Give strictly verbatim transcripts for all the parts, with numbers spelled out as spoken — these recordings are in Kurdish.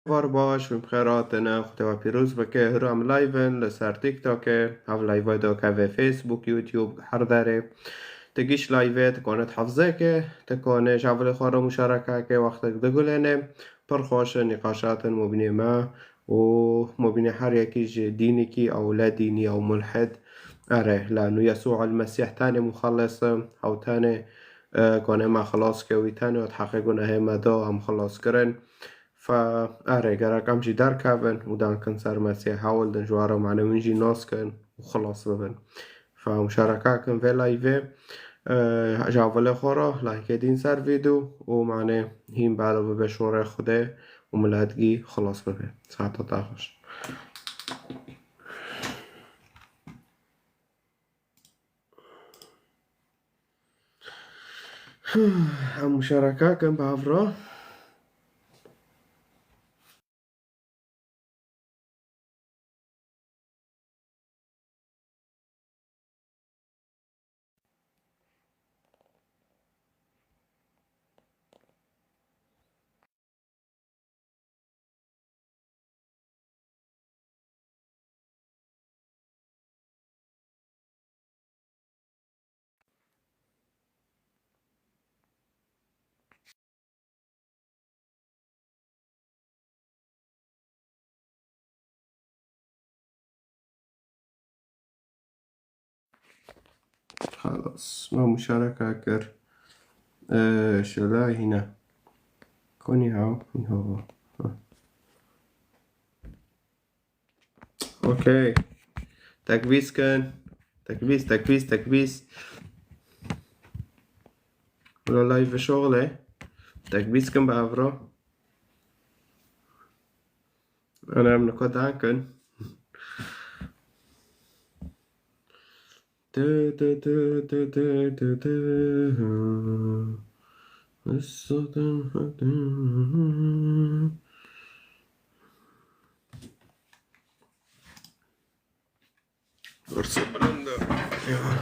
Var baş, min bixêr hatine, Xwedê we pîroz bike. Hira em live in li ser TikTokê, hev live dikeve Facebook, YouTube, her derê. Tu gîş live, tu kanê hafizeke, tu kanê ji hevalê xwe re muşareke ke wextek digulêne. Pir xweş in nîqaşatin mubînê me û mubînê her yekî ji dînekî ew le dînî ew mulhid. Erê, lanu Yesû el Mesîh tenê muxellis e, ew tenê, e, kanê me xilas ke, wî tenê hat heqê gunehê me da, em xilas kirin. Fe erê, gerek em jî derkevin û dankin ser Mesîh, hewl din ji we re, mane win jî nas kin û xilas bibin. Fe muşareke kin vê live, e, ji hevalê xwe re, like din ser vîdeo û mane hîn belo bibe şorê Xwedê û milet gî xilas bibe. Saeta te xweş. Em muşareke kin bi hev re. Xelas, me muşareke kir. Ee, şela hîne. Konî haw, hîn hava. Ha. Okey. Tekbîz kin. Tekbîz, tekbîz, tekbîz. Wala live şoxle. Tekbîz kin bi evro. Ana em niko dan kin. Tı tı tı tı tı tı tı. Issadım hadım. Fırsat bulundu. Eyvah.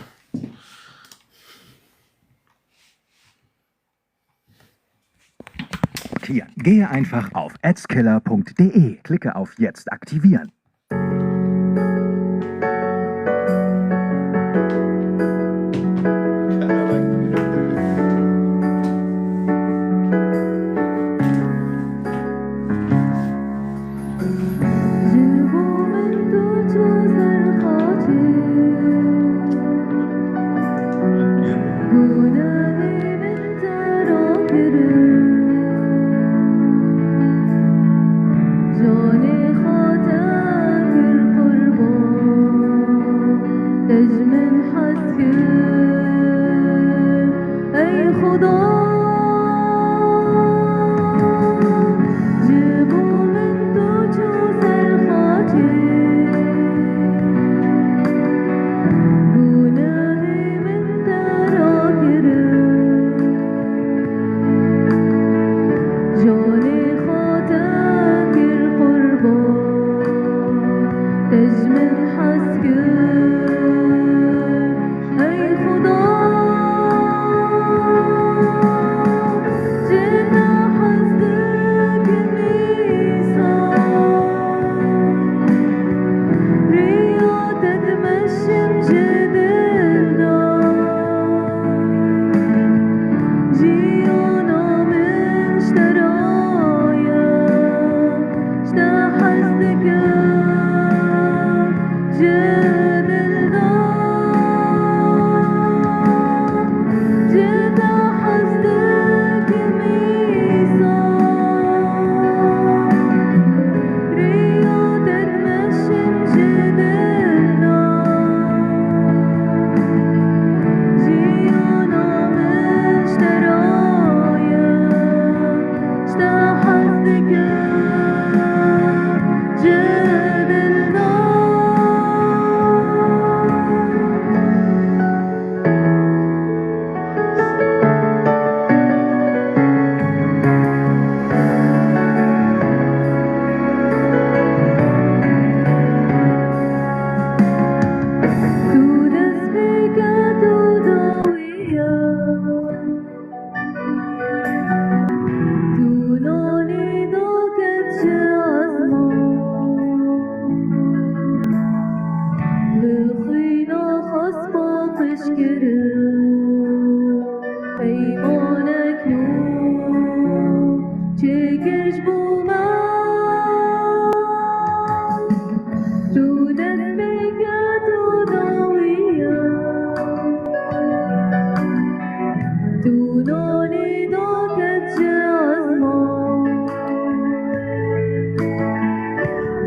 Hier, gehe einfach auf adscaler punkt de, klicke auf Jetzt aktivieren. Canê xwe te kir qurban, te ji min hez kir, ey Xuda. Ji bo min tu çû ser xaçê, gunehê min te rakirin. Canê xwe te kir qurban, te ji min hez kir, ey Xuda. Ji te hez dikim îsal, riya te dimeşim ji dil de. Jiyana min ji te re ye, ji te hez dikim,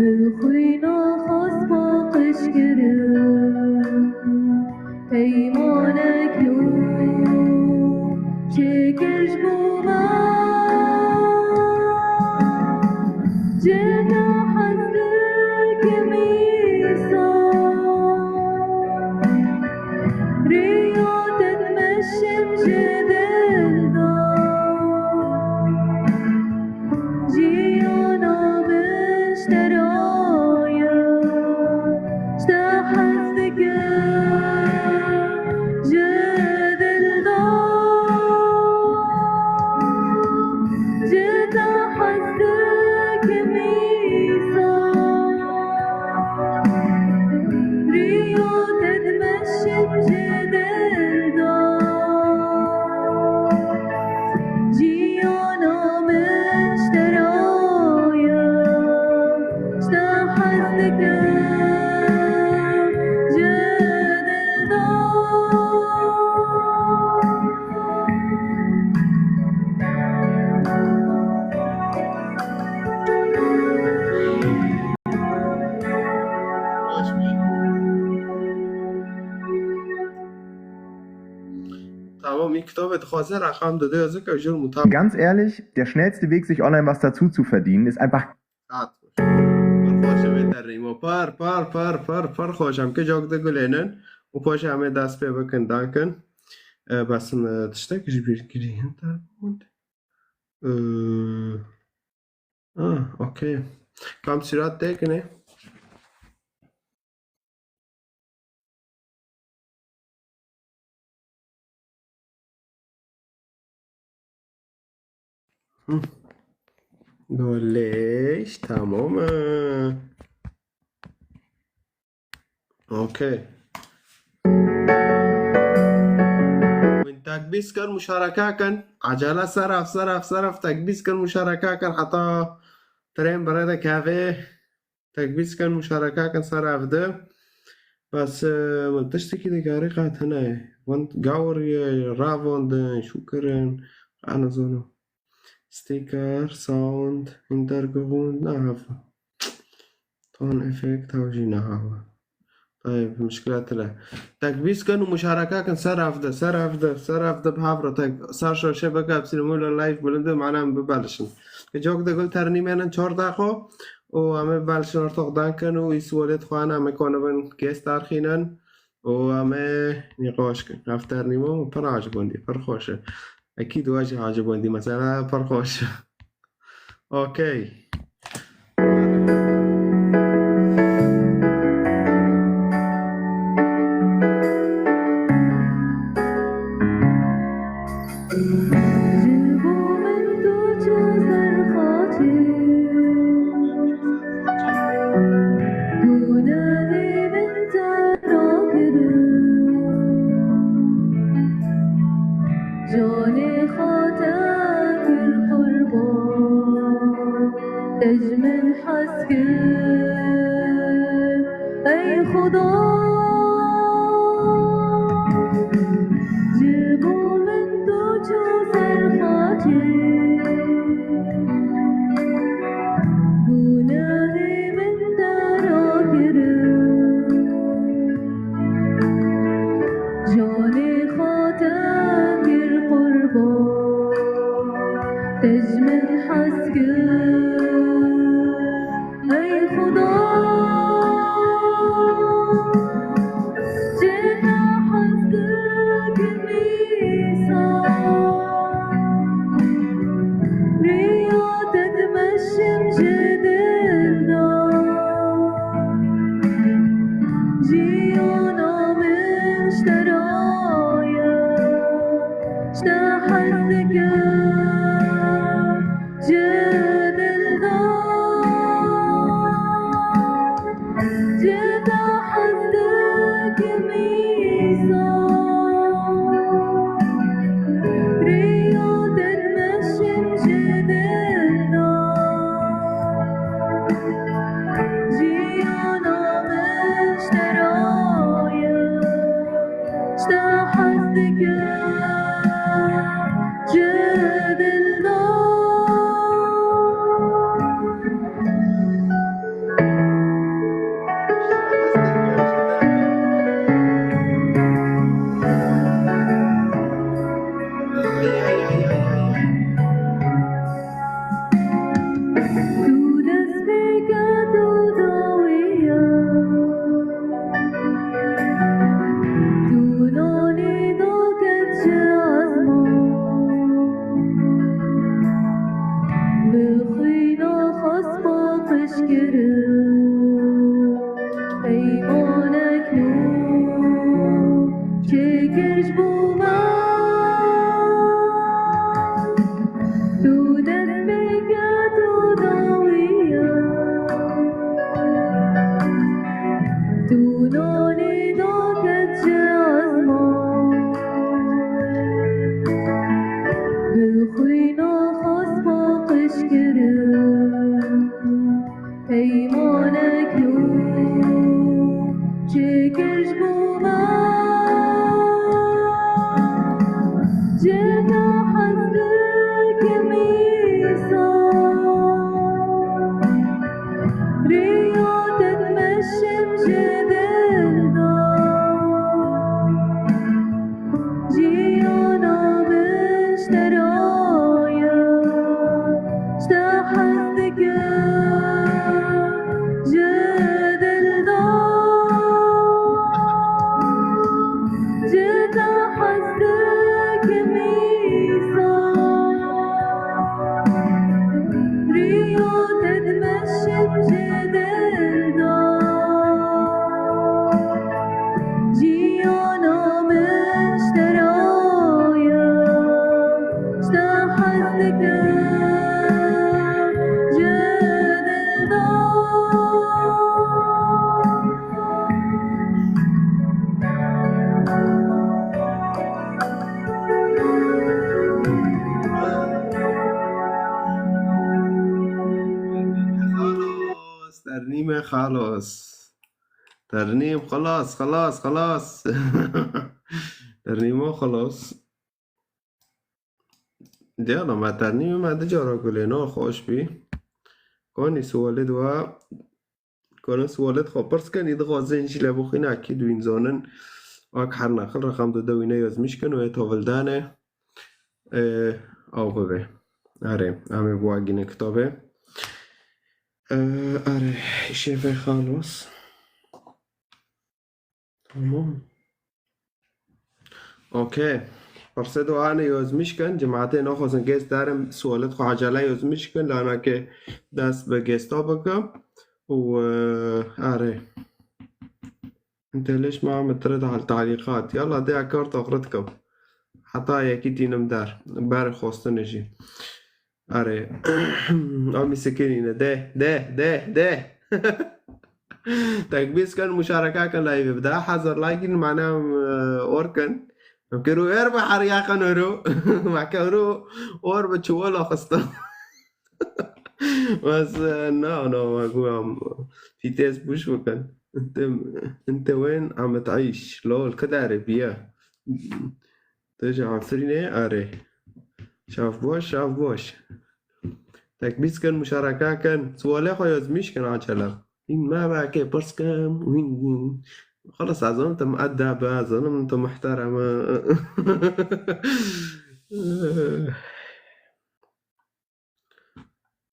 Bi xwîna xas paqij kirin, peymanek nû çêkir ji bo me. Ji te hez dikim îsal, riya te dimeşim ji dil de. Jiyana min ji te re ye, ji te hez dikim, ji dil de. Ji te hez dikim îsal, riya te dimeşim ji dil de. Jiyana min ji te re ye, ji te hez dikim, ji dil de. Tamam, î kitabê dixwaze reqam dide yazık, jir mutab. Ganz ehrlich, der schnellste Weg, sich online was dazu zu verdienen, ist einfach Hat. Pir xweş e vê ternîmo. Pir, pir, pir, pir, pir xweş e. Em kê cok digulênin û xweş e em ê dest pê bikin, dankin. E, bes min tiştek ji bîr kirî. Hin terbûn. E, ah, okey. Kam surat têkine. Hı. Dolêş, tamam. Okey. Win tekbîs kin, muşareke kin. Acele seref, seref, seref. Tekbîs kin, muşareke kin. Heta tren bi rê de keve. Tekbîs kin, muşareke kin ser ev di. Bes, e, min tiştekî dikarî qet hene. Wan gawir ye, ravandin, şûkirin, qe nizanim. Sticker, sound, hintergrund, ne heva. Ton effect, hew jî ne heva. Tayeb, muşkila tune. Tekbîs kin û muşareke kin ser ev di, ser ev di, ser ev di bi hev re tek, ser şaşe bike, hepsî li mûla live bilind, mana em bibelişin. Cok de gul ternîmên çar deqo û em ê belişin ortoq dankin û îswolê dixwin em ê konibin gês derxînin û em ê nîqaş kin. Ev ternîmo pir acibandî, pir xweş e. Ekîd we jî acibandî, mesela pir xweş e. Okey. Ji bo min tu çû ser xaçê, gunehê min te rakirin. Canê xwe te kir qurban, te ji min hez kir, ey Xuda. Ji bo min tu çû ser xaçê, gunehê min te rakirin. Canê xwe te kir qurban, te ji min hez kir, ey Xuda. Ji te hez dikim îsal, riya te dimeşim ji dil de. Jiyana min ji te re ye, ji te hez dikim, ji dil de. Ji te hez dikim îsal, riya te dimeşim ji dil de. Jiyana min ji te re ye, ji te hez dikim, ji dil de. Peymanek nû çêkir ji bo me. Tu destpêke, tu dawiye. Tu nanê daket ji ezman. Bi xwîna xasma qij kirin. Peymanek nû çêkir ji bo me. Ji te hez dikim îsal. Riya te dimeşim ji dil de. Jiyana min ji te re ye, ji te hez dikim, ji dil de. Ji te hez dikim îsal. Riya te dimeşim ji dil de. Jiyana min ji te re ye, ji te hez dikim, ji dil de. Xalos, ternîme xalos. Ternîm, xelas, xelas, xelas. Ternîma xelas. Diyana me ternîmê me du cara gulê, na xweş bî. Kanî sualê di we, kanî sualê di xwe pirs kenî, dixwazin jî lê bixwîne, ekîd wîn zanin. Ak her nexil reqem dide wîne yazmîş kin û ê tavildanê. Ee, ew bibe. Erê, em ê biwagînin kitabê. Ee, erê, şêfê xalos. Tamam. Okey. Pirsê do ane yazmîş kin, cemaatê naxwazin gêst derin, sualet xwe acele yazmîş kin, lanake dest bi gêsta bikim. Û, ee, erê. Te leş ma min tire dal talîqat. Yalla de kar taxrit kim. Heta yekî tînim der. Ber xwestinê jî. Erê. Amî sikinîne. De, de, de, de. Tekbîz kin, muşareka kin live. Bi daha hazır like in, mana, e, or kin. Em kiro er bi heriya kin oro. Ma ke oro or bi çuwala xista. Bes, e, na, na, ma ku em fîtês bûş bikin. Inte, inte wên em تعيش. Lol, kidare biya. Tu ji Efrînê erê. Şaf boş, şaf boş. Tekbîz kin, muşareka kin. Sualê xwe yazmîş kin acele. Hîn me veke pirs kin, hîn, hîn. Xelas, ez zanim tu muedeb e, ez zanim tu muhterem e.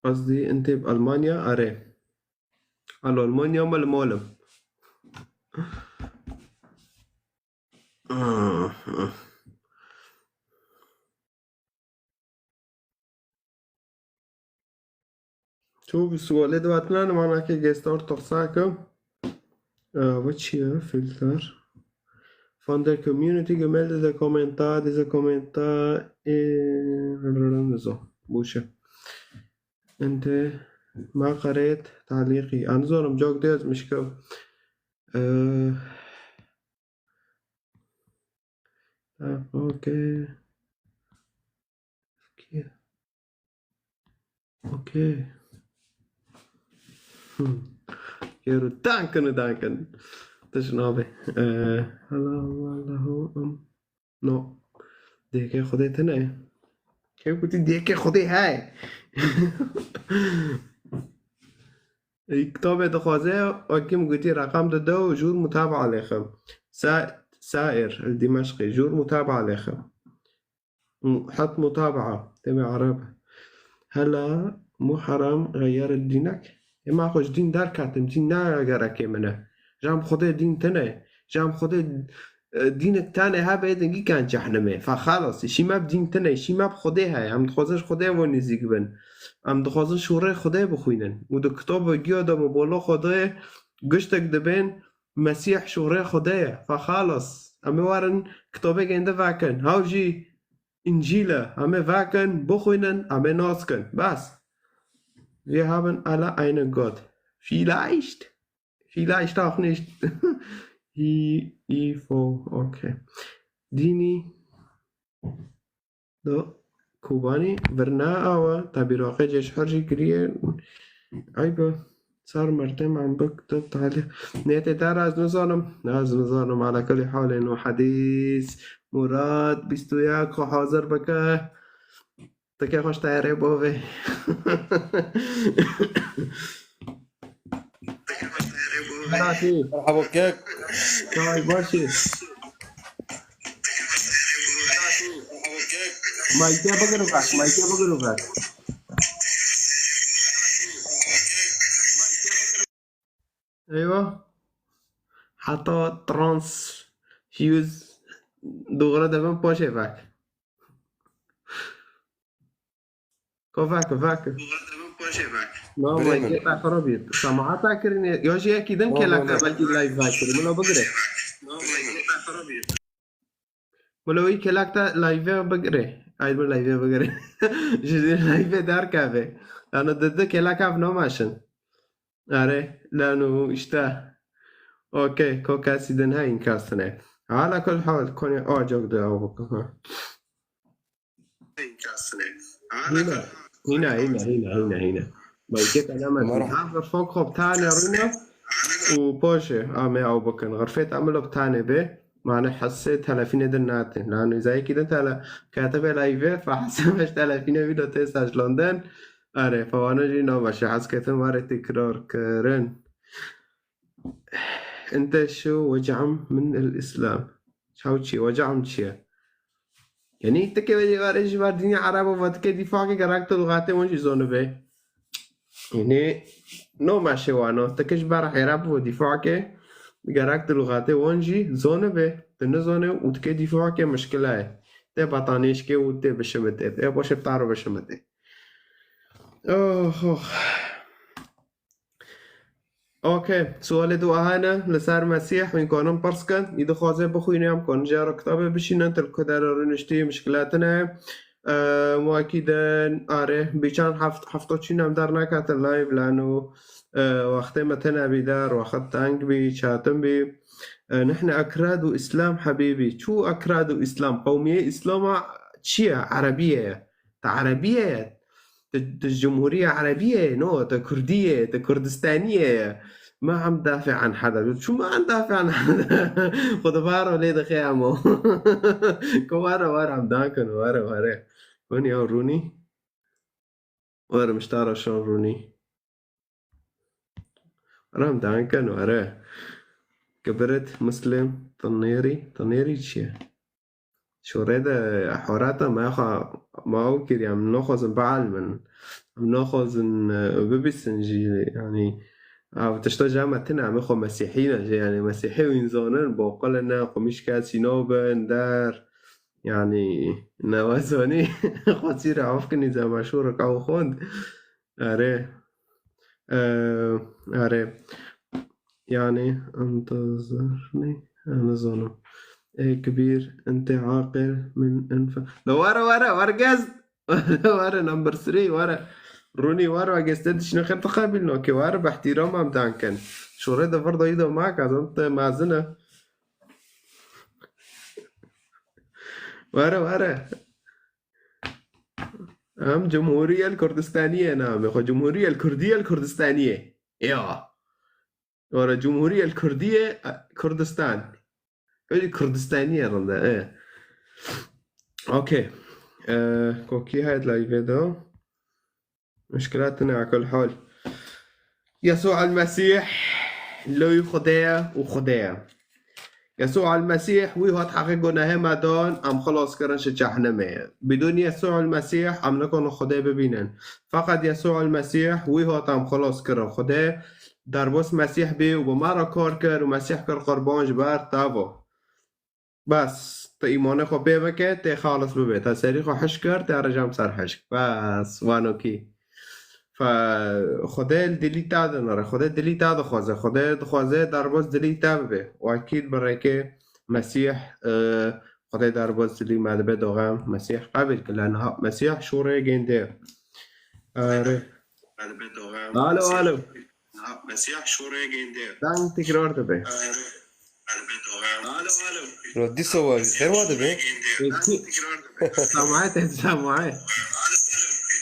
Qasdî intê bi Almanya, erê. Al Almanya me li mal im. Ço bi sualê di vatina, mana ke gestor toxsa ke. Ee, bu çi ye? Filter. Von der Community gemeldet, der Kommentar, dieser Kommentar, ee, nizo. Boşe. Ente ma qeret talîqî. An zorim cok de yazmış ke. Ee, ha, okey. Okey. Okey. Hmm. Gero danken, danken. Tişt nabe. Ee, Allah, Allah, Allahu, um. No. Dêkê Xwedê tune ye. Kê gotî dêkê Xwedê heye? Ê, kitabê dixwaze, wekî min gotî, reqem dide û jûr mutabaa lêxe. Sa-, Sair el Dimeşqî, jûr mutabaa lêxe. Mu-, het mutabaa, têmê Ereb. Hela Muharrem xeyere dînek. Ê ma xwe ji dîn derketim, dîn ne gereke min e. Jam Xwedê dîn tune. Jam Xwedê e, dînek tane hebe, êdin gîkan cehnemê. Fa xalas, îşî me bi dîn tine, îşî me bi Xwedê heye. Em dixwazin ji Xwedê ve nêzîk bin. Em dixwazin şûrê Xwedê bixwînin. Û di kitaba giya de me bolo Xwedê giştek dibên Mesîh şûrê Xwedê ye. Fa xalas, em ê werin kitabek ênde vekin. Haw jî Încîl e. Em ê vekin, bixwînin, em ê nas kin. Bes. Wir haben alle einen Gott. Vielleicht. Vielleicht auch nicht. Hi, ifo, okay. Dînî do Kobanî virna awa, tabîroqê cêşher jî kiriye. Eyb e. Sar mertem em bik tu talî. Niyetê te re ez nizanim. Ez nizanim, ala kulî halên û hedîs. Murad, bîst û yek xwe hazir bike. Tike xweş tayarê bovê. Merhaba kek. Çay başî. Mayke bigir û bak, mayke bigir û bak. Eywa. Heta trans yüz doğru devam poşe bak. Kovak, kovak. Na, Birê min. Mayke takara bir. Samaha takirine. Ya jî yekî din kelak belkî live takirine. Milo bigire. Milo wî kelak te live bigire. Ay, min live bigire. Ji live derkeve. Lano dide kelak ev namaşin. Are, lano işte. Okey, ko kesî din he inkastine. Hala kul hal, kone acok de avuk. Hîna, hîna, hîna, hîna, hîna, hîna. Mayke kelamet. Merhaba. Ha, xirfok xop tane rûne û poşe ame ew bikin. Xirfet amilo bi tane be. Mane hesse telefîne din nate. Lano zayekî din tele kete be live, fa hesse meş telefîne vî do tê saj London. Are, fa wana jî nava şe hes ketin ware tekrar kirin. Ente şu wecam min el Islam. Çaw çi ye? Wecam çi ye? Yanî tike ve jî ware jî var dinya Arabo ve tike dîfa ke gerek tu lugatê wan jî zonibe. Yanî no meşe wano. Tike ji ber Arabo ve dîfa ke gerek tu lugatê wan jî zonibe. Tu nizone û tike dîfa ke mişkile ye. Te batanêşke û te bişimite. Te boşe taro bişimite. Oh, oh. Okey, sualê dua hene li ser Mesîh, hûn kanin pirs kin, î dixwaze bixwîne, em kanin jê re kitabê bişînin, til ku dere rûniştî, mişkile tine. Ehm, wekî din, are, bî çend heft-, hefta çûn em dernekete live, lano, e, wextê me tine bî der, wext teng bî, çetin bî. E, nihne ekrad û Îslam hebîbî. Çû ekrad û Îslam? Qewmiyê Îslama çi ye? Erebî ye. Te Erebî ye. Te, te Cumhuriye Erebî ye, no, te Kurdî ye, te Kurdistanî ye. Ma em dafi an heda. Çu ma em dafi an heda. Xwe di varo lê dixe emo. Ko were, were em dan kin, were, were. Hûn ya rûnî? Were miştara şan rûnî. Were em dan kin, were. Kibirit, Muslim, Tinêrî, Tinêrî çi ye? Şorê de horata me xwe ma ew kiriye, em naxwazin bielmin. Em naxwazin, e, bibîsin jî, yanî, ev tişta ji me tine, em ê xwe mesîhî ne jî, yanî, mesîhî wîn zanin, boqile ne, qumîşke sîno bin, der, yanî, newezanî, xwe çî re ev kinî zema şûr ew xwend. Erê. Eee, erê. Yanî, intizirnî, ez nizanim. Ê kibîr, intê aqil, min infa-, la were, were, were gez. Were, number three, were. Rûnî were, we geste dişine xet xebil no ki were, bi ihtiram em dan kin. Şorê de vir dayî de ma ka, zan te mezin e. Were, were. Em Cumhuriyel Kurdistaniye namê xwe. Cumhuriyel Kurdiyel Kurdistaniye. Ya. Were Cumhuriyel Kurdiye, e, Kurdistan. Öyle Kurdistaniye rinde, e. Okey. E, kokî hayt live de. Mişkila tine, ala kul hal. Yesû el-Mesîh, lewî Xwedê ye û Xwedê ye. Yesû el-Mesîh, wî hat heqê gunehê me dan, em xilas kirin ji cehnemê. Bidûn Yesû el-Mesîh, em nikarin Xwedê bibînin. Feqet Yesû el-Mesîh, wî hat em xilas kirin. Xwedê derbas Mesîh bî û bi me re kar kir û Mesîh kir qurban ji ber te ve. Bes, tu îmanê xwe pê bike, tê xalis bibê. Te serî xwe hişk kir, te rejam ser hişk. Bes, wanokî. Fe, Xwedê li dilî te de nere, Xwedê dilî te dixwaze, Xwedê dixwaze derbas dilî te bibe. Wekî bi rêkê Mesîh, e, Xwedê derbas dilî me dibe doxem, Mesîh qebîl kir. Lê niha Mesîh şûrê gêndê. Erê. Alo, alo. Mesîh şûrê gêndê. Deng tekrar dibe. Alo, alo. Ro dîsa wa xêr wa dibe. Semaet, semaet.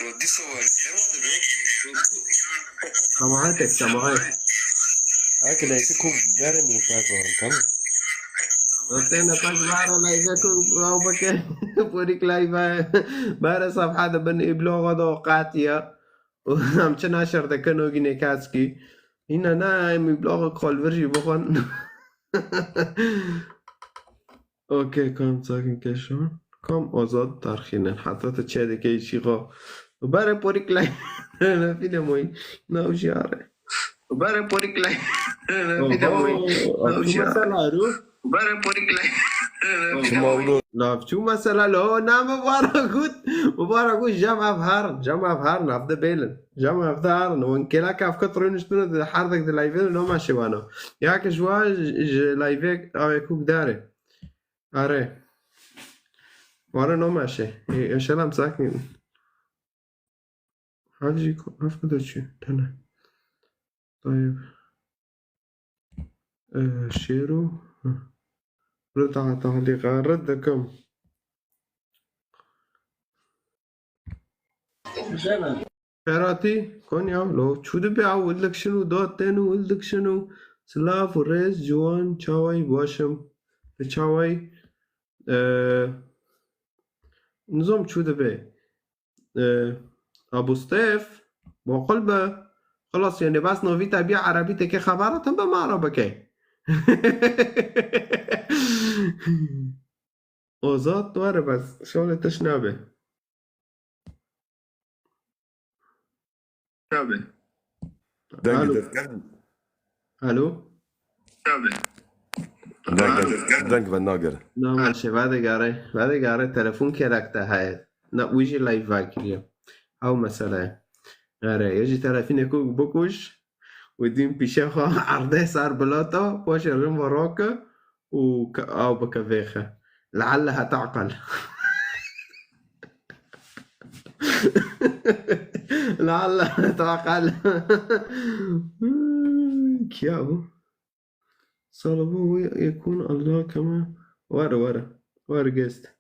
Ro dîsa wa xêr wa dibe. Semaet, semaet. Hak leysi ku berê min fek var, tamam. Têne paş bara leyse ku ew bike. Porik leyve. Bara safha de bin îbloga da qatiya. Em çi naşer dikin o gînê kaskî. Hîna na em îbloga kolvir jî bixwin. Okey, kam sakin keşan. Kam Azad tarxînin. Heta te çê dike îşî xwe. Bare porik lay. Nefîne moy. Nav jare. Bare porik lay. Nefîne moy. Nav jare. Bare porik lay. Nefîne moy. Nav çû mesela lo. Na me bara gut. Me bara gut. Jam ev harin. Jam ev harin. Ev de bêlin. Jam ev de harin. Wan kela kafka trûniştine de herdek de layvê de noma şivana. Ya ke ji wa ji layvê avê kuk dare. Are. Ware no meşe. E, e, şelam sakin. Hal jî ku, ev ku da çi? Tene. Tayyip. E, şêro. Hı. Rida tahlîqa rid dikim. Ferhatî, Konya, lo, çû dibe ew, wil dikişin û dot tên û wil dikişin û silav û rêz, ciwan, çawayî, baş im. Bi çawayî, e, nizam çû dibe. E, Abu Stef, baqil be. Xilas, yani, bes navî te bî erebî têkê xebera te be me ara bike. Ozad, were bes, şolê tişt nabe. Tabii. Dengê Alo. Dest kevin. Alo. Tabii. Deng, deng, deng ben nagir. Na maşe, vade gare, vade gare telefon kerekte heye. Na, wî jî live vekiriye. Ew mesele ye. Ere, ye jî telefonê ku bikuj, û dîn pîşe xwe erdê ser bilata, paşê rin ve rake û ke-, ew bike vêxe. Lealleha ta'qel. Lealleha ta'qel. Kiya bû? Salavu yekun Allah kema. Were, were. Were guest.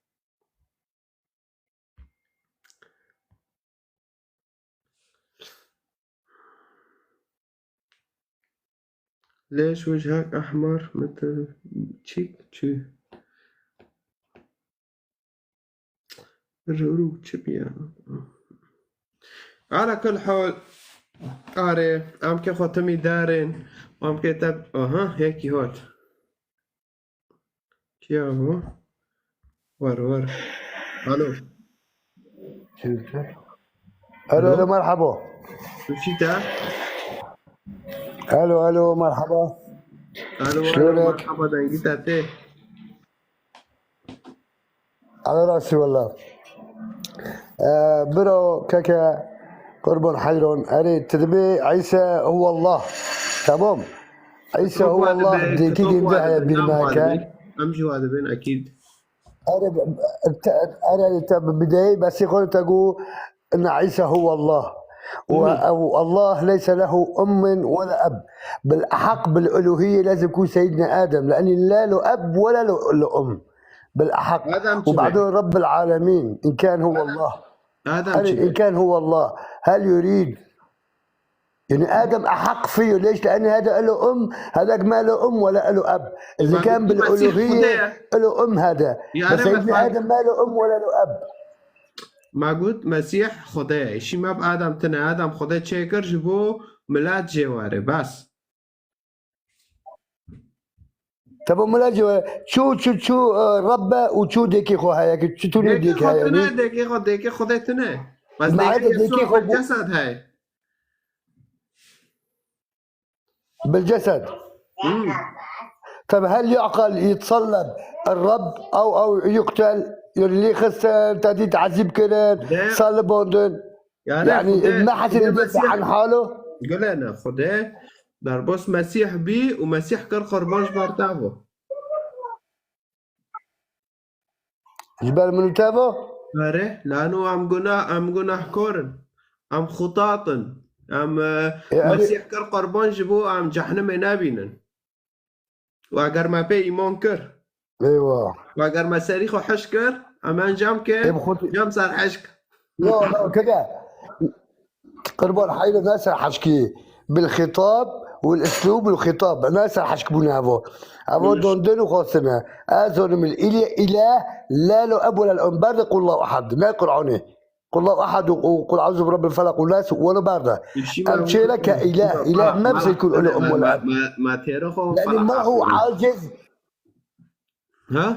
Leş wejhek ehmer, mete çîk çi? Rû çi biya? Ala kul hal, are, em ke xwe timî darin, em ke te, aha, yekî hat. Kiya bu? War, war. Alo. Alo, alo, merhaba. Tuşita. Alo, alo, merhaba. Alo, alo, şlûnek? Merhaba, dengî te tê. Alo, rastî wela. Ee, biro keke Qurban Heyron. Erê, tu dibê Îsa huwallah. Tamam. Îsa huwallah, dêkî gêndî heye bîr me ke. Em jî wa dibên, ekîd. Erê, te, erê, te bi bideyê besî xwe te got, inna Îsa huwallah. Wa, wa Allah leyse lehu ummun wela eb. Bil ahak bil uluhiyye lezim ku Seyyidina Adem. Le'enni la lehu eb wela lehu um. Bil ahak. Adem çi be? Û ba'du Rabbil alemin. In kan huwallah. Adem çi be? In kan huwallah. Hel yurid. Yani Adem ahak fiyo. Leş? Le'enni hada elo um, hadak ma elo um wela elo eb. Iza kan bil uluhiyye elo um hada. Bes Seyyidina Adem ma elo um wela elo eb. Ma got Mesîh Xwedê ye. Îşî me bi Adem tine. Adem Xwedê çêkir ji bo milet jê were. Bes. Tebo milet jê were. Çû, çû, çû, e, Reb e û çû dêkê xwe heye ki çi tune dêk heye. Dêkê xwe tune, dêkê xwe, dêkê Xwedê tune. Bes dêkê Yesû bil cesed heye. Bil cesed. Hmm. طب هل يعقل يتصلب الرب أو، أو يقتل؟ يعني ليه خسن، تهديد تعذيب كرن، Xwedê, صلبوندن؟ Yani يعني Xwedê, ما حسن Xwedê يدافع Mesîh, عن حاله؟ Gulene, Xwedê derbas Mesîh bî û Mesîh kir qurban ji ber te ve. Ji ber min û te ve? Erê, lano em guna-, em gunahkar in. Em xutat in. Em, e, E, erê. Mesîh kir qurban ji bo em cehnimê nebînin. Û eger me pê îman kir, Eywa. û eger me serî xwe hişk kir, em encam ke Ê, bi xwe tu- cem ser hişk. No, no, keke. Qirban heylo ne ser hişkî. Bil xitab û l-uslûb û l-xitab. Ne ser hişk bûne evo. Evo Û dondin û xwestine. Ez zonim il île, île, lelo eb wela l-um. Berde qul Allahu ehad. Ne Qur'anê. Qul Allahu ehad û, û qul auzu bi rabbil felak û nas û welo berde. Em çêle ke île, île me bize kul ulu um wela. Ma, ma, ma têre xwe Yani felak ma hu axwe. Aciz. Ha?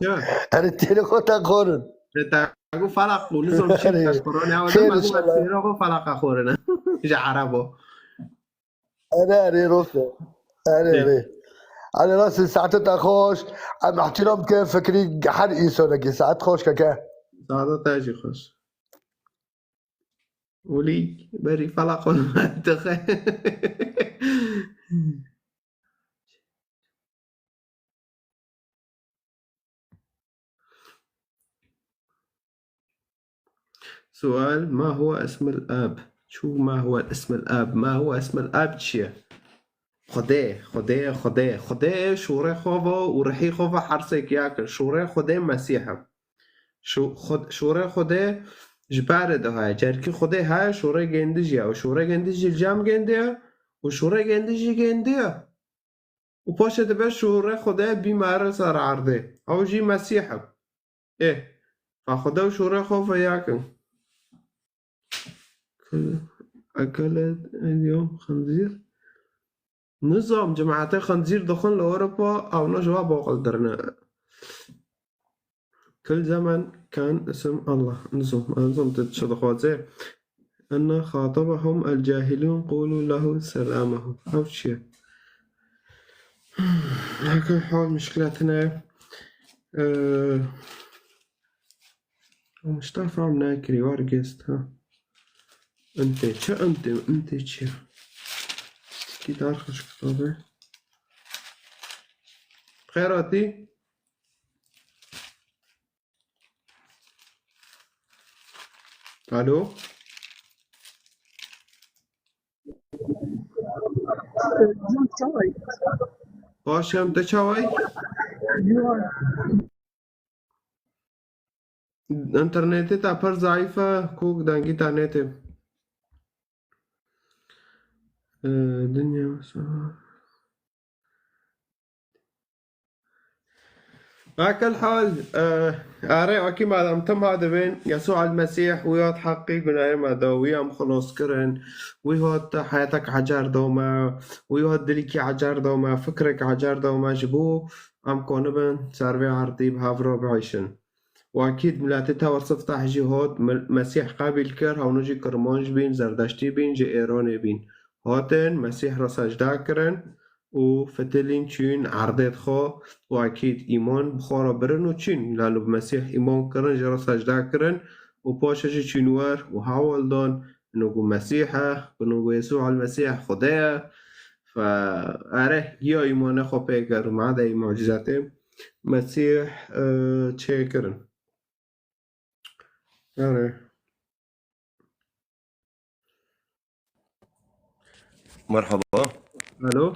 Çi? Erê têlê xwe te qorin. Te got felak û nizam çi? Erê. Te korona ya Xêr inşallah. Têra xwe felak axorine. Ji Erebo. Erê, erê, rost e. Erê, Tê. erê. Erê, rast e, saete te xweş. Em ihtiram ke fikrî her însanekî. Saet xweş keke. Saete te jî xweş. Olî, berî felak xwe dixe. سؤال: ما هو اسم الآب؟ شو ما هو اسم الآب؟ ما هو اسم الآب çi ye? Xwedê, Xwedê, Xwedê, Xwedê şûrê xwe ve û rihî xwe ve hersêk ya kir. Şûrê Xwedê Mesîh e. Şû-, Xwed-, şûrê Xwedê ji berê de heye. Cerkî Xwedê heye, şûrê gêndî jî ye. Û şûrê gêndî jî li cem gêndî ye. Û şûrê gêndî jî gêndî ye. Û paşê dibe şûrê Xwedê bî mere ser erdê. Ew jî Mesîh e. Ê, fa Xwedê û şûrê xwe ve ya kin. Ekele, ekele, elyom, xinzîr. Nizam, cemaetê xinzîr dixwin li Ewropa, ewna ji wa boqil dirine. Kul zemen kan isim Allah. Nizam, nizam tu çi dixwaze. Enne xatabahum el cahilun qulu lehu selamahu. Ev çi ye? Heke hal muşkilatine, e, Mustafa em nekirî, war gest, ha. Intê çi, intê, intê çi? Tiştekî dar xweş kitabe. Xêr hatî. Alo. Can çaway. Baş em, te çaway? Ciwan. Înternetê te pir zayîf e, ku dengî te nêtê. Ee, dinya. Be kul hal, e, erê, akî madem tim ha dibên, Yesû el Mesîh, wî hat heqî gunahê me da, wî em xilos kirin, wî hat heyetek ecer da me, wî hat dilîkî ecer da me, fikrek ecer da me, ji bo em konibin ser vê erdî bi hev re biîşin. Û ekîd miletê te Siftah jî hat, Me-, Mesîh qebîl kir, hewno jî Kirmanc bîn, Zerdeştî bîn, ji Êranê bîn. Hatin, Mesîh re secde kirin û fitilîn çûn erdê xwe û ekîd îman bi xwe re birin û çûn. Lalo bi Mesîh îman kirin, jê re secde kirin û paşê jî çûn wer û hewl dan, ino ku Mesîh e, ino ku Yesû el Mesîh Xwedê ye. Fe, erê, giya îmanê xwe pê kir, ma de mucîzetê Mesîh, e, çêkirin. Erê. Merhaba. Alo.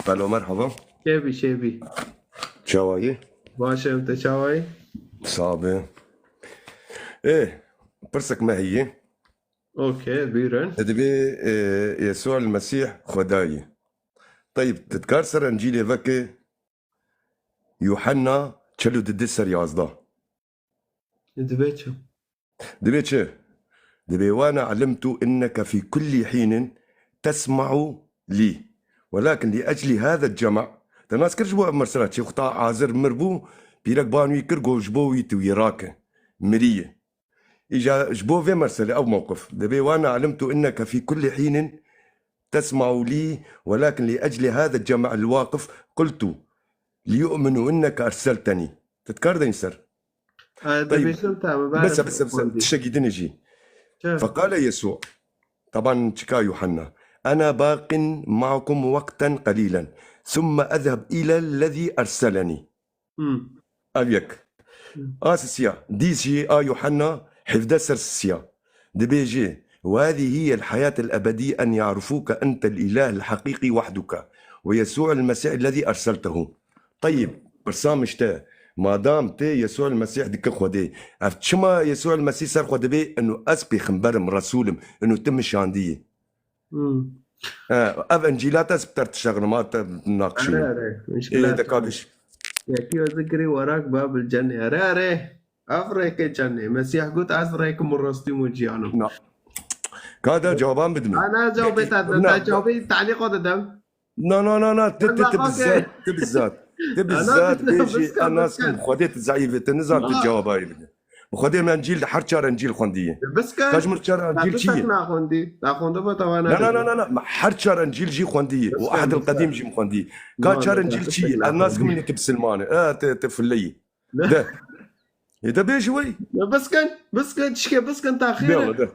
Alo, merhaba. Şevî, şevî. Çawayî? Baş em, te çawayî? Sabe. Ê, pirsek me heye. Okey, buyurun. Te dibê, e, Yesû el Mesîh Xwedayî. Teyb, tu dikar ser Encîlê veke Yuhanna çel û du ser yazdeh. Divê çi? Divê çi? Divê wana alimtu inneke fî kullî hînin tesma'u lî. Welakin lî eclî hâze cema. Te nas kir ji bo ev mersela çê xwe ta azir mir bû, pîrek ban wî kir, got ji bo wî tu wî rake. Miriye. Îja ji bo vê merselê ev mewqif. Divê wana alimtu inneke fî kullî hînin تسمع لي، ولكن لأجل هذا الجمع الواقف قلت ليؤمنوا أنك أرسلتني. تذكر دين سر؟ Ee, طيب. Dibêjim te, min بس berê بس بس xwendî. Tiştekî din jî. Çi? فقال يسوع، طبعا çika Yuhanna، أنا باق معكم وقتا قليلا ثم أذهب إلى الذي أرسلني. Hmm. Ev yek. Hmm. A sisiya. Dîs jî a Yuhanna hevdeh ser sisiya. Dibêje: وهذه هي الحياة الأبدية أن يعرفوك أنت الإله الحقيقي وحدك ويسوع المسيح الذي أرسلته. Teyib, pirsa min ji te, madam tê Yesû el Mesîh dike Xwedê, ev çima Yesû el Mesîh ser xwe dibê, inu ez pêxember im, resûl im, inu tu min şandiyê? Hmm. He, ev Encîla te ez bi te re dişexinim, ha te naqişînim. Erê, erê. Ê, de ka biş. Yekî ez zikirî werak ba bil cenê. Erê, erê. Ev rêkê cenê. Mesîh got, ez rêkim û rastîm û ciyanim. Na. Ka de cawaban bidime. Ana cawabê te, Na. te cawabê talîqa didem. Na, na, na, na, ti, ti, ti Ana bizzat, ti bizzat. Ti bizzat, bizzat, bêjî, bizzat, ez nas bizzat. kim, Xwedê tu zeîf e, tu nizan tu Na. cewabay bide. Xwedê min Encîl de her çar Encîl xwendiye. Biskan. Kaç min çar Encîl çi ye? Naxwendi. Naxwendi ba tawana. Na, na, na, na, na, na. Her çar Encîl jî xwendiye. û Biskan, Ehd el biskan. Qedîm jî min xwendiye. Na, Ka çar na, Encîl çi biskan, ye? Ez nas kim naxwendi. ine tu bisilmane. E, te, te filleyî. De. E, de bêjî wey. Biskan, biskan, çike biskan taxire. De, de.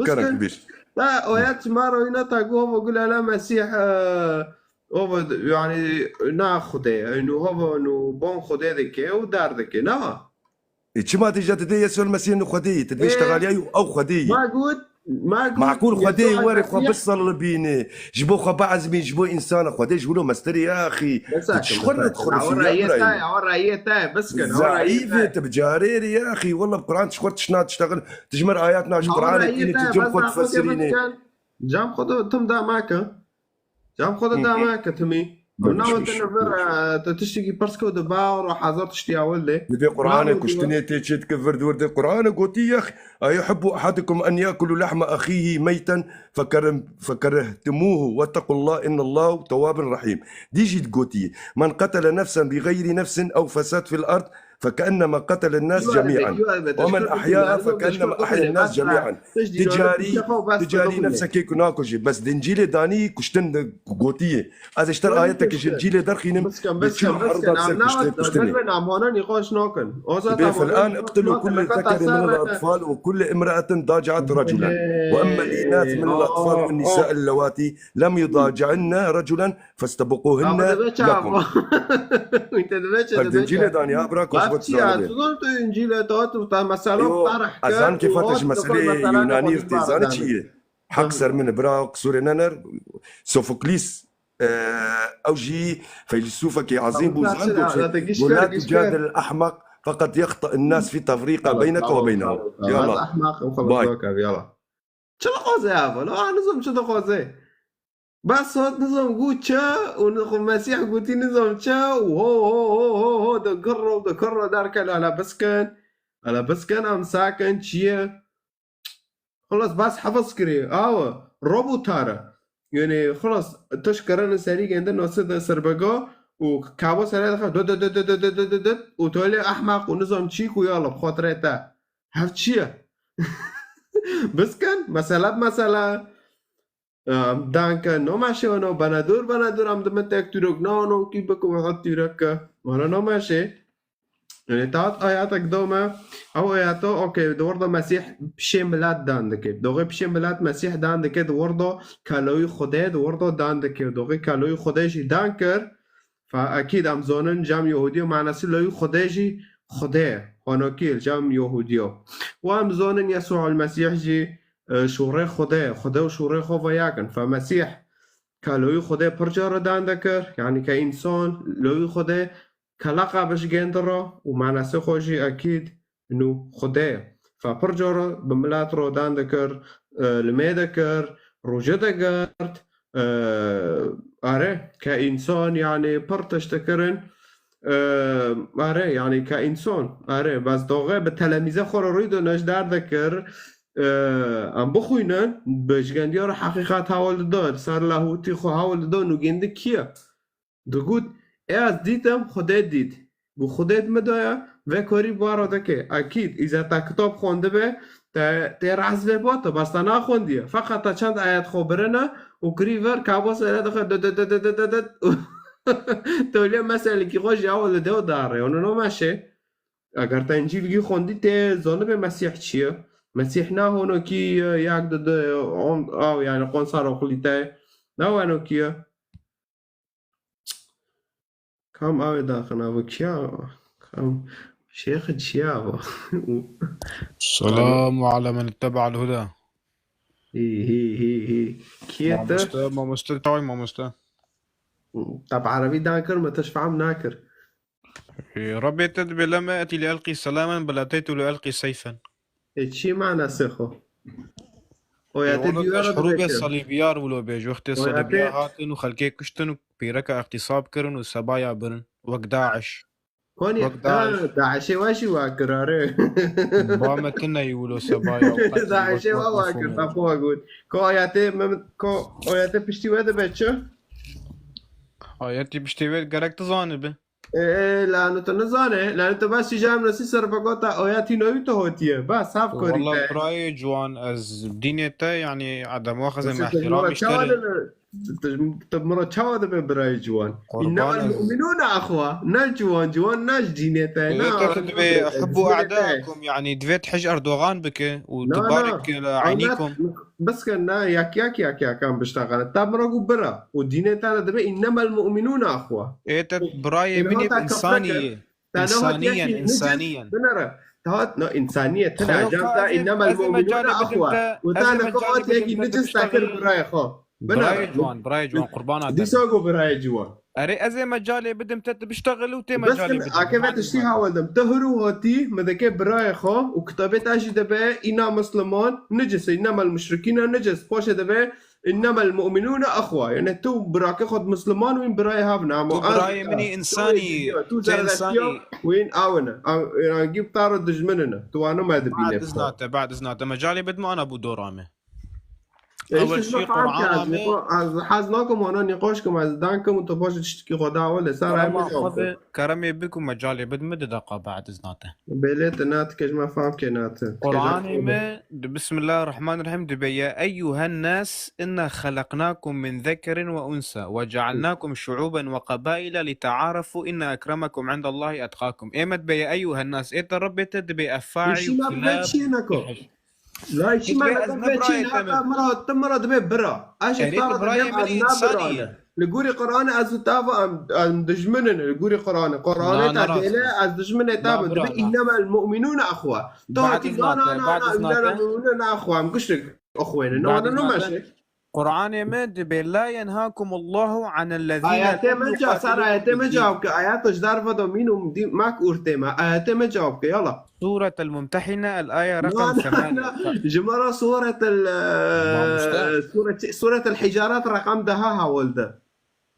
Karak bêj. Ta oyat maro ina ta go bu gulala Mesîh, e, o bu, yani, na Xwedê, yani, hava nu bon Xwedê dike û dar dike, ne? E, çima dîja tu dê Yesû el Mesîh nu Xwedê yî? Tu dibê E, iştexaliya ew, ew Xwedê yî. Ma got, ma got, Maqûl Xwedê Yesû were xwe Mesîh. Bisalibîne. Ji bo xwe biezmîn, ji bo însana. Xwedê ji wilo mestirê ya axî. Mesela Tu çi ki, xwe re mesela, dixurifî awa ya rayê birayê? te, awa rayê te, biskin, awa rayê Zeîf e, te. Tu bi carê re ya axî. Wela bi Quran tu ji xwe re tişna diştexin. Tu ji me re ayet naş, Awa Quranê rayê tîne, te, tu cem bes xwe na xwe ke difesirîne. Biskin. Cam xwe de tim da make. Cam xwe de Hı. da make timî. Hı. Nawe te ne vir, e, te tiştekî pirs ke de ba ro hazir tiştî awil de. Dibê Quranê Nawe kuştinê tê çê dike vir di wir de. Quranê gotî yex. أيحب أحدكم أن يأكل لحم أخيه ميتا فكرم-، فكرهتموه واتقوا الله إن الله تواب رحيم. Dî jî gotî: من قتل نفسا بغير نفس أو فساد في الأرض فكأنما قتل الناس جميعا ومن أحياها فكأنما أحيا الناس جميعا. Tu carî, tu carî nefsekê ku nakujî. Bes di Încîlê danî kuştin de gotiye. Ez ji te re ayetekê ji Încîlê derxînim, bi çi herda ser kuştê, kuştinê. Dibê: فالآن اقتلوا كل ذكر من الأطفال وكل امرأة ضاجعت رجلا وأما الإناث من الأطفال والنساء اللواتي لم يضاجعن رجلا فاستبقوهن لكم. Di Încîlê danî ha bira ku ji bo tu zanibê. Yo, ez zan kêfa te ji meselê Yunanî re tê, zanî çi ye? Heq ser min e bira, qisûrê nener. Sofoklîs, e, ew jî feylesûfekî ezîm bû, zan got, لا تجادل الأحمق فقد يخطئ الناس في تفرقة بينك وبينه. Yala. Bay. Çi dixwaze ev? Lo, nizam çi dixwaze. Bes hat nizam got çi û nixwe Mesîh gotî nizam çi û ho, ho, ho, ho, ho, de girro, de girro derke, la, la biskin. La, la biskin, em sakin, çi ye? Xilas, bas hefez kirî. Awa, robotare. Yani, xilas, tu ji kerene serî gende, nase de serbega û kabo serê dixe, do, do, do, û tu lê ehmeq û nizam çî ku ya li xatirê te. Hev çi ye? Biskin, mesele bi mesele. Em, danke, noma şewno, bana dur, bana dur, em dimin tek tûrok, no, no, ki biku, hat tûrok ke. Wala noma şe. Yani, tat ayatek dome, ew ayata, okey, di wir de Mesîh pişê milat dan dike. Doxê pişê milat Mesîh dan dike, di wir de kaloyî Xwedê, di wir de dan dike. Doxê kaloyî Xwedê jî dan kir. Fa ekîd em zonin cem Yehûdiyo manasî loyî Xwedê jî Xwedê. Honokî cem Yehûdiyo. Wa em zonin Yesû el Mesîh jî, e, şûrê Xwedê, Xwedê û şûrê xwe veyakin. Fa Mesîh kaloyî Xwedê pir cara dan dekir, yani ke însan loyî Xwedê keleqa bijigêndi re û manasê xwe jî ekîd nû Xwedê. Fa pir cara bi milet re dan dikir, e, limê dikir, rûje digirt, e, are, ke însan, yani pir tişt dikirin, e, are, yani ke însan, are, bes doxê bi telemîze xwe re rû de nejdar dikir, e, em bixwînin, bijgendiya re heqîqet hewil dida, ser lehûtî xwe hewil dida, nû gêndi kî ye? Digot, ê ez dîtim, Xwedê dît. Got, Xwedê di min de ye, vê karî bara dike. Ekîd, îza te kitab xwendibe, Te, tê rehz vê bata, bas te naxwendiye. Feqet te çend ayet xwe birine û kirî vir, kabos vere dixwe, dı, dı, dı, dı, dı, dı, dı. Te wê lê meselekî xwe jî awe li dew dare. Onu no meşe. Eger te Încîl gî xwendî, tê zanibê Mesîh çi ye. Mesîh na honokî, e, yek, di, di, on, aw, yani, qonsar oxilî te. Na wenokî ye. Kam awê daxin ava kiya? Kam şêxi çiya ava? Selamu ala men ittebe'al huda. Hî, hî, hî, hî. Kiyê te? Mamoste, mamoste, taway mamoste. Te bi erebî dan kir, me te ji fehm nakir. Ê, Rabbê te dibê leme etî li elqî selamen, bila teytu li elqî seyfen. Ê, çi manasê xwe? Oya te Ê, dîwara hurûbê dibê çi? Salîbiyar wilo bêj. Wextê Oya Salîbiya te hatin û xelkê kuştin û pîreka îxtîsab kirin û sebaya birin. Wek Daiş. Konî, Wek Daiş. Ha, Daişê we jî wa kirare. Ba me tune yî wilo sebaya û qetlî Daişê wek we wa kir, mefhûm. Te xwe got. Ko oya te, Mehmet, ko oya te piştî we dibe çi? Ayetî piştê wê gerek tu zanibi. Ê, ê, lanu tu nizane, lanu tu bes jî cem nesî ser bego te oya tînoyî tu hotiye. Bes, haf korî Walla te. Birayê ciwan, ez dînê te, yanî, edem waxizê Bes me tu ihtiram mira çawa iştere. Dene, tu, tu mira çawa dibe birayê ciwan? Qurban İnnemel ez mu'minûne ahwa. Ne ciwan, ciwan ne ji dînê te, Ê, ne te, te dibê hubbu a'daikum, yanî, divê tu hij Erdogan bike û Na, tu na. barik li Ew ne, eynîkum. Biskin, na, yak, yak, yak, yak, em biştexilin. Te min re got bira. Û dînê te de dibe, "Înnemel mu'minûne axwe." Ê, te birayê min ê, însanî yê. Te ne hat Însaniyen, yekî nicis, însaniyen. Binere. Te hat, no, însaniyê tine, Xeyo cem ka te, ez ê, "Înnemel ez ê mu'minûne mecalê bidim axwe." te, Û ez te ê ne mecalê ka hat bidim yekî te, tu nicis te kir biştexilî. Birayê xwe. Binere. Birayê ciwan, birayê ciwan, qurbana te Dîsa bim. Go birayê ciwan. Erê, ez ê mecalê bidim te, tu biştexil û tê Bes mecalê min, bidim. Akeve tiştî hawil dim. Tu hirû hatî, min dike birayê xwe û kitabê te jî dibe, "Îna Misliman nicis e, înnemel muşrikîne nicis." Paşê dibe, "Înnemel mu'minûne exwa." Yani tu birakê xwe misliman wîn birayê hev ne, ama Tu az birayê min î, tu însanî, Êzîdî, tu tu Zerdeştiya, însanî. Wîn awine. Ew, rengî bi te re dijmin ne. Tu wan nime dibîne. Bad izna te, bad izna te. Mecalê bidim ana bû dora me. E, Ewel işte şî şuna faal Qur'ana kâzî, me. Az hez nakim wana nîqaş kim, ez dan kim û tu paşê tiştekî xwe da wele, sar Kerema em xwe jawab. Bi, keremê biku mecalê bid mi di deqa bad izna te. Belê te nat ke ji me fam ke nat. Qur'anê me di Bismillahirrahmanirrahim dibe ya eyyuhen nas inna xalaqnakum min zekerin ve unsa ve cealnakum şu'uben ve qabaila li ta'arafu inna ekremekum indallahi etqakum. Ê me dibe ya eyyuhen nas, ê te Rebbê te dibe efaî û kilab. Lay çi me dibe ez ne birayê te me. Mira, tu mira dibe bira. Eşê Erê, ta tu birayê min î, însanî ye. Li gorî Qur'anê ez û te va em, em dijmin in. Li gorî Qur'anê. Qur'anê te dêle ez dijminê te bim. Dibe, "Înnemel mu'minûne exwa." Tu hatî na, na, na, na, "Înnemel mu'minûne exwa." Em giştik oxwêne. Ne, ne, ne meşe. Qur'anê me dibe, "La yenhakumullahu anellezîne" Ayetê me ca, sar ayetê me cawab ke. Ayeta ji dar ve de mîn û dî-, mak urtê me. Ayetê me cawab ke, yala. Suretel Mumtehine, el aya rakam semane. Ji me re Suretel, e, Mamoste. Sure çi? Suretel Hicarat rakam deha hawil de.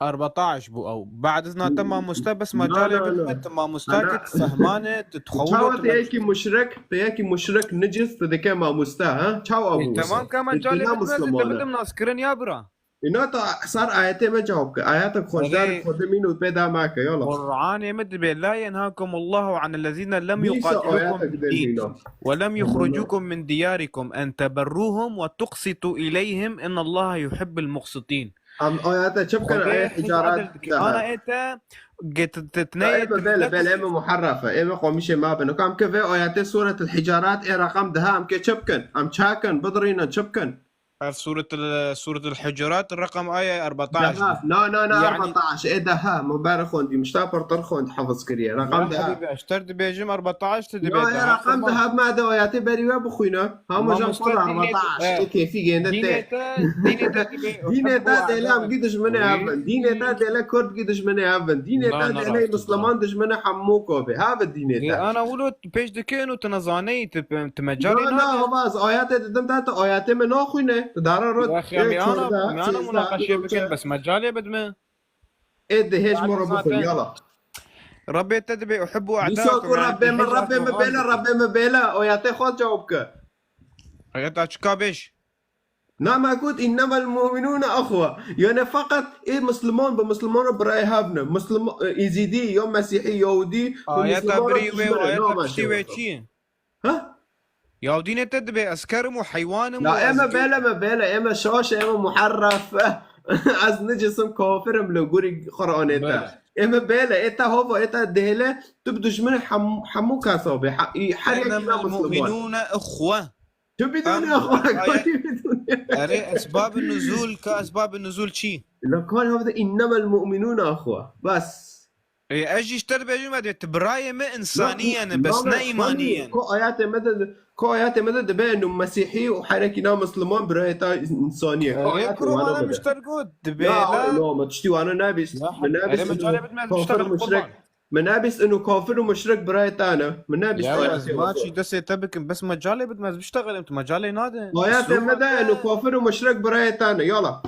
Erbetaş bû ew. Bad izna te mamoste, bes mecalê bidme, tu mamoste ke, tu fehmane, tu dixewilo, Çawa tu te yekî muşrik, te yekî muşrik nicis, tu dike mamoste, ha? Çawa bû? Ê, temam ke mecalê bidme, ez ê te bidim naskirin ya bira. Îna ta sar ayetê me cewab ke. Ayeta xweşdar Erê, xwe de mîn û pê da me ke, yala. Qur'anê me dibe, "La yenhakumullahu anellezîne lem Nîsa yuqatilukum ayeta fid-dîn gidin îna. Ve lem yuxricukum min diyarikum en teberruhum ve tuqsitu ileyhim innallaha yuhibbul muqsitîn." Em ayeta çi bikin? Xwedê Ayet hîç Hicarat adil dike. Ana ê te, get-, te, te, Ya, neyê ê me te bele, bele, ê me muharrefe, ê me qomîşê me bin. Kam ke vê ayetê Suretul Hicarat ê reqam deha em ke çi bikin? Em çakin, bidirînin, çi bikin? Ev Suretul, Suretul Hucurat, reqem aye erbetaş. Deha. Na, na, na, Yani erbetaş. Ê deha. Min ber xwendî. Mişta pirtir xwend, hifiz kiriye. Reqem deha. Ya Habîbi, ez ter dibêjim erbetaş, tu dibê deha. Ya, ya, reqem deha, me de ayetê berî we bixwîne. Hama jan xwe erbetaş. Ê kêfî gênde te. Dînê te, dînê te dibê. Dînê te dêle em gî dijminê hev bin. Dînê te dêle kurd gî dijminê hev bin. Dînê te dêle misliman dijminê hemû ko be. Hev dînê te. Ana wilo pêş dike û tu nezaneyî, tu, tu mecalê nade. Na, na, bas, ayetê didim te, tu ayetê me naxwîne. Tu dara rot. Ê, ana, me ana munaqeşe bikin, bes mecalê bidme. Ê, di hêj mora bixwîn, yala. Rebbê te dibê uhibbu a'daakum, Rebbê me, Rebbê me bêle, Rebbê me bêle. Ayetê xwe cewab ke. Ayeta çika bêj? Na, me got, "Înnemel mu'minûne exwe." Yani feqet ê misliman bi misliman re birayê hev ne. Misliman, e, Êzîdî ya Mesîhî, Yahûdî bi misliman re dijmin e. Ayeta birî wê, ayeta piştî wê çi ye? Ha? Ya dînê te dibê ez ker im û heywan im û Ya ez eme cû- bêle me bêle, eme şaş, eme muherref. Ez necis im, kafir im li gorî Qur'anê te. Bêle. Eme bêle, ê te hova, ê te dêle, tu bi dijminê hem-, hemû kesa bê. Ha-, î-, her Innema yekî ne Musliman. l-mu'minûne ihwe. Tu bidûnî Em, xwe, ayet- kotî bidûnî. Erê, esbab-ı nuzul, ka esbab-ı nuzul çi? La kar havde innema l-mu'minûne xwe. Bes. Ê, ez jî ji te dibêjim, ez dê tu birayê me insaniye ne, bes ne îmaniye ne. Ko ayetê me de, ko ayetê me de dibe enu Mesîhî û herekî na Musliman birayê ta insaniye. Ko Erê, ayetê kuro wana mana bide. Mişter got, dibê Ya, la. no, ma tiştî wana nabîst. Ya, Me nabîst erê, me enu carê bidmez, kafir Mişter û muşrek. Qurban. Me nabîst enu kafir û muşrek birayê ta ne. Me nabîst Ya, ayetê ez me ma de. çî destê te bikim, bes me calê bidmez, biştexelim, tu me calê nade. Ayetê me de enu kafir û muşrek birayê ta ne. Yala.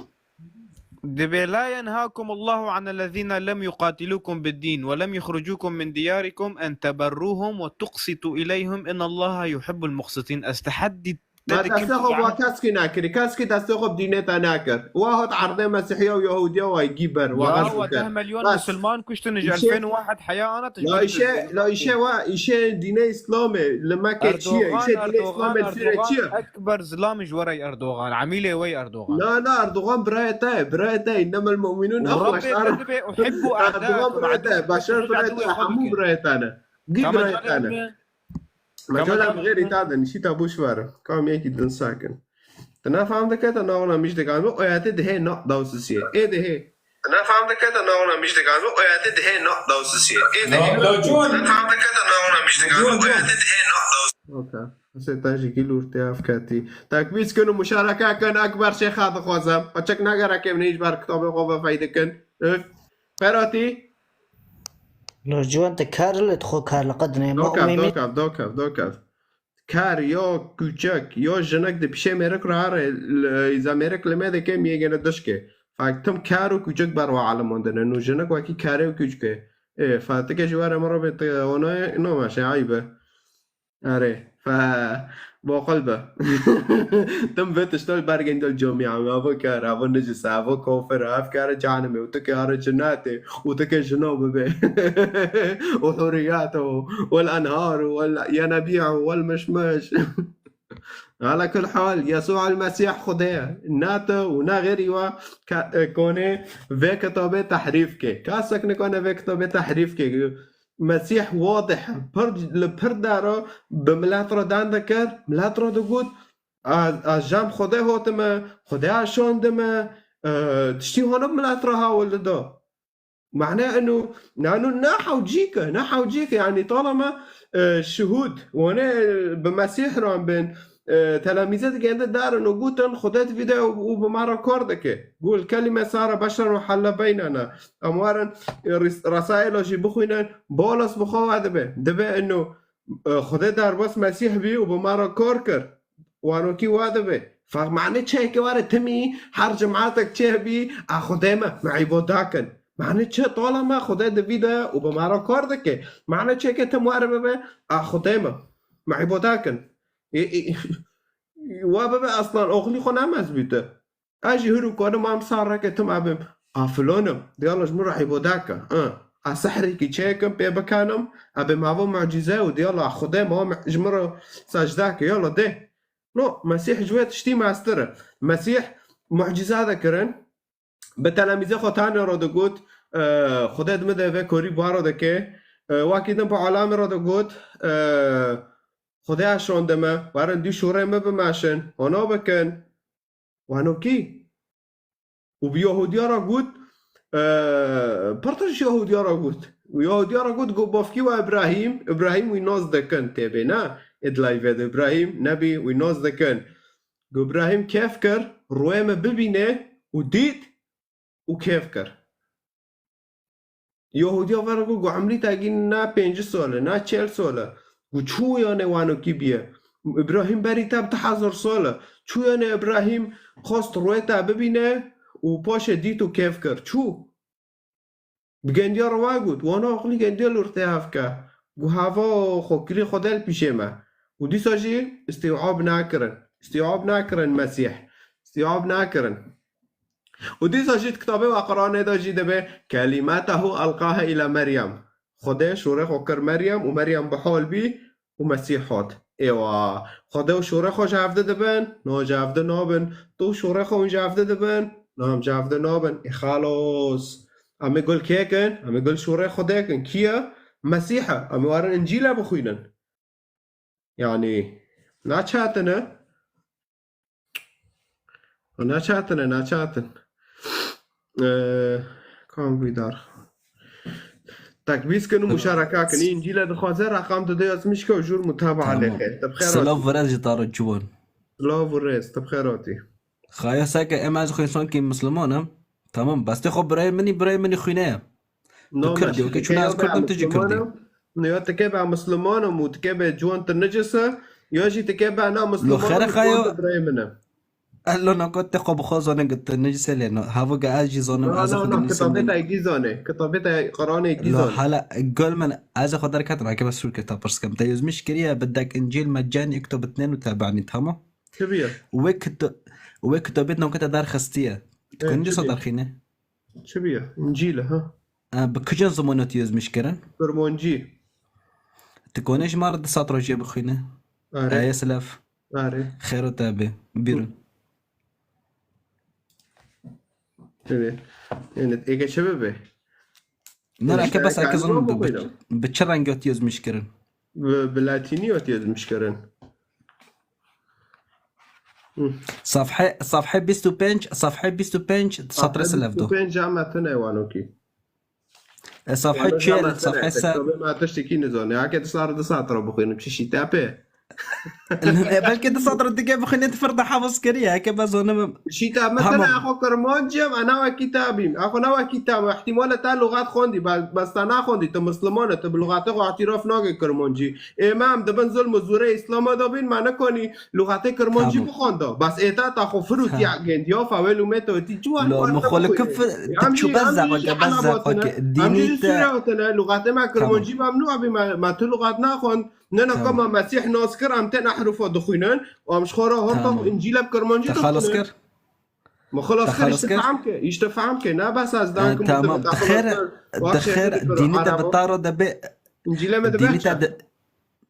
Dibê la yenhakumullahu anellezîne lem yuqatilukum bid-dîn ve lem yuxricukum min diyarikum en teberruhum ve tuqsitu ileyhim innallaha yuhibbul muqsitin. Ez teheddî te Ma dikim destê xwe tu wa keskî nekirî. Keskî destê xwe bi dînê te nekir. Wa hat erdê Mesîhiya û Yehudiya wa gî ber. Wa Ya xeş we bike. deh milyon Bes. Musulman kuştin ji Îşe- elfên û wahid heya ana tu ji La ber îşe, tu- la îşe wa, îşe dînê Îslamê li Mekê çi ye? Erdogan, Îşe dînê Erdogan, Îslamê li Sûrê çi ye? Erdogan, ekber zilamî ji we re Erdogan. Emîlê we Erdogan. Na, na, Erdogan birayê te ye, birayê te ye. Înnemel mu'minûn Û exwe. Rebbê te dibê uhibbu Erdogan birayê te ye, Başar birayê te ye, hemû birayê te ne. Gî birayê te ne. Mecala bi xêrî ta din, şî ta boş ver. Kam yekî din sakin. Te nefam dike, te nawana mij dike. Ama o ayetê dihê na dawsisiye. Ê dihê. Te nefam dike, te nawana mij dike. Ama o ayetê dihê na dawsisiye. Ê dihê. Te nefam dike, te nawana mij dike. Ama o ayetê dihê na dawsisiye. Okay. Hesê te jî gîl û te ev ketî. Tekbîr kin û muşareke kin, ekber şêxa dixwazim. Paçek nagereke min hîç ber kitabê xwe ve feydikin. Öf. Feratî. Nurciwan, te kar li xwe kar li qedinê ma Dokev, umê dokev, dokev, dokev. Kar yo kûçek, yo jinik di pişê mêrik re here, îza mêrik li me dike, miyê gene dişke. Fek tim kar û kûçek ber wa alimandine. Nû jinik wekî karê û kûçke. Ê, fatike ji were min re bê te ona, no meşe, aybe. Erê, fe, boqil be. Tim vê tiştel bergên del camia, avo kar, avo necis, avo kafir, ev kare cehennemê, û tike are cenetê, û tike jino bibe. û huriyat û, wal enhar û, wal yenebiya û, wal mişmiş. Ala kul hal, Yesû el Mesîh Xwedê ye. Ne tu û ne xêrî wa ke, e, konê vê kitabê tehrîf ke. Kesek nikane vê kitabê tehrîf ke. Mesîh wadih, pir, li pir dera bi milet re deng dikir, milet re digot, "Ez, ez cem Xwedê hatime, Xwedê eşandime, e, tiştî hana bi milet re hewl dida." Mane eno, nano ne hewcîk e, ne hewcîk e, yanî talama, e, şihûd, wane bi Mesîh ran bin, e, telemîze digende darin û gotin, "Xwedê di vî de û, û bi me re kar dike." Got, "Kelîme sare beşer û helle beynena." Em warin, e, ris-, Resaîla jî bixwînin, Paulus bi xwe we dibe. Dibe eno, e, Xwedê derbas Mesîh bî û bi me re kar kir. Wanokî wa dibe. Feq mane çêke were timî her cematek çê bî, a Xwedê me, me îbada kin. Mane çi tala me Xwedê di vî de û bi me re kar dike. Mane çêke tim were bibe, a Xwedê me, me îbada kin. Ê, ê, wa bibe aslan oxlî xwe namez bîte. Ez jî hir û karim em sareke tim abim. A filanim, diyala ji min re îbada ke. Ê, a sehrekî çêkim pê bikanim, abim ava mucîze û diyala Xwedê ma me-, ji min re secde ke, yala dê. No, Mesîh ji wê tiştî mestir e. Mesîh mucîze dikirin. Bi telemîzê xwe tane re digot, e, Xwedê di min de vê korî baro dike. E, wekî din bi alamê re digot, e, Xwedê eşandime, werin dû şûrê min bimeşin, hona bikin. Wanokî. Û bi Yahudiya re got, e, pir tişt Yahudiya re got. Û Yahudiya re got, got, bavkî we Îbrahîm, Îbrahîm wî nas dikin tê bê, ne? Ê di layvê de Îbrahîm nebî, wî nas dikin. Got, Îbrahîm kêf kir, rûyê me bibîne û dît û kêf kir. Yahudiya vere got, got, "Emrî te gîn na pêncî sal e, na çel sal e." Got, "Çû yanê wanokî bîye? Îbrahîm berî te bi du hezar sal e. Çû yanê Îbrahîm xwest rûyê te bibîne û paşê dît û kêf kir? Çû?" Bi gendiya re wa got, wana aqilî gendiya li ortê hev ke. Got, "Hava xwe kirî Xwedê li pîşê me." Û dîsa jî îstîab nakirin. Îstîab nakirin Mesîh. Îstîab nakirin. Û dîsa jî di kitabê we Quranê de jî dibe, "Kelîmetehu elqahe île Meryem." Xwedê şûrê xwe kir Meryem û Meryem bi hol bî û Mesîh hat. Êwa, Xwedê û şûrê xwe ji hevdî dibin, no ji hevdî nabin. Tu û şûrê xwe hûn ji hevdî dibin, no em ji hevdî nabin. Ê xalos. Em ê gul kê kin? Em ê gul şûrê Xwedê kin. Kî ye? Mesîh e. Em ê werin Încîle bixwînin. Yanî, ne çetin e. Ne çetin e, ne çetin. Ee, kam vîdar. Tekbîz kin û muşareka kin. Încîle dixwaze reqam tu dê yazmiş ke û jûr mutaba Tamam. lêxe. Te bi xêr Silav hatî. Vere ji te re ciwan. Silav û rêz. Te bi xêr hatî. Xaya seke em ez xwe însankî misliman im. Tamam, bes tê xwe birayê min î, birayê min î xwîne ye. Tu Kurdî, okey, çûna ez Kurd im, tu jî Kurdî. Ya tikê be Misliman im û tikê be ciwan tu necis e, ya jî tikê be na Misliman im û ciwan tu birayê min e. Lo xêre xayo. Eh, lo nako te xwe bi xwe zane ki tu necis e lê no. Havo ge ez jî zanim, ez xwe de Misliman. Kitabê te gî zane, kitabê te Qur'anê gî zane. Lo hala gol min ez xwe derketim, eke bes sûr ke ta pirs kem. Te yozmiş kiriye bi dek Încîl me cen, ek to bitnen û te banî, tamam? Çi biye? Wê kito-, wê kitabê nako te derxistiye. Tu Ê, kunci çi sa biye? Derxîne? Çi biye? Încîl e, ha? E, bi kicên zimanê tu yozmiş kirin? Kurmancî. Tu konê ji me re du sat rojê bixwîne? Are. Eye silav. Are. Xêro te be. Bîrin. Ê, ê, ê, eke çi bibe? Ne, eke bes eke zanim bi, bi çi rengê tu yozmiş kirin? Bi, bi latînî ot yozmiş kirin. Hı. Safhe, safhe bîst û pênc, safhe bîst û pênc, satre Safhe silev do. Bîst û pênc ama tune wanokî. E, safhe çel, safhe se. Kitabê me tiştekî nizane. Heke di sar, di sat re bixwînim, çi şîte pê? E, belkî di sat re dike bixwîne, tu fir de hafız kiriye. Heke be zonim. Şîte me tune, xwe Kurmancî em, ana wekî te bîm. Xwe ne wekî te me. Îhtîmal e te lugat xwendî, be-, bes te naxwendî, tu Misliman e, tu bi lugatê xwe îtîraf nake Kurmancî. Ê me em dibin zulm û zûrê Îslamê de bîn, me nekonî lugatê Kurmancî bixwenda. Bas ê te ta xwe firûtiya gendiyafa wê lûmê te wetî ciwan. Lo, min xwe li kif, tu çû bez zewake, bez zewake. Dînî te Sûriye hatine, lugatê me Kurmancî mamnû abî, me, me tu lugat naxwend. Ne, ne, ka me Mesîh nas kir, em tên ehrufa dixwînin. Û em ji xwe re horta Încîle bi Kurmancî dixwînin. Te xalos kir? Mixulas kir, îşte fehm ke, îşte fehm ke. Ne bes ez dan kim. Tamam. Dixêr, dixêr, dînî te bi ta re de be. Încîle me de dînî te de,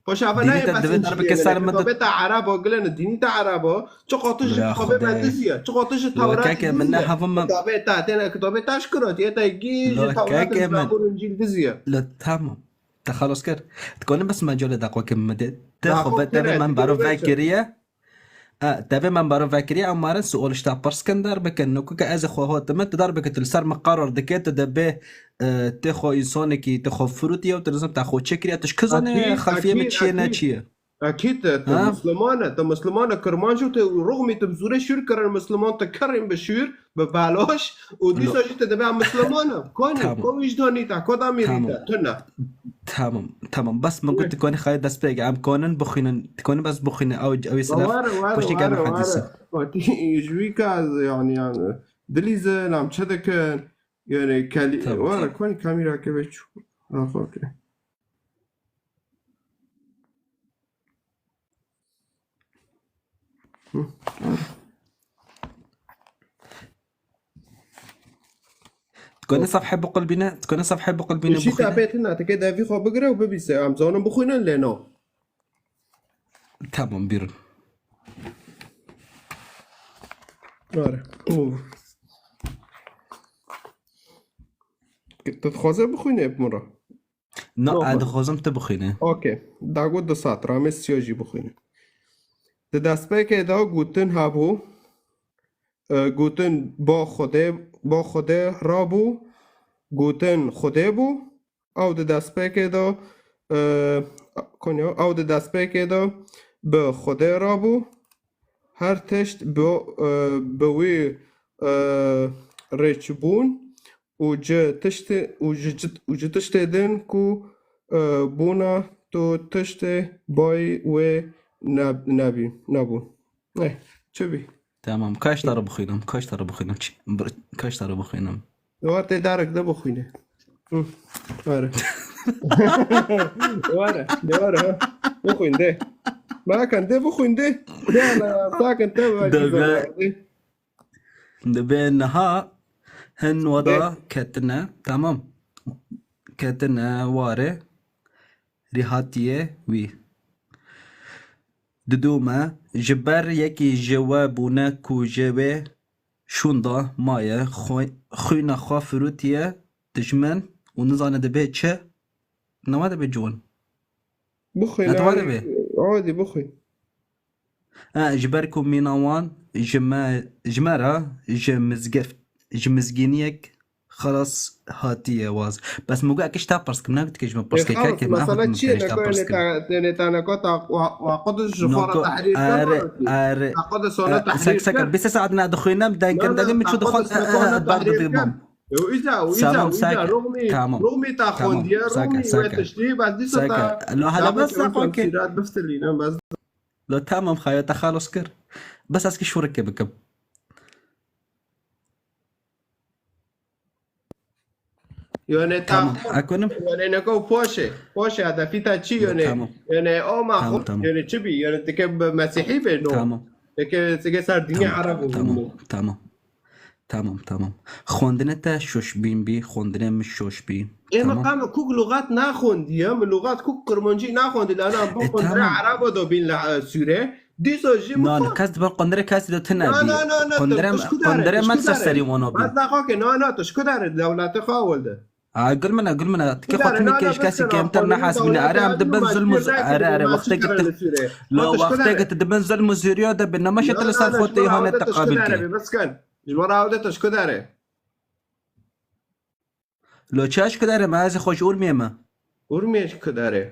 Xoşava dînî nayê te bes divê Încîlê darbike ne. Ser min de. Kitabê te Erebo, gilene dînî te Erebo. Çiqa tu ji kitabê me diziye. Çiqa tu ji Tewrat diziye. Kitabê te têne, kitabê te şkirot. Yê te gî ji Tewrat Încîl diziye. Lo, tamam. Te xalos kir. Dikonî bes me cole daqwe ke me de. Te xwe be te be men baro vekiriye. E, tevê me baro vekiriye, em marin sual ji te pirs kin, derbikin. Niko ke ez xwe hatime, tu derbikin, tu li ser min qerar dike, tu dibê, e, tê xwe însanekî, tu xwe firûtiye û tu nizam te xwe çi kiriye, tu ji kizane xelfiye min çi ye, ne çi ye? Akîd, e, tu Misliman e, tu Misliman e, Kurmanc û tu ruxmî tu bi zûrê şûr kirin Misliman, tu kirin bi şûr, bi baloş û dîsa jî tu dibê Misliman e. Konî, ko wîcdanî te, ko demîrî te, tu ne. Tamam, tamam. Bes min got, tu konî xayê destpêkê. Em konin bixwînin. Tu konî bes bixwîne. Ew, ew ê silaf. Were, were, were, were. Ji wî ka, yanî, yanî, dilîzin, em çi dikin? Yanî, kelî-, Tamam. Were, konî kamîra ke ve çû. Rafa ke. Hı. Dikone safhe biqulbîne, dikone safhe biqulbîne. Şî bixwîne. Tapê tune, tike devî xwe bigire û bibîse. Em zanin bixwînin lê no. Tamam, bîrin. Are. Û. Tu dixwaze bixwîne bi min re? Na, ez dixwazim tu bixwîne. Okey. Dago du sat, Ramês Siya jî bixwîne. Di destpêkê de gotin hebû, e, gotin ba Xwedê, ba Xwedê rabû, gotin Xwedê bû. Ew di destpêkê de, e, Konya, ew di destpêkê de bi Xwedê rabû. Her tişt bi, e, bi wî, e, rêçbûn. û ji tiştê, û ji, ji, û ji tiştê din ku, e, bûna tu tiştê bayî wê ne-, nebî, nebûn. Eh, çi bî? Tamam, kaç tane bixwînim? Kaç tane bixwînim? Çi-, bir, kaç tane bixwînim? War tê darek de bixwîne. Hı, were. Were, de were, ha. Bixwîn, de. Bakan, de bixwîn, de. De, ala, bakan, te, Deve. Dibê niha hin wada Ê. ketine, tamam. Ketine warê rîhatiyê wî. Didû me, ji ber yekî ji we bûne ku ji wê şûnda maye, xwe-, xwîna xwe firûtiye dijmin û nizane dibê çi? Newa dibê ciwan. Bixwî, Ne, tu ne, vane bê? Odî bixwî. E, ji ber ku mîna wan ji me, ji me re ji mizgift, ji mizgîniyek xelas hatiye waz. Bes min got, eke ji te pirs kim, ne got ke ji min pirs ke, Xelas, kekê, min mesela negot çi ye min te neko, pirs yani kim. Ta, yani ta neko ta wa, wa Qudus ji xwe re Noko, tahrîr are, kir. Are. Ta Qudus ona E, tahrîr sek, sek, kir. Bîst saet ne dixwînim, dengin, Na, na, dengin, min ta çû dixwin, Qudus e, neko e, ona ber tahrîr dibî kir. bam. Ew îca, ew îca, Tamam, ew îca. Seke. Roxmî, Tamam. Roxmî ta Tamam. xwendiye, Seke, Roxmî we seke. Tiştî, bes dîsa Seke. ta Lo hele bes seke, okey. Tefsîrat biftilîne, bes. Lo tamam, xaya te xalos kir. Bes ez ki şûrikê bikim. Yone ta Tamam, xwe, ek wenim. Yone neko poşe. Poşe hedefî ta çi Lo yone? Tamam. Yone o ma Tamam, xwe, tamam. Yone çi bî? Yone tike bi Mesîhî bê no. Tamam. Tike, tike ser dînê Tamam, Ereb û tamam, bû. Tamam. Tamam, tamam. Xwendine te şoşbîn bî, xwendine min şoş bî. Ê, Tamam. Maqam kuk lugat naxwendiye, min lugat kuk kirmancî naxwendi, lana bu E, qundre tamam. Erebo do bîn la, e, Sûre. Dîsa jî Na, na, mixwend. Kes di ber qundre kesî de tune Na, bî. Na, na, na, Qundre, tu, tu şku dare, qundre tu me şku dare. Serî wana bî. Bes daxwa ke, na, na, tu şku dare, dewlete xwe ewil de. Ha, gul min e, gul min e. Tike Şku xwe dare, tune na, na, kêş bes kesî kere, kêmtir aferîn, nehesbîne. Dewlet Ere em dibin Erebo zulm û z-, maşîr ere, ere, nake, wextê maşîr git-, kere li Sûre. Lo, tu şku wextê dare. Git dibin zulm û zûriya de bi nemaşe Na, te li na, ser na, xwe ji te bo ra ihanet ewde te tu şku dare, qebîl kir. Bes ken. Ji bo ra ewde tu şku dare. Lo çi ez ji ku dere me, ez ê xwe ji Urmiyê me. Urmiyê ji ku dere?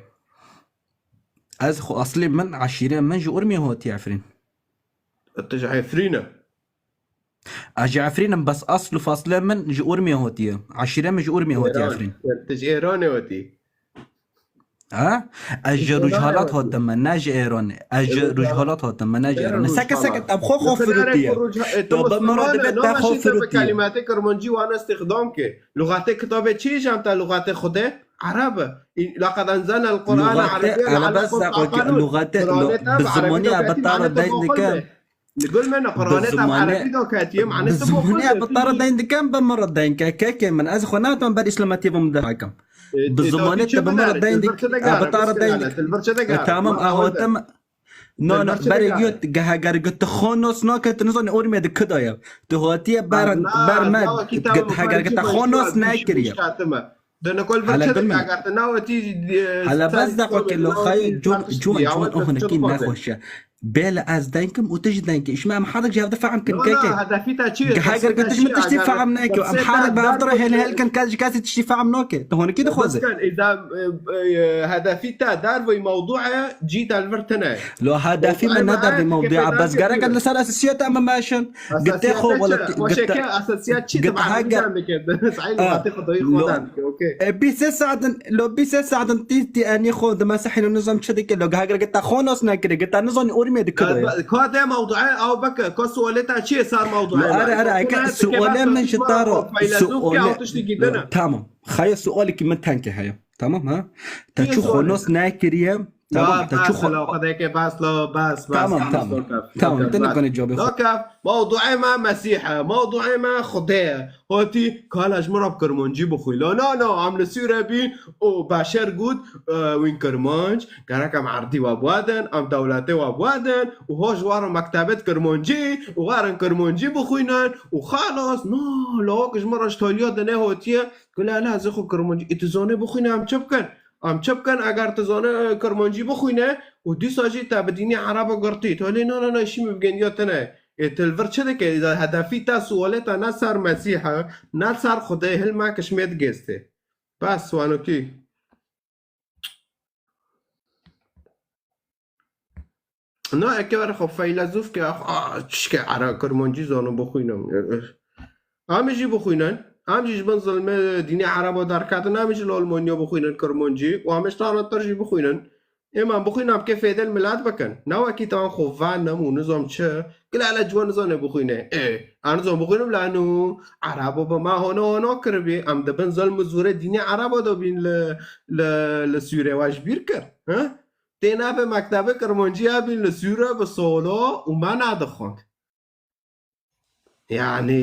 Ez xwe eslê min, eşîrê min ji Urmiyê hatiye Efrîn. Tu ji Efrîn e? Ez ji Efrîn im, bes esl û faslê min ji Urmiyê hatiye. Eşîrê min ji Urmiyê hatiye Efrîn. Tu ji Êranê hatî? Ha? Ez ji Rojhelat hatim me, ne ji Êranê. Ez ji Rojhelat hatim me, ne ji Êranê. Seke seke em xwe xwe firûtiye. Tu bi min re dibê te xwe firûtiye. Kelimatê kirmancî wan îstîxdam ke. Luxatê kitabê çi jî em te luxatê Xwedê Ereb e. Laqad enzelnel Qur'ane Erebiyyen leallekum ta'qilûn. Luxatê, bi zimanî ev te re deyn dikin. Li gul me ne Qur'anê tam Erebî de ketiye, mane bi zimanî ev te re deyn dikin, bi min re deyn ke, kekê min. Ez xwe nadim ber îslametiyê bim de hakim. Bi zimanê te bi min re deyn dik-, bi te re deyn dik-, e, tamam, e, hatim. No, no, berê got, ge-, heger got tu xwe nas nake, tu nizanî Urmiyê di kida ye. Tu hatiye ber, ber me, heger got tu xwe nas nekiriye. Dene kol vir çe dike, eger tu newetî, e, Hele bes deqo ke lo xayê cûn, cûn, cûn o hinekî nexweş e. Bêle ez denkim û tu jî denkî. Îşme em herdek ji hev de fehm kin keke. Hedefî te çi ye? Heger ke tu ji min tiştî fehm neke. Em herdek bi hev de re hêlhêl kin, kes ji kesî tiştî fehm nake. Tu honekî dixwaze. Bes ken, îda, e, e, hedefî te derveyî mewdû e, cî te li vir tine. Lo hedefî me ne derveyî mewdû e. Bes gerek e li ser esasiyet em bimeşin. Gitê xwe wele gitê. Esasiyet çi? Gitê heger. Bîst saetin, lo bîst saetin tî, tî enî xwe di mesehî nizam çi dike, lo gehagir gita xwe nas nekirî, gita nizam Urmiyê dikirî. Ka de mewduê ew bike, ka sualê te çi ye ser mewduê? Lo, are, are, eke sualê min ji te re, sualê, tamam. Xaye sualekî min tenke heye. Tamam ha? Te çi xwe nas nekiriye? Tamam, te çi xwe. Xwedeke bas lo, bas, bas. Tamam, tamam. Tamam, te nikane cevabê xwe. Mewduê me Mesîh e, mewduê me Xwedê ye. Hatî, kala ji min re bi kirmancî bixwî. La, na, na, em li Sûre bîn û beşer got, e, wîn kirmanc, gerek em erdî we biwedin, em dewletê we biwedin û ho ji we re mektebê di kirmancî û werin kirmancî bixwînin û xelas. Na, lawak ji min re ji taliya dinê hatiye, got, la, la, ez ê xwe kirmancî, ê tu zanê bixwîne, em çi bikin? Em çi bikin eger tu zanê, e, kirmancî bixwîne û dîsa jî te bi dînê Ereba girtî? Tu lê, na, na, na, îşî min bi gêniya tune. Ê, tu li vir çi dike? Îda hedefî te, sualê te ne ser Mesîh e, ne ser Xwedê, hilmek ji mêr digêstê. Bes, wanokî. Na, eke were xwe feylezûf ke, ah, ah, çişke Ereb, kirmancî zanin bixwînin. Em jî bixwînin. Em jî ji bin zilmê dînê Ereba derketin, em jî li Almanya bixwînin kirmancî û em ji tane tir jî bixwînin. Ê, em bixwînin, em kê fêdê li milet bikin. Ne wekî te an xwe venim û nizam çi. Gila le ciwan nizane bixwîne. Ê, em nizam bixwînim la nû. Erebo bi me hona hona kiribî. Em di bin zilm û zûrê dînê Ereba de bîn li, li, li Sûrê we ji bîr kir. He? Tê navê mektebê kirmancî hebîn li Sûre bi solo û me nadixwend. Yanî,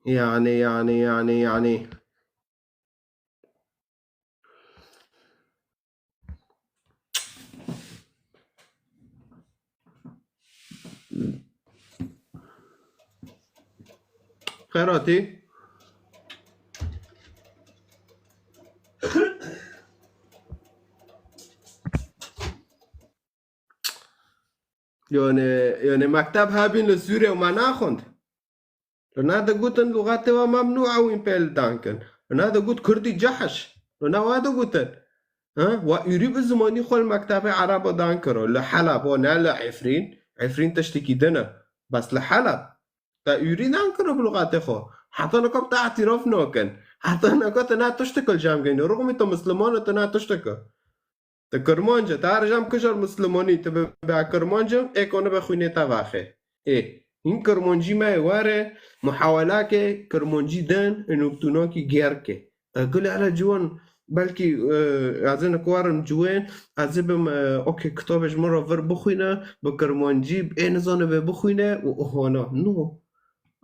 yanî, yanî, yanî, yanî. Xêr hatî. Yani, yani mekteb hebîn li Sûriyê û me naxwend. Li na digotin lûxatê we memnû ew ên pê li dan kin. Li na digot kurdî cehş. Li na wa digotin. Ha? Wa ûrî bi zimanî xwe li mektebê ereba dan kiro. Li Heleb, o ne li Efrîn. Efrîn tiştekî din e. Bes li Heleb. Te ûrî dan kiro bi lûxatê xwe. Heta nika te îtîraf nakin. Heta nika te ne tiştek li cem gehîne. Rûxmî te misliman e, te ne tiştek e. Te kirmanc e, te her cem kijar mislimanî, te be, be kirmanc e, ê kone be xwînê te vaxê. Ê, hîn kirmancî me were, muhawelake kirmancî den, û tu nakî gerke. Te gule hele ciwan, belkî, e, ez ê nikuwarim ciwên, ez ê bim, e, okey, kitabê ji min re vir bixwîne, bi kirmancî, ê nizane bê bixwîne û ohana. No.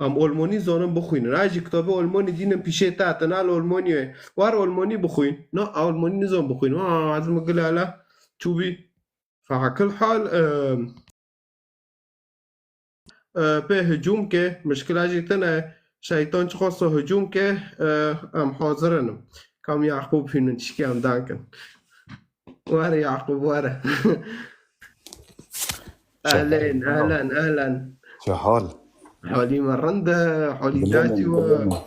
Em Olmanî zanin bixwînin. Ay jî kitabê Olmanî dînin pîşê te, te na li Olmanî ye. War Olmanî bixwîn. Na, Olmanî nizan bixwîn. Aa, ez min gile hele çûbî. Fehakil hal, e, e, pê hicûm ke, mişkila jî tine, şeytan çixwasa hicûm ke, e, em hazir in. Kam Yaqûb hînin tişkî em dan kin. Were Yaqûb, were. Ehlen, ehlen, ehlen. Çi hal? Halî me rind e, halî Bilême, datî we. Bilême.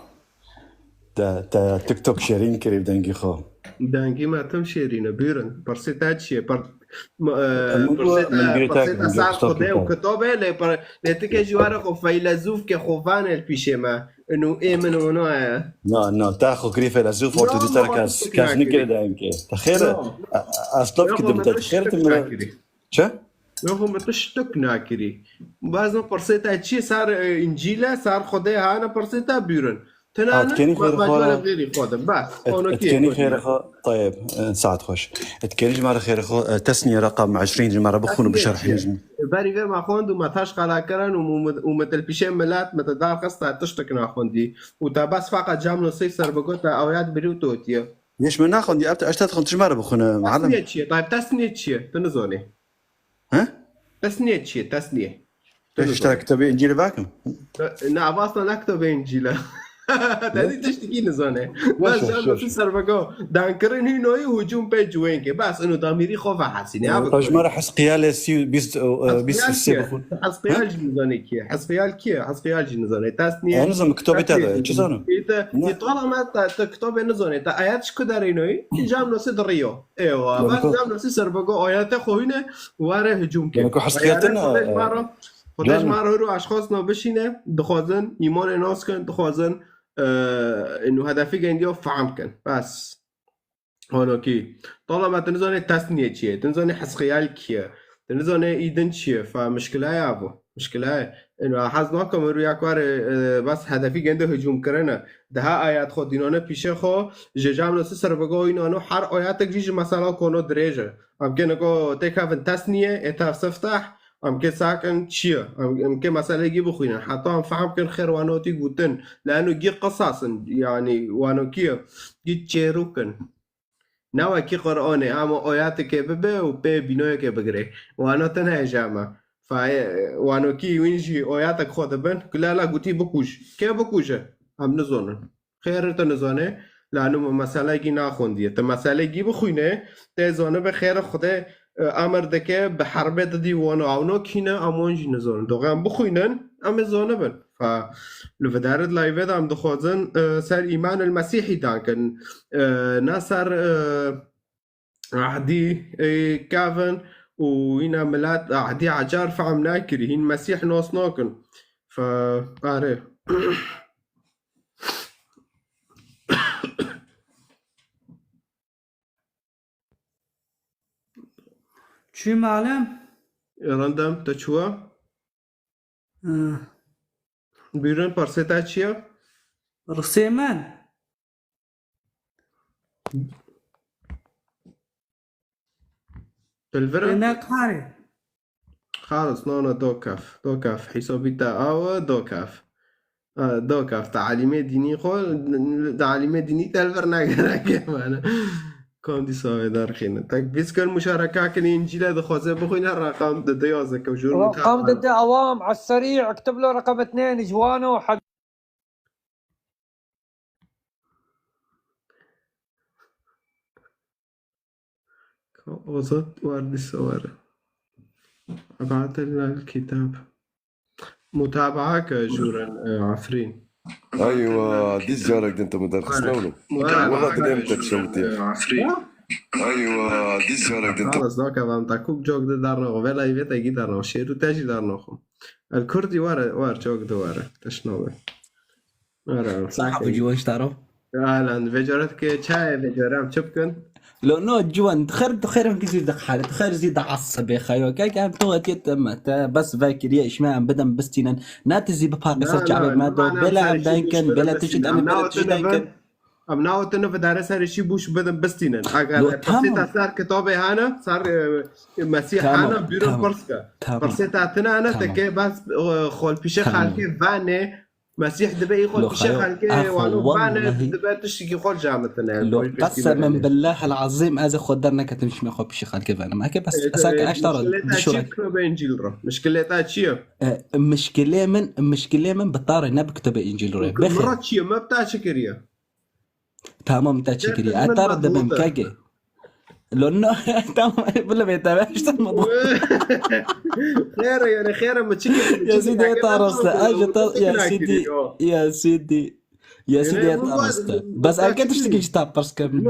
Te, te TikTok şêrîn kirî bi dengî xwe. Dengî me tim şêrîn e, bûrin. Pirsê te çi ye? Pir-, m-, e, Min pirsê got, te, min girê te, pirsê te min girê sar TikTok xwedê û te. Kitabê, lê pir-, lê ti ke jî were xwe feylezûf ke xwe vanê li pîşê me. Ino ê min wina ye. Na, na, te xwe kirî feylezûf, ortu Yo, dî te ma kes, kes nikirî dengê. Te xêr e? Yo. A, a, ez top Yo, kidim ma te. Te xêr tu min re. Çi? Yo, xwe min tiştek nakirî. Baz min pirsê te çi sar, e, Încîl e, sar Xwedê hane pirsê te bûrin. Tinane, Etkenî xêr xwe re. Bas, et-, etkenî xêr xwe, tayeb, e, saet xweş. Etkenî ji me re xêr xwe, e, tesniye reqam eşrîn ji me re bixwin û bişerhîn ji me. Berî vê me xwend û me taş qala kirin û mu-, mu-, û me til pîşê milet, me te dar xist te tiştek naxwendî. Û te bes feqet cam nosê ser bigot te awiyat birî û totiye. Yeş me naxwendî, ev te eştet xwend ji me re bixwine, muallim. Tesniye çi ye? Tayeb, tesniye çi ye? Tu nizanî. He? Tesniye çi ye? Tesniye. Te ji te kitabê Încîlê vekim? Ne, ne, avasna ne kitabê Încîl e. Te dî tiştekî nizane. Bas, can nasî serbego. Dankirin hînoyî hücum pê ciwênkê. Bas, ino damîrî xwe vehesîne. Te ji me re Hizqiyalê sî, bîst, e, bîst û sê bixwin. Hizqiyal jî nizane kî ye. Hizqiyal kî ye? Hizqiyal jî nizane. Tesniye. Ez nizam kitabê te de, çi zanim? Te, te talama te, te kitabê nizane. Te ayet ji ku derê inoyî? Cam nasî diriyo. Ewa, bas cam nasî serbego ayete xwe hîne ware hücum ke. Yanî ku hesqiyatin, Xwedê ji me re, Xwedê ji me re hûr û eşxas na bişîne, dixwazin îmanê nas kin, dixwazin, e, inu hedefî gendiya fehm kin. Bas. Hanokî. Talama tu nizanê tesniye çi ye, tu nizanê hesqiyal kî ye, tu nizanê îdin çi ye, fa mişkila ye abo. Mişkila ye. Ino hez nakim rûya ku are, e, bas hedefî gende hücum kirine. Daha ayet xwe dînane pîşê xwe, ji cam nasî serbego înano her ayetek jî ji mesela kono dirêj e. Em kê nego têkevin tesniye, ê tev siftah, em kê sakin çi ye? Em, em kê meselê gî bixwînin. Heta em fehm kin xêr wano tî gotin. Leno gî qisas in, yanî wano kî ye? Gî çêrûk in. Ne wekî Qur'anê, hema oyatekê bibe û pê bînoyekê bigire. Wano tune hêja me. Fa-, wanokî wîn jî oyatek xwe dibin. Ku lala gotî bikûj. Kê bikûje? Em nizonin. Xêr tu nizane. Lano me meselekî naxwendiye. Tu meselekî bixwîne, tê zanibe xêr Xwedê, e, emir dike, bi herbê didî wan û ewno kîne, em wan jî nizonin. Doxê em bixwînin, em ê zanibin. Fa, li vidarê di layvê de em dixwazin, e, ser îman el Mesîhî dan kin. E, ne ser, e, ehdî, e, kevin û yine milet ehdî ecar fehm nakirî. Hîn Mesîh nas nakin. Fa, are. Çû malem? Rindem, te çûwa? Hı. Buyurun, pirsê te çi ye? Pirsê min? Dilvira? Ne karê. Xalis, no, no, dokaf. Dokaf. Hesabî te awe, dokaf. E, dokaf. Te alîmê dînî xwe, te alîmê dînî te li vir negereke mane. Kam dîsa wê derxîne. Tek bîst kin muşareka kin, Încîle dixwaze bixwîne, reqam dide yazeke jûr. رقم دده عوام على السريع، اكتب له رقم اثنين جوانه وحق. Ozod war dîsa were. Ebatelna el kitab. Mutabaa ke jûren, e, Efrîn. Eywa, dîs carek din tu min derxist ne oğlum. Wala didem te şewtiye. Eywa, dîs carek din tu. Xalas, nake vam ta kuk cok de darnaxo. Vela îvete gî darnaxo. Şêru te jî darnaxo. El Kurdî were, wer cok de were. Teşnabe. Were, Sahibi ciwan ji taro. Alan, vecaret ke çaye vecarem çi bikin? Lo no ciwan, xer xer hingî zî de xalet, xer zî de asibê xeyo. Ke ke em toxetiyê te me, te bes vekiriye, îşme em bidin bistînin. Ne tu zî bi paqe ser çavê me do, bela em denkin, bela tu jî em bela tu jî denkin. Em navtine ve dare serê şî bûş bidin bistînin. Eger pirsê te ser kitabê hene, ser, e, Mesîh hene, bîro pirs ke. Pirsê te tine hene, te ke bes, e, xolpîşe xelkê venê, Mesîh dibe î xwe pîşe xelkê wano bane, dibe tiştekî xwe camitine. Lo qesem billah el azîm, ez ê xwe derneketim, şime xwe pîşe xelkê venim. Eke bes, esake eşta ra dişore. Kitabê Încîl ra. Mişkilê te çi ye? Mişkilê min, mişkilê min bi tarê ne bi kitabê Încîl re. Bixê. Mira çi ye? Me bi te çi kiriye? Tamam, te çi kiriye? Ez te re dibim keke. Lo no, tamam, bila bê te ver, işte mi bu? Xêre yani, xêre mi çi kiriye? Ya Sîdî, ta raste. Aje ta, ya Sîdî, ya Sîdî. Ya Sîdî, ta raste. Bes eke tiştekî ji te pirs kim.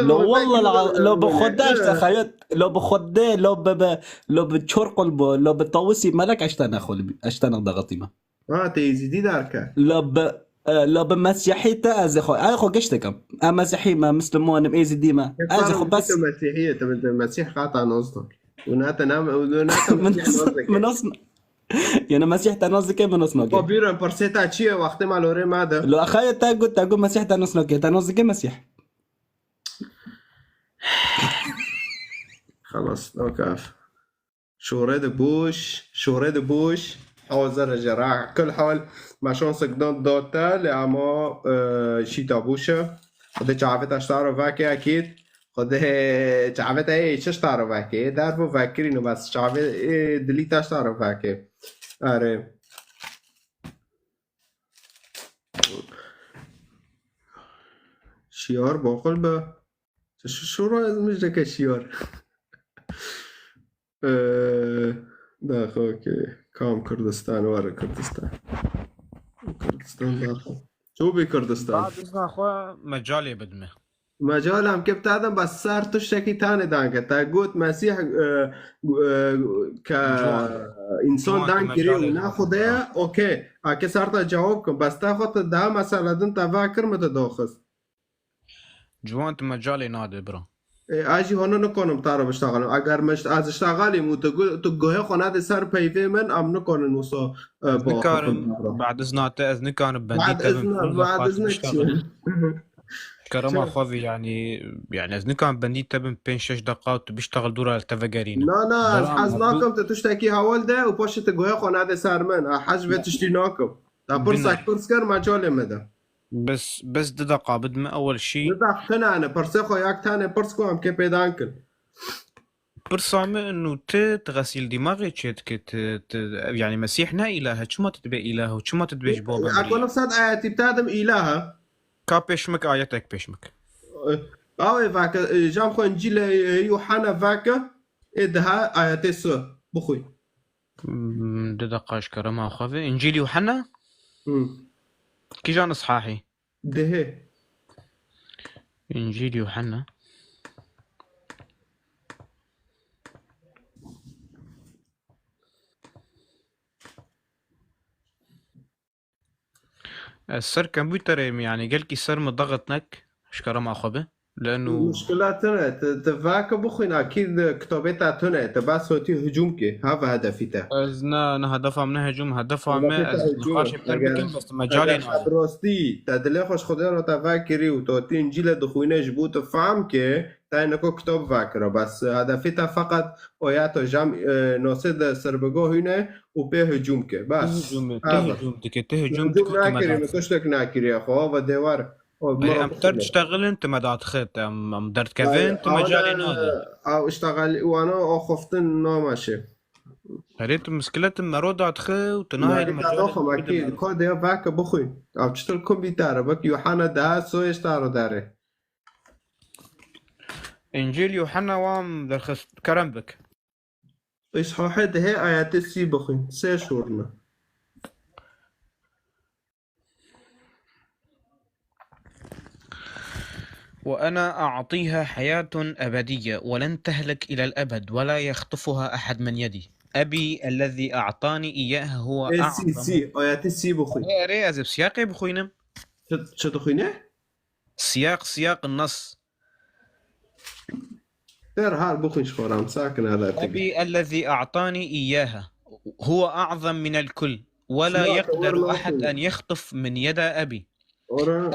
Lo walla, lo bi Xwedê işte xeyat, lo bi Xwedê, lo bi, lo bi çor qul bu, lo bi tawusî melek eştene xwe, eştene daxitîme. Ha, te Êzîdî derke. La bi, e, la bi Mesîhî te ez ê xwe, ez ê xwe giş dikim. Em Mesîhî me, Misliman im, Êzîdî me. Ez ê xwe bes. Mesîhî ye, te, te Mesîh qata nas dike. Û ne te nam, û ne te Min nas, min nas, yani Mesîh te nas dike, min nas nake. Xwe bîrin, pirsê te çi ye, wextê me lorê me de. Lo axayê te got, te got Mesîh te nas nake, te nas dike Mesîh. Xelas, okey. Şorê de boş, şorê de boş. Hazir e jê re. Kul hal, me şansek dan da te, lê ema, e, şîta boş e. Xwedê çavê te ji te re veke ekîd. Xwedê çavê te ê çi ji te re veke. Dervo vekirîne bes çavê, ê, dilî te ji te re veke. Erê. Şiyar baqil be. Şu, şu, şura ez mijleke şiyar. Ee, daxo ki kam Kurdistan, were Kurdistan. Kurdistan daxo. Ço bê Kurdistan. Bad izna xwe mecalê bidme. Mecalê em kê bitadim, bes ser tiştekî tanê dan ke. Te got Mesîh, e, e, ke însan dan kirê û ne Xwedê ye, okey. Ake ser te cewab kim. Bes te xwe te daha mesele din te vekir min te doxist. Ciwan tu mecalê nade bira. E, ez jî hona nikonim te re biştexelim. Eger min ez iştexelîm û tu gu-, tu guhê xwe nedê ser peyvê min, em nikonin wisa, e, Ez nikarim, bad izna te ez nikarim bendî te bim. Bad izna, bad izna çi? Kerema xwe vî, yani, yani ez nikarim bendî te bim pênc şeş deqa û tu biştexil dûra li te vegerînim. Na, na, ez hez nakim tu tiştekî hewal de û paşê tu guhê xwe nedê ser min. Ez hez vê tiştî nakim. Te pirsek pirs kir, mecalê me de. Bes, bes du deqa bidme ewel şî. Du deq tune ne, pirsê xwe yak tane pirs ku em kê pêdan kin. Pirsa min û tu, tu xesîl dîmaxê çê dike, tu, tu, yani Mesîh ne îlah e, çima tu dibê îlah û çima tu dibê ji bo bendî? Ekonim sed ayetî bitadim îlah e. Ka pêşmik ayetek pêşmik. Awê vake, e, cam xwe Încîlê, e, Yuhanna vake, ê daha ayetê su, bixwî. Hmm, du deqa ji kerema xwe ve. Încîl Yuhanna? Hmm. Kîjan îshahî? Dehê. Încîl Yuhanna. Ez ser kompûterê me, yani gelkî ser me daxitnek ji kerema xwe be. Leno muşkila tune, tu, tu vake bixwîn, akîd kitabê te tune, tu bes hotî hicûm kê, ha ve hedefî te. Ez ne, ne hedefa min ne hicûm, hedefa me, ez nîqaşê pir bikim, bes tu mecalê nade. Eger bi rastî te dilê xwe ji Xwedê re te vekirî û tu hotî Încîlê dixwîne ji bo tu fehm kê, te neko kitab vekira, bes hedefê te feqet oya to jem, e, nasê de sirbigo hîne û pê hicûm ke, bes. Hicûm, te hicûm dike, te hicûm dike, tu me nakirî, tu tiştek nakiriye, xwe ve dêwar. O, Erê, mero em bixwîne. Tiştexilin, tu me dadixit. Em, em derdkevin, yani, tu me carê nade. Ew iştexel, wana axaftin namaşe. Erê, tu miskilet, tu mero dadixi û tu nahêlî me carê. Kode ya veke bixwîn. Ew çitur kumbî tare, bak Yuhanna daha soyê taro dare. Încîl Yuhanna wan derxist, kerem bik. Îshahê dehê ayetê sî bixwîn. Sê şorne. وأنا أعطيها حياة أبدية ولن تهلك إلى الأبد ولا يخطفها أحد من يدي. أبي الذي أعطاني إياها هو أعظم. Sî, ayetê sî bixwîn. Erê, erê, ez ê bi siyaqê bixwînim. Çi, çi dixwîne? Siyaq, siyaq nas. Ser har bixwîn ji xwe re, em sakin hela te. أبي الذي أعطاني إياها هو أعظم من الكل ولا يقدر أحد أن يخطف من يد أبي.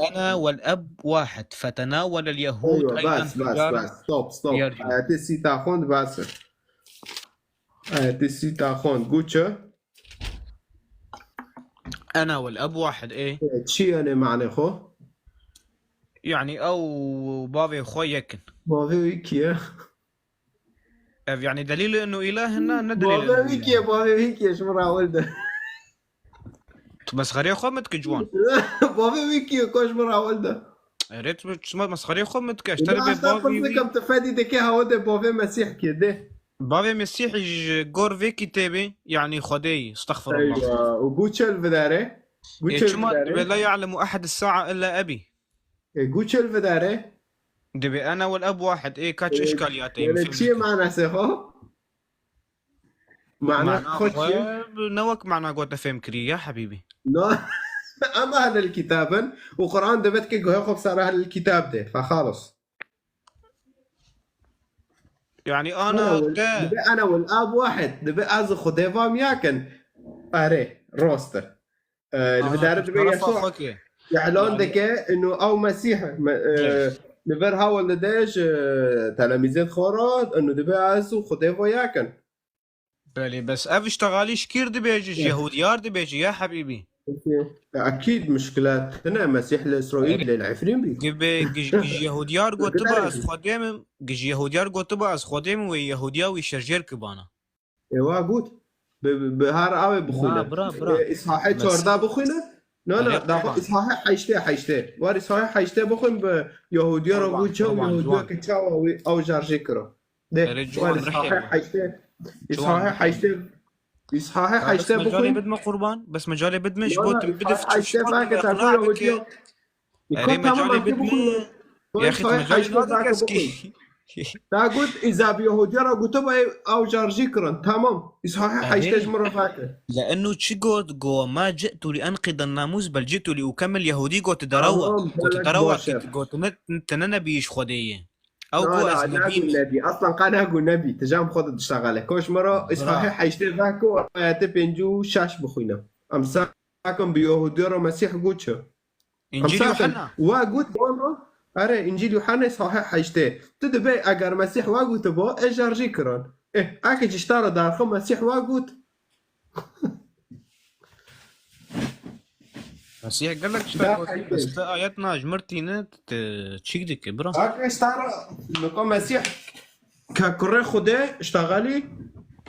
أنا والأب واحد فتناول اليهود أيضا. Bas, bas, bas. Stop, stop. Ayetê sî ta xwend, bas. Ayetê sî ta xwend. Got çi? Ena wel eb wahid, ê. Çi yani mane xwe? Yani ew bavê xwe yek in. Bavê wî kî ye? Ev yani delîl inu îlah hina, ne delîl. Bavê wî kî ye, bavê wî kî ye, ji min re hewil de. Tu mesxerê xwe min dikî ciwan? Bavê wî kî ye, ka ji min re hewil de. Erê, tu, tu mesxerê xwe min dikî, ez te re bê bavê wî. Dikim, tu fedî dikê hewil de bavê Mesîh kî ye, de. Bavê Mesîhî ji gor vê kitêbê, yanî Xwedê yî, estexfirullah. Eywa, û gu çi li vî derê? Gu çi li vî derê? Ê, çima dibe la ya'lemu ehed es-sa'a illa ebî? Ê, gu çi li vî derê? Dibe ena wel eb wahid. Ê, ka çi işkaliyatê ye? Ê, çi ye manasê xwe? Mana xwe çi ye? Ne wek mana gote fêm kirî, ya hebîbî. No. Ama hene li kitab in û Quran dibe ke guhê xwe bi sara hene li kitab de. Fe xalis. Yani ana te. Dibe ana wel ab wahid. Dibe ez Xwedê vam yakin. Erê, rost e. Li vî derê dibe Yesu îlan dike inu ew Mesîh li vir hawil dide ji telemîzêt xwe re inu dibe ez û Xwedê vo yakin. Belê, bes ev iştexalî ji kîr dibêje? Ji Yehûdiyar dibêje, ya hebîbî. Ekîd muşkile tune, Mesîh li Îsraîl lê li Efrîn bî. Gibe, gi-, gi ji Yehûdiyar gotiba ez Xwedê me, gi ji Yehûdiyar gotiba ez Xwedê me, wê Yehûdiya wî şerjêr kibana. Ê wa got, bi, bi, bi her awê bixwîne. Bira, bira, bira. Ê, Îshahê çardeh bixwîne. Na, na, daxwe Îshahê heştê, heştê. War Îshahê heştê bixwîn bi Yehûdiya re got çaw, Yehûdiya ke çawa wî ew şerjê kiro. De, Erê, ciwan, rihê heştê. Îshahê heştê. Îshahê heştê bixwîn. Bes mecalê bidme qurban. Bes mecalê bidme ji bo tu bidif. Heştê bake taku Yehûdiya. Erê, mecalê bidme. Yaxî, mecalê bidme. Ta got, îza bi Yehûdiya re gotiba ew şerjî kirin. Tamam. Îshahê heştê ji min re vake. Le'ennu çi got? Go ma ci'tu li enqida namûs bel ci'tu li ukemmil Yehûdî got derawa. Got derawa, got ne, te ne nebî ji Xwedê yê. Ew got ez nebî. Nebî. Aslan qe nago nebî. Tijam xwe de diştexele. Koş mero, Îshahê heştê vake û ayetê pêncî û şeş bixwîne. Em sakin bi Yehûdiya re Mesîh got çi? Încîl Yuhanna. Wa got wan re. Erê, Încîl Yuhanna Îshahê heştê. Tu dibê eger Mesîh wa gotiba, ez şerjî kirin. Eh, eke ji te re derxim Mesîh wa got. Mesîh gelek tişta got. Ez te ayet najmirtîne, tu çîk dike, bira. Eke ji te re, nika Mesîh Ke kurê Xwedê iştexelî,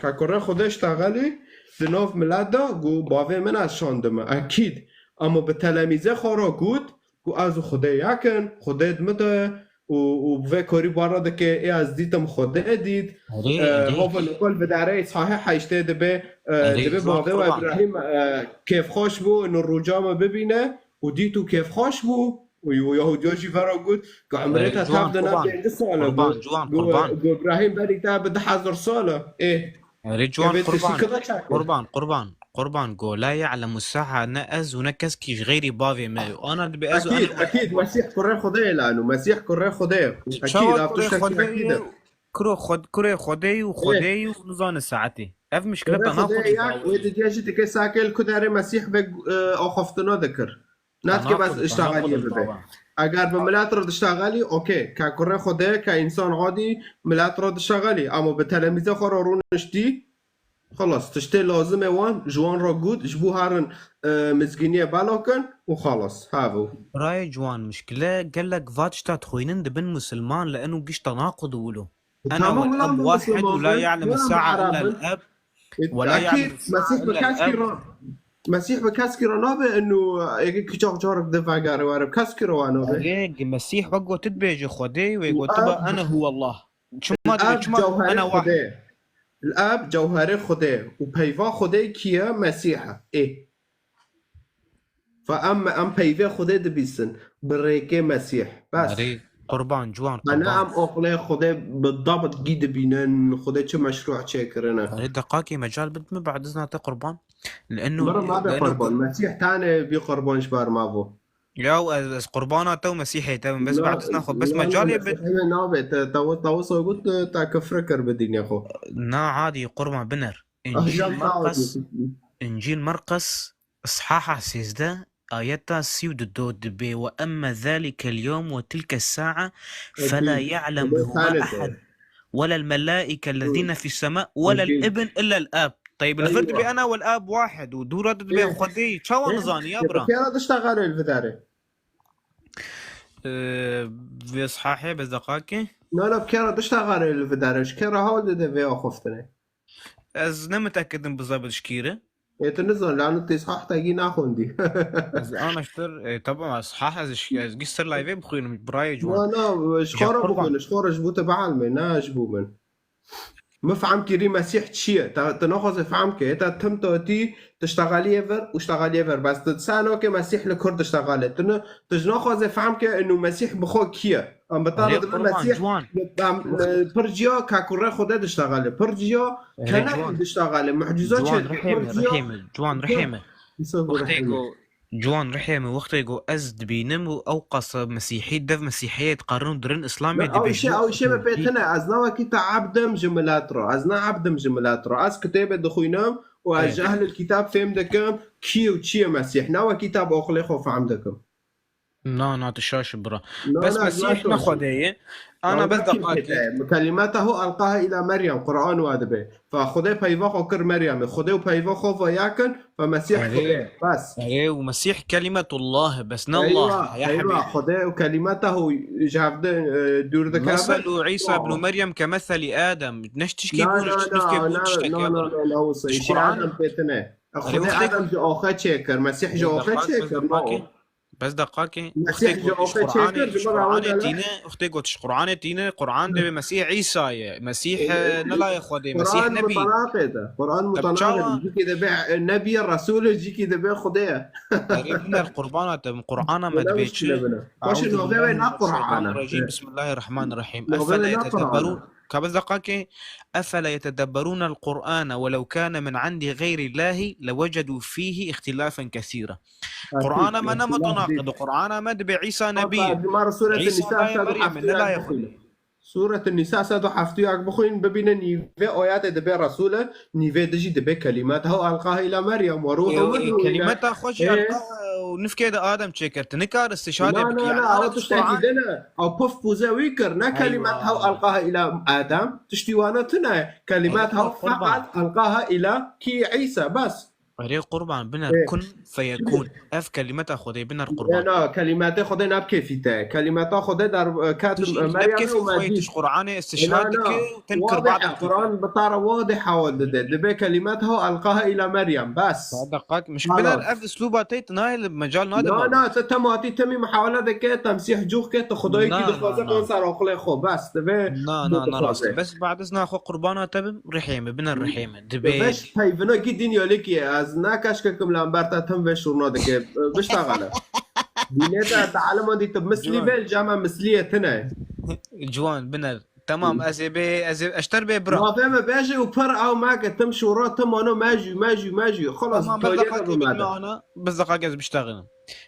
ke kurê Xwedê iştexelî, di nav milet de got, bavê min ez şandime, ekîd. Ama bi telemîzê xwe re got, got, ez û Xwedê yek in, Xwedê di min de ye, û, û vê korî bara dike, ê ez dîtim Xwedê dît. Erê, E, erê. Hava li kol vidarê Îshahê heştê dibe, e, Erê, dibe ciwan bavê we qurban. Îbrahîm, e, kêfxweş bû, inu rûca me bibîne. û dît û kêfxweş bû. Û, û Yahûdiya jî vera got, ku emrê te tev de ne pêncî sal e. Qurban, ciwan, qurban. Got, Îbrahîm berî te bi du hezar sal e. Ê. Erê, ciwan, qurban. Qurban, qurban, qurban. Go, la ya'lemu sa'a, ne ez û ne kes kî ji xeyrî bavê me. Ana dibe ez û Ekîd, ekîd, Mesîh kurê Xwedê ye lano. Mesîh kurê Xwedê ye. Ekîd, ev tiştekî ekîd e. Kuro Xwed-, kurê Xwedê û Xwedê û nizane saetê. Ev mişkileta naxwe. Wê didiya jî dike sake li ku derê Mesîh ve, e, axaftina dikir. Nadike bes iştaxeliyê bibe. Eger bi milet re diştaxelî, okey. Ke kurê Xwedê, ke însan adî milet re diştaxelî. Ama bi telemîzê xwe re rûniştî, Xelas, tiştê lazim e wan, ji wan re got, ji bo herin, e, mizgîniyê bela kin û xelas, hev û. Birayê ciwan, mişkile gelek va tişta dixwînin dibin musilman, li eno gişta naqud wilo. Ana Tamam, wal ulan ab bu wahid û la Müslümanlar, ya'lem ulan bu sa'a illa Arabın. El ab. Ve la Akîd, ya'lem sa'a Mesîh bi illa el keskî ab. Re, Mesîh bi keskî re nabe, eno, êkî çax carek di vegere were, bi keskî re wa nabe. Erê, Mesîh wek got dibêje Xwedê, wê Û gotiba, ab, "Ene huwallah." Çima dibê, ab çima cewherê ana wahid? Xwedê. Li ab cewherê Xwedê û peyva Xwedê kî ye? Mesîh e. Ê. Fa em, em peyvê Xwedê dibîsin. Bi rêkê Mesîh. Bes. Erê, qurban, ciwan, Hene qurban. Em oxlê Xwedê bi dabit gî dibînin. Xwedê çi meşrû çêkirine. Erê, deqakê mecal bid min, bad izna te qurban. Li eno, Mira nabe li eno qurban. Mesîh tane bî qurban ji ber mavo. Ya ez, ez qurbana te û Mesîhê te bim. Bes Na, bad izna xwe. Bes na, na, mecalê bid. Mesîhê me nabe. Te, te, te wisa got, te kifre kir bi dînê xwe. Na, adî qurban biner. Ah, İncil ya, Markus, sağ ol. İncil Markus, ishaha sêzdeh, ayeta sî û du dibê, "Ve emme zâlikel yevm ve tilke sa'a, fela ya'lem biha ahad, velel melâike lezîne fis semâ, velel ibn illel ab." Teyb, li vir dibê ana wel ab wahid û dûra dibê Xwedê. Çawa nizanî ya bira? Kera dişta xare li vidarê. Ee, vê sahê bez deqakê. Na, na, kera dişta xare li vidarê. Ji kera hawil dide vê axuftine. Ez ne mitekidim bi zebit şkîri. Ê, tu nizan, lanu tê sahta gî naxwendî. Ez ana ştir, e, tamam, ez sah, ez şk-, ez gî ser live bixwînim, birayê ciwan. Na, na, ji xwe re bixwîne, ji xwe re, ji bo te bielmê, ne ji bo min. Min fehm kirî Mesîh çi ye? Te, te naxwaze fehm ke, te tim te tî, te ştexaliyê ver û ştexaliyê ver. Bes te disa nake Mesîh li kur diştexale. Tu ne, tu ji naxwaze fehm ke, inu Mesîh bi xwe kî ye? Em bi te re dibin Mesîh, em, e, pir ciya ka kurê Xwedê diştexale. Pir ciya kenekî diştexale. Mucîza çêdike. Pir ciya. Ciwan, rihê min. Wextê ku, ciwan, rihê min, wextê ku ez dibînim û ew qasa Mesîhî, dev Mesîhiyê dikarin û dirin Îslamê dibêjin. Ew îşê, ew îşê me pê tine. Ez ne wekî te ebdim ji milet re. Ez ne ebdim ji milet re. Ez kitêbê dixwînim û ez ji ehlil kitab fêm dikim kî û çi ye Mesîh. Ne wekî te bi oxilê xwe fehm dikim. Na, na, tu şaş bira. Bes Mesîh ne Xwedê ye. Ana bes deqakê. Kelimetehu elqaha ila Meryem, Quran wa dibe. Fa Xwedê peyva xwe kir Meryemê. Xwedê û peyva xwe va yakin, fa Mesîh Xwedê. Bes. Erê, û Mesîh kelimetullah, bes ne Allah. Eywa, Xwedê û kelimetehu ji hevde, e, dûr dike. Meselu Îsa ibn Meryem ke meseli Adem. Neş tişkî bû, neş tişkî bû, tiştekî bû. Ji Quran Adem pêtine. Xwedê Adem ji oxe çêkir, Mesîh ji oxe çêkir. Bes deqakê. Mesîh ji oxê çêkir, ji min re Quranê tîne, wextê got ji Quranê tîne, Quran dibê Mesîh Îsa ye. Mesîh, e, ne layê Xwedê, Mesîh nebî. Quran mutalaqê de. Quran mutalaqê de. Cîkî dibê, e, nebî ye, Resûl e, cîkî dibê Xwedê ye. Erê biner qurbana te, Qur'ana me dibê çi? Baş navê wê ne Quran e. Bismillahir Rahmanir Rahim. Efele yetedebberûn. Ka bes deqakê. Efele yetedebberûnel Qur'ane welev kâne min indî gayrillahi lewecedû fîhî îxtilâfen kesîra. Qur'ana me ne mutanaqid, Qur'ana me dibê Îsa nebî ye. Îsa layê Meryem e, ne layê Xwedê. Sûret Nîsa sed û heftê û yek bixwîn, bibîne nîvê ayetê dibê Resûl e, nîvê dijî dibê kelimetehu elqaha îla Meryem we ruhun minhu. Kelimeta xwe jî elqaha û nifkê de Adem çêkir. Tu nikar istişhadê bikî. Na, na, na, ew tiştekî din e. Ew pif pûze wî kir, ne kelimetehu elqaha îla Adem. Tiştî wana tune. Kelimetehu feqet elqaha îla kî Îsa, bes. Erê qurban biner, kun feyekun. Ev kelimeta Xwedê biner qurban. Na, kelimetê Xwedê ne bi kêfî te. Kelimeta Xwedê der, e, ket Meryemê û me dît. Quranê istişhad dike û tenkir ba'd. Quran bi te re wadih hewal dide. Dibê kelimetehu elqaha îla Meryem. Bes. Deqak, mişk biner ev üsluba te nayê li mecal nade. Na, na, te tematî temî muhawele dike, temsîh cûx ke, te Xwedayê kî dixwaze kan ser aqilê xwe. Bes, divê. Na, na, na rast. Bes ba'd izna xwe qurbana te bim, rihê min, biner rihê min. Dibê. Beş peyvina kî dinya lê kî ez ne keşkekim li hember te tim vê şûrna dike. Biştaxele. Dînê te, te elima dî tu mislî bê, cama misliyê tine. Ciwan, biner. Tamam, ez ê bê, ez ê, eşter bê bira. Navê me bêje û pir ew me ke tim şûra, tim ano me jû, me jû, me jû. Xelas, tamam, bes deqakê bime ana, bes deqakê ez biştaxelim.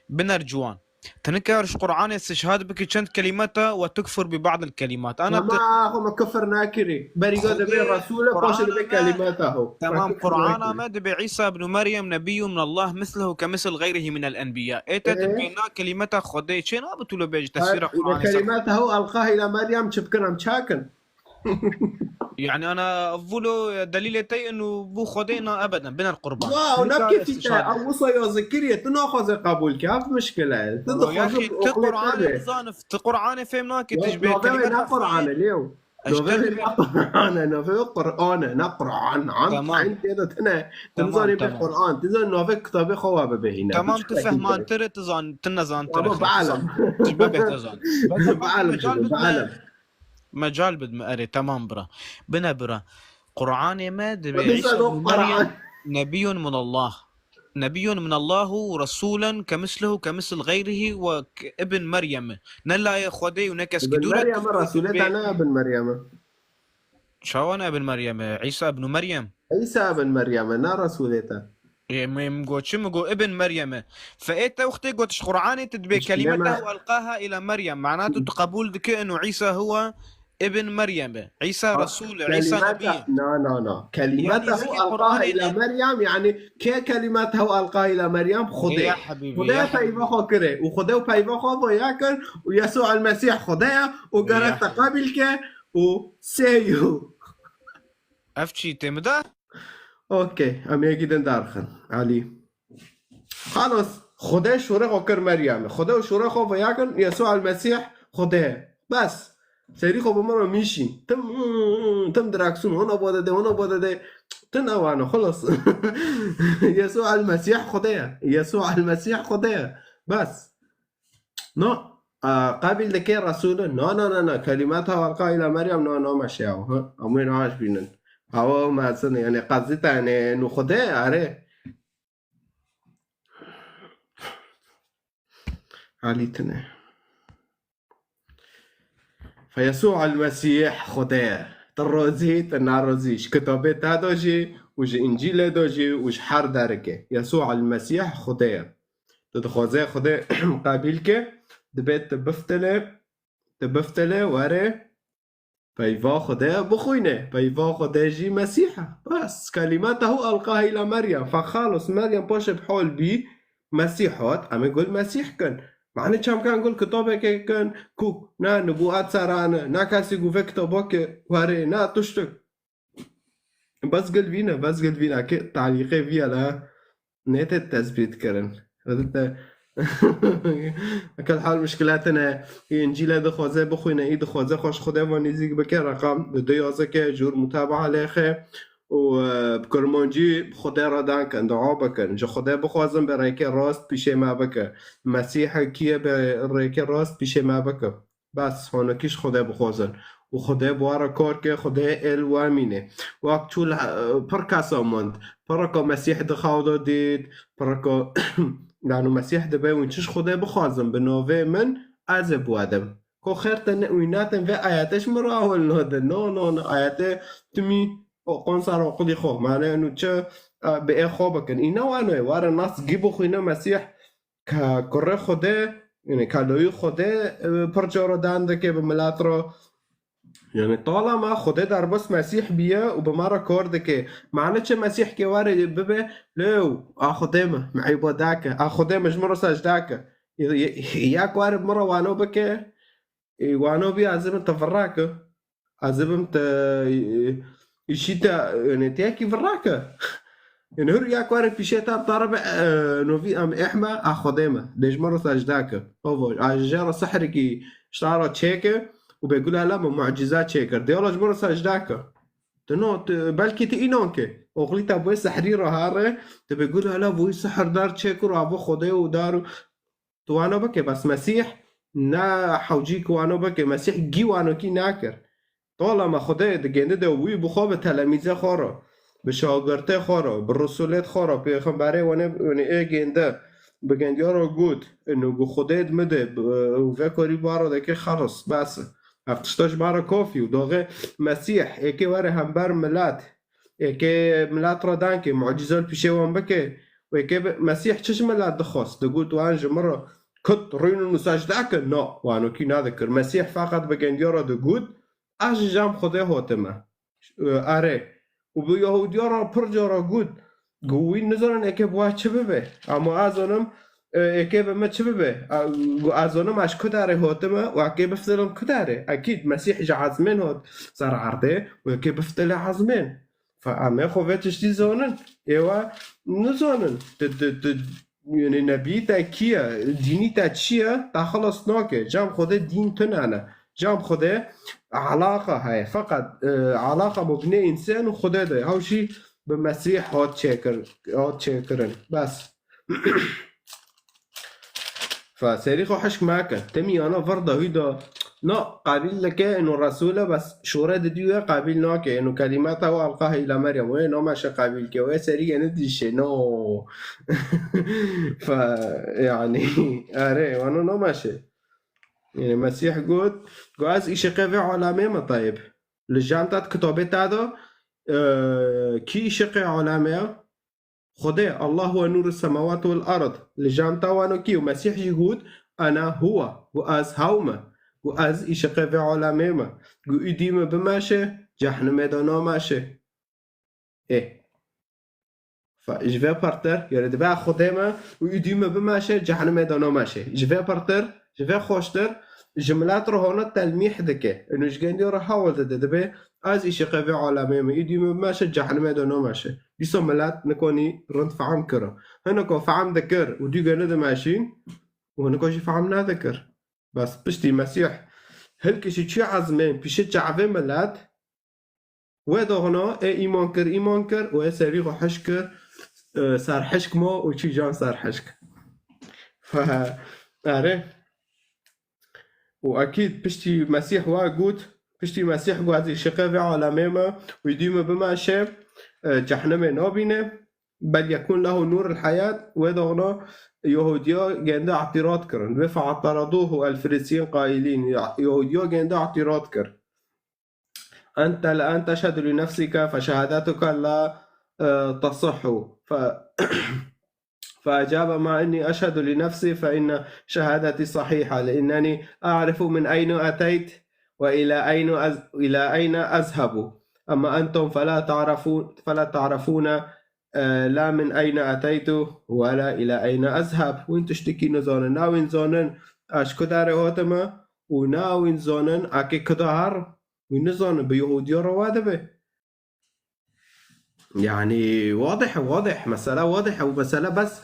Biner ciwan. Te nikar ji Qur'anê istişhad bikî çend kelimeta we tukfur bi ba'd el kelimat. Ana te. Tamam, xwe me kufir nakirî. Berî go dibê Resûl e, paşê dibê kelimeta ho. Tamam, Qur'ana me dibê Îsa ibn Meryem nebiyyun min Allah mislehu ke misl gayrihi min el enbiya. Ê te dibê na kelimeta Xwedê çê nabe tu lo bêjî tesvîra Qur'anê ser. Kelimeta ho elqaha îla Meryem çi bikin em çakin. Yani ana vulo delîlê te inu bu Xwedê na ebeden biner qurban. Wa, ona kefî te, ew wisa yazikiriye, tu naxwaze qebûl ke, ev mişkile ye. Tu dixwaze tu Qur'anê bizanif, tu Qur'anê fêm nake, tu ji bê kelimeta Qur'anê lêw. Navê wê ne Qur'an e, navê wê Qur'an e, ne Qur'an, an, Tamam. Eyn tê de tine. Tamam, Tim zanî bê tamam. Qur'an, tim zanî navê kitabê xwe wa bibêhîne. Tamam, tu fehmantir e, tu zan, tu nezantir e. Ama balam. Ji bebê te zan. Balam, balam. Mecal bidme, erê, tamam bira. Bine bira. Qur'anê me dibê Îsa ibn Meryem nebiyun min Allah. Nebiyyun min Allahu resulen kemislihu kemisl gayrihi ve k-, ibn Meryem. Ne layê Xwedê û ne kes ki Ibn dûr e, Meryem, tu Resulê te ne Ibn Meryem. Çawa ne Ibn Meryem? Îsa ibn Meryem. Îsa ibn Meryem, ne Resulê te. Ê, min, min got çi? Min got Ibn Meryem. Fe ê te wextê gotiş Qur'anê, tu dibê Hiç kelimete bilemem. Hu elqaha ila Meryem. Mana tu, tu qebûl dike inu Îsa huwa Ibn Meryem e. Îsa Resul e, Îsa Nebî ye. Na, na, na. Kelimete hu elqaha ila Meryem, yani kê kelimete hu elqaha ila Meryem? Xwedê. Ya hebîbî, Xwedê ya peyva xwe kire. Û Xwedê û peyva xwe bo ya kir û Yesû el Mesîh Xwedê ye û gerek te qebîl ke û sê yu. Ev çî tê min de? Okey, em yekî din derxin. Elî. Xalas, Xwedê şûrê xwe kir Meryemê. Xwedê û şûrê xwe veya kirin, Yesû el Mesîh Xwedê ye. Bes. Serî xwe bi min re mîşîn. Tim, tim direksûn, hona bo de dê, hona bo de dê. Tim ewana, xalas. Yesû el Mesîh Xwedê ye. Yesû el Mesîh Xwedê ye. Bes. No, a, qebîl dike Resûlê? Na, na, na, na. Kelimeta hu elqa îla Meryem, na, na, meşe ew. Ha? Em wê niha ji bînin. Ew mezin, yani qezî te, yani, nu Xwedê, erê. Halî tine. Fe Yesû el Mesîh Xwedê ye. Ti rozî, ti nerozî. Ji kitabê te de jî û ji Încîlê de jî û ji her derikê. Yesû el Mesîh Xwedê ye. Tu dixwaze Xwedê qebîl ke, dibê tu biftile, tu biftile were peyva Xwedê bixwîne. Peyva Xwedê jî Mesîh e. Bes, kelimete hu elqaha îla Meryem. Fe xalos, Meryem paşê bi hol bî, Mesîh hat, em ê gul Mesîh kin. Mane çemkan gul kitabeke kin ku ne nibûet serane, ne kesî ku vê kitaba ke were, ne tuştik. Bes gil vîne, bes gil vîne. Ke talîqê vîye le nêtê tezbît kirin. Te kel hal muşkilate ne. Î Încîle dixwaze bixwîne, î dixwaze xwe ji Xwedê ve nêzîk bike, reqam di du yazeke jûr mutabaa lêxe û, e, bi kurmancî bi Xwedê re dan kin, dua bikin. Ji Xwedê bixwazin bi rêkê rast pîşê me bike. Mesîh kî ye bi rêkê rast pîşê me bike. Bes, honekî ji Xwedê bixwazin. Û Xwedê bi wan re kar ke, Xwedê êl we mîne. Wek çû li, pir kesa mand. Pireka Mesîh di xew de dît, pireka, yani Mesîh dibe wî çi ji Xwedê bixwazin, bi navê min, ez ê bi we dim. Ko xêr te ne, wî netin vê ayetê ji min re hol nadin. No, no, no, ayetê timî o qon ser oqilî xwe. Mane enu çi, e, bi ê xwe bikin. Îne wano ye, were nas gî bixwîne Mesîh, ka kurê Xwedê, yani ka loyî Xwedê, e, pir cara dan dike bi milet re. Yani talama Xwedê derbas Mesîh biye û bi me re kar dike. Mane çi Mesîh ke were bibe, lew, a Xwedê me, me îbade ke, a Xwedê me ji min re secde ke. Ya, ya, ya ku were bi min re wano bike, e, wano bî ez ê bim te virake. Ez ê bim te, e, îşî te, yani te yekî virake. Yani hür ya ku were pîşê te bi te re be, e, novî em êhme, a Xwedê me. Dê ji min re secde ke. Ovo, a ji jê re sihrekî ji te re çêke û bê gula la me mucîze çêkir. Dê wela ji min re secde ke. Tu no, tu, belkî tu înan ke. Oxlî te bi wê sihrî re here, tu bê gula la bi wî sihirdar çêkir û avo Xwedê û dar û Tu wano bike, bes Mesîh ne hewcî ku wano bike, Mesîh gî wanokî nakir. Tolama Xwedê digêndi de wî bi xwe bi telemîzê xwe re, bi şagirtê xwe re, bi rusulêt xwe re, pêxemberê wane, wane ê gêndi, bi gendiya re got, inu ku Xwedê di min de, bi, û vê korî bara deke xelis, bes. Ev tişta ji me re kafî û doxê Mesîh, êkê were hember milet, Êkê milet re dan ke mucîze li pîşê wan bike. Êkê bi-, Mesîh çi ji milet dixwest? Digot wan ji min re kut rûnin û secde kin. Na, wanokî nadikir. Mesîh feqet bi gendiya re digot, ez ji cem Xwedê hatime. Erê. Û bi Yahûdiya re pir cara got, ku wî nizanin êkê bi we çi bibe. Ama ez zanim, E, êkê bi me çi bibe? A, gu-, ez zonim ez ku derê hotime û êkê biftilim ku derê. Ekîd, Mesîh ji ezmên hot ser erdê û êkê biftilê ezmên. Fe em ê xwe vê tiştî zonin. Êwe nizonin. Tu, tu, tu, yani nebî te kî ye? Dînî te çi ye? Te xilas nake. Cem Xwedê dîn tune ne. Cem Xwedê alaqa heye. Feqet, e, alaqa bo binê însan û Xwedê de. Hewşî bi Mesîh hat çêkir-, hat çêkirin. Bes. Fe serî xwe hişk meke. Te miyana vir de hû de. Na, Qabîl dike, êno Resûl e, bes şore didî wê Qabîl nake. Êno kelîmeta we elqahe îla Meryem. Wê nameşe Qabîl ke. Wê serî gene dişê. No. Fe, yani, erê, wano nameşe. Yani, Mesîh got, got, ez îşiqê vê alemê me, Tayyib. Li jam te di kitabê te de, e, kî îşiqê alemê ye? Xwedê, Allah huwe nûrus semawat wel erd. Li jam te wano kî û Mesîh jî got, "Ena huwe." Got, "Ez hew me." Got, "Ez îşiqê vê alemê me." Got, "Îdî me bimeşe, cehnimê de nameşe." Ê. Fa-, ji vê pirtir, yani dibe Xwedê me û îdî me bimeşe, cehnimê de nameşe. Ji vê pirtir, ji vê xweştir, ji milet re hona telmîh dike. Û ji gêndî re hewl dide, dibe, "Ez îşiqê vê alemê me, îdî me bimeşe, cehnimê de nameşe." Dîsa milet nikonî rind fehm kiro. Hineko fehm dikir û dî gene dimeşîn û hineko jî fehm nedikir. Bes piştî Mesîh hilkişî çû ezmên pişî çavê milet, wê doxno ê îman kir, îman kir û ê serî xwe hişk kir, e, ser hişk ma û çû can ser hişk. Erê. Û ekîd piştî Mesîh wa got, piştî Mesîh got, "Ez îşiqê vê alemê me û îdî me bimeşe, e, cehnimê nabîne." Bel yekun lehu nûrul heyat, wê doxno Yahûdiya gende îtîrad kirin. Wê fe'teraduhu el Firisiyyin qailin, Yahûdiya gende îtîrad kir. Ente le en teşhedu li nefsike fe şehadetuke la, e, tasihhu. Fe فأجاب: ما إني أشهد لنفسي، فإن شهادتي صحيحة، لأنني أعرف من أين أتيت وإلى أين أز-، إلى أين أذهب. أما أنتم فلا تعرفون، فلا تعرفون، آه، لا من أين أتيت ولا إلى أين أذهب. Wîn tiştekî nizanin. Na wîn zanin ez ji ku derê hatime û na wîn zanin ez kê ku de herim. Wîn nizanin, bi Yahûdiya re wa dibe. Yani, wadih e, wadih. Mesele wadih e. Û mesele bes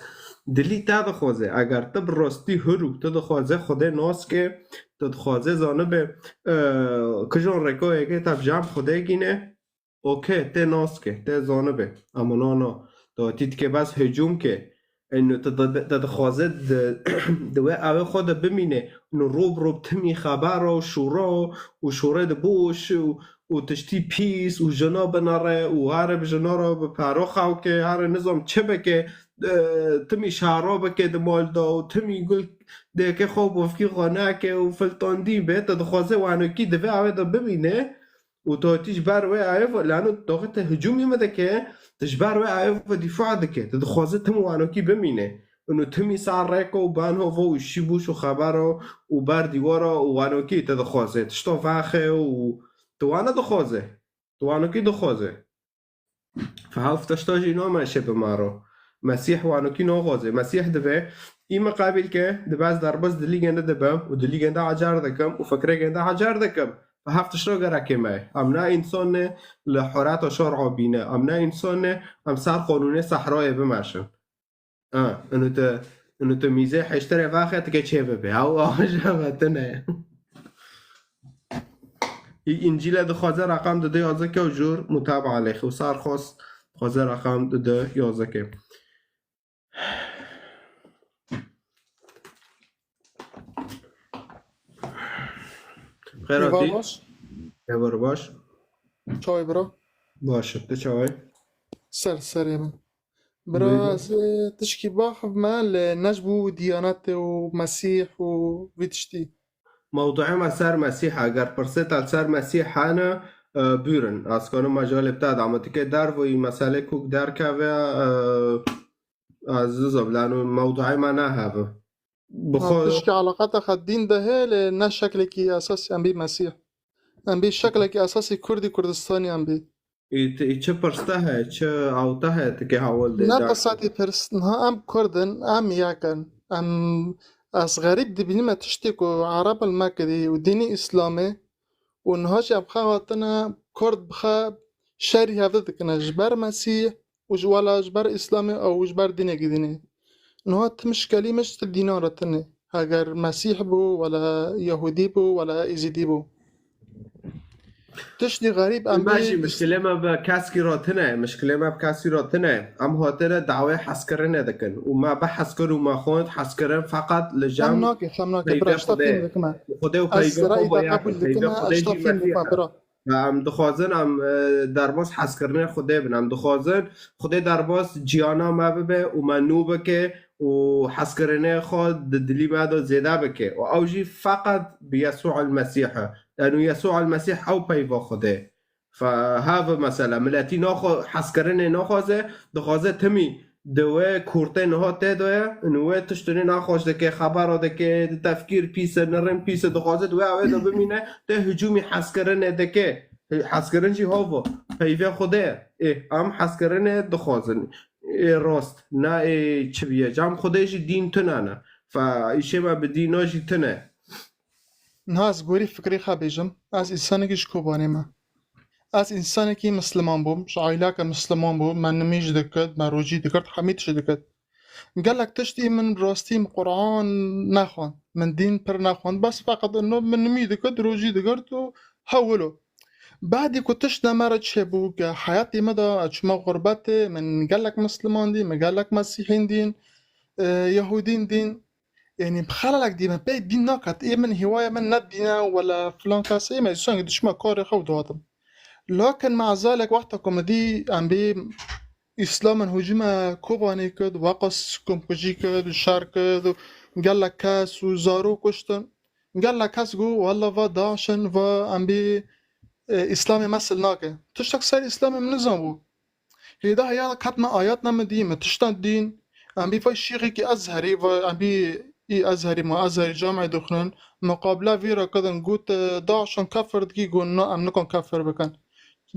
dilî te dixwaze. Eger tu bi rastî hur û tu dixwaze Xwedê nas ke, tu dixwaze zanibe, e, kijan rêkoyeke te bi cem Xwedê gîne, okey, tê nas ke, tê zanibe. Ama na, na. Tu tî dike bes hicûm ke. Eno te, te, te dixwaze di, di wê ewê xwe de bimîne. Eno rob rob timî xebera û şûra û şûrê di boş û, û tiştî pîs û jina binere û here bi jina re bi paro xew ke, here nizam çi bike, e, timî şara bike di mal de û timî gul dêke xwe bovkî xwe neke û filtandî be. Te dixwaze wanokî di vê ewê de bimîne. Û tu tî ji ber wê ayê ve, lano doxê te hicûmî me dike, tu ji ber wê ayê ve dîfa dike. Tu dixwaze tim wanokî bimîne. Û timî sar rêko û ban hova û şî bûş û xebera û ber dîwara û wanokî te dixwaze. Tişta vexe û tu wana dixwaze. Tu wanokî dixwaze. Fe hewf tişta jî nameşe bi me re. Mesîh wanokî naxwaze. Mesîh dibe, î me qebîl ke, dibe ez derbas dilî gende dibim û dilî gende ecar dikim û fikrê gende ecar dikim. Fe heft tişta gereke me. Em ne însan ne li hureta şer'a bîne. Em ne însan ne, em ser qanûnê sehrayê bimeşin. Ha, ino te, ino te mîzê heşterê vexe, tike çê bibe. Ew, ew ji me tune. Î Încîle dixwaze reqam dide yazike û jûr mutaba lêxe û sar xwest dixwaze reqam dide yazike. Xêr hatî. Êvar baş. Êvar baş. Çawa yî bira? Baş, tu çawa yî? Ser serê min. Bira, ez ê tişkî baxivime, lê ne ji bo diyanetê û Mesîh û vî tiştî. Mewduê me ser Mesîh e. Eger pirsê te li ser Mesîh hene, e, bûrin. Ez kanim mejalê bi te de. Ama tu ke derveyî meselê ku derkeve, e, ez nizam, lano mewduê me ne hev e. Bi xwe tişkî eleqeta xwe dîn de heye, lê ne şeklekî esasî em bî Mesîh. Em bî şeklekî esasî Kurdî Kurdistanî em bî. Î, ti, î çi pirs te heye, çi ew te heye, ti ke hewil dê. Ne qisatî pirs, niha em Kurd in, em yek in. Em, ez xerîb dibînime tiştê ku Ereb li me kirî û dînê Îslamê û niha jî em xwe hatine Kurd bi xwe şerî hevdî dikine ji ber Mesîh û ji wela ji ber Îslamê û ji ber dînekî dînê. Niha ti mişkelî min ji ti dînan re tune. Heger Mesîh bû, wela Yehûdî bû, wela Êzîdî bû. Tiştî xerîb em Me jî bê mişkilê me bi keskî re tune, mişkilê me bi kesî re tune. Em hatine dawê hezkirinê dikin. Û me bi hezkir û me xwend hezkirin feqet li Xem cem nake, xem nake, peyvê bira, ji te Xwedê. Fêm dikime. Xwedê û Ez peyvê reyî xwe te boyaxin. Qebûl Peyvê dikime, Xwedê ez ji te jî fêm dikime, Mesîh e. Bira. Em dixwazin em, e, derbas hezkirinê Xwedê bin. Em dixwazin Xwedê derbas ciyana me bibe û me nû bike û hezkirinê xwe di dilî me de zêde bike. Û ew jî feqet bi Yesû el Mesîh e. Yanî Yesû el Mesîh ew peyva Xwedê. Fe heve mesela, miletî naxwe-, hezkirinê naxwaze, dixwaze timî di wê kurtê niha tê de ye, û wê tiştinê naxweş dike, xebera dike, di tefkîr pîs e, nirin pîs e, dixwaze di wê ewê de bimîne, tê hicûmî hezkirinê dike. Hezkirin jî hava, peyvê Xwedê ye. Ê, em hezkirinê dixwazin. Ê rast, na ê çi biye. Cam Xwedê jî dîn tune ne. Fe îşê me bi dîna jî tune. Niha ez gorî fikrê xwe bêjim, ez însanekî ji Kobanê me. Ez însanekî misliman bûm, ji aîleke misliman bûm, me nimîj dikit, me rojî dikit, hemî tişt dikit. Gelek tiştî min rastî min Quran nexwend, min dîn pir nexwend, bes feqet ino min nimîj dikit, rojî digirt û hewilo. Badî ku tişt ne me re çêbû, ke heyatê me de ez çûme xurbetê, min gelek misliman dîn, min gelek mesîhîn dîn, e, yehûdîn dîn. Yanî bi xelalek dî min pê dîn naket. Ê min hîwaya min ne dîn e wele filan kes, ê me îsangî dişma karê xew dihatim. Lakin mezalek wexta ku min dî em bê Îslamin hûcûme Kobanê kir, weqas komkujî kir, şer kir, gelek kes û zarok kuştin. Gelek kes got, wela va DAIŞ in, va em bê, e, Îslamê me sil nake. Tiştek ser Îslamê min nizan bû. Hêda heya ket me ayat ne min dî, me tiştan dîn. Em bî vay şîxekî Ezherî, vay em bî î Ezherî, me Ezherî camê dixwin. Muqabile vî re kidin, got, e, DAIŞ in kefir dikî, got, na, em nikon kefir bikin.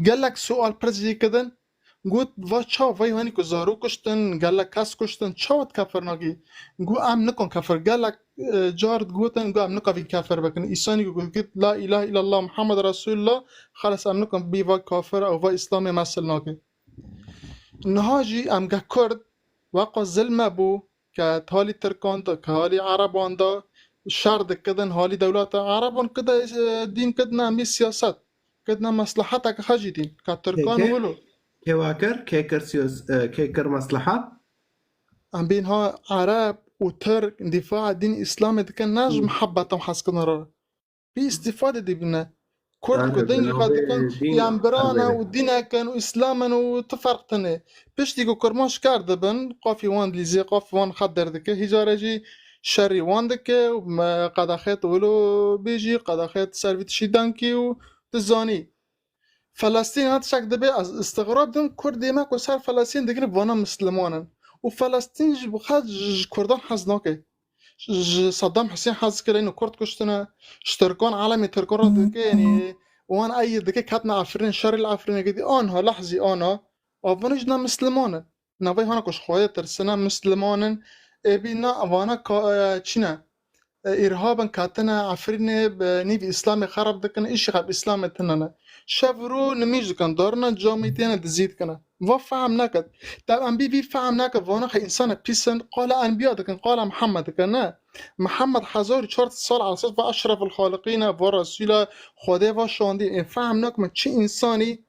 Gelek sual pirs jî kidin, got, va çawa vay hanî ku zarok kuştin, gelek kes kuştin, çawa tu kefir nakî? Got, em nikon kefir. Gelek, e, car gotin, got, em nikon vî kefir bikin. Îsanî ku got, la îlahe îllallah Muhammed Resulullah, xelas em nikon bî va kafir ew va Îslamê me sil nake. Niha jî em ge Kurd, weqa zilme bû, ke halî Tirkan de, ke halî Ereban de şer dikidin, halî dewleta Ereban kide, e, dîn kidine em bî siyaset, kidine mesleheteke xwe jî dîn, ke Tirkan Kê kir? Wilo. Kê wa kir? Kê kir siyas-, e, kê kir meslehet? Em bîn ha Ereb û Tirk dîfa dîn Îslamê dikin, ne ji Hmm. muhebbet û hezkirin re. Pê îstîfade dibîne. Kurd ku dengê xwe dikin, yan biran e û dînek in û Îslam in û ti ferq tune. Piştî ku Kurman şikar dibin, qafî wan dilîzê, qafî wan xet derdike, hî care jî şerî wan dike û me qedaxet wilo bêjî, qedaxet ser vî tişî dankî û tu zanî. Felestîn hat şek dibe, ez îstixrab dim, Kurdê me ku ser Felestîn digrin, vana misliman in. Û Felestîn ji bi xwe ji, ji Kurdan hez nake. Ji Saddam Husên hez kirin û Kurd kuştine. Ji Tirkan, alemê Tirkan re dike, yanî wan ey dike ketine Efrînê, şerê li Efrînê kidî. Anha, lehzî ana. Avani ji ne misliman in. Navê hana ku ji Xwedê tirsine, misliman in. Ê bî na, vana ka, e, çi ne? E, îrhab in, ketine Efrînê, bi nîv Îslamê xerab dikin, îşî xeb Îslamê tine ne. Şev û rû nimîj dikin, darine camî têne dizî dikine. Va fehm neket. Te em bî vî fehm neke, vana xwe însana pîs in, qala enbiya dikin, qala Mihemed dikin, ne? Mihemed hezar û çar sed sal esas va eşreful xaliqîn e, va Resûl e, Xwedê va şandî. Ê fehm nakim çi însanî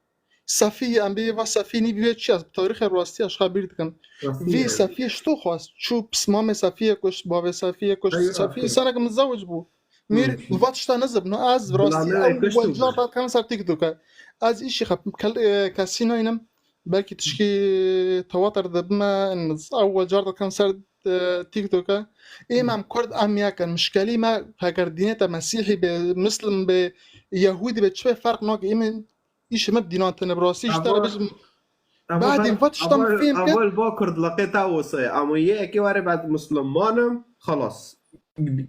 sefî, em bê va sefî nî bî wê çi, ez bi tarîxê rastî ez xwe bîr dikim. Rastî Vî ye. Sefî ji to xwest, çû pismamê Sefî ye kuşt, bavê Sefî ye kuşt. Eywa. Sefî însanek mizewc bû. Mîr, Hmm. va tişta nizibno, ez bi rastî Gulamê ew kuşt ewwel û car bû. Dakem ser TikTok e. Ez îşî xwe kel-, e, kesî naynim. Belkî tişkî tewatir de bime, ez ewwel car dakem ser, e, TikTok e. Êm em Kurd em yek in. Mişkelî me heger dînê te Mesîhî be, Muslim be, Yehûdî be, çi be ferq nake. Êm îşê me dînan tine bi rastî ji te re Ava, bêjim. Ava Badî ber, va tişta min ava, fêm kir. Ava li ba Kurd leqê te wisa ye. Ama yê ekê were ben Musliman im, xelas.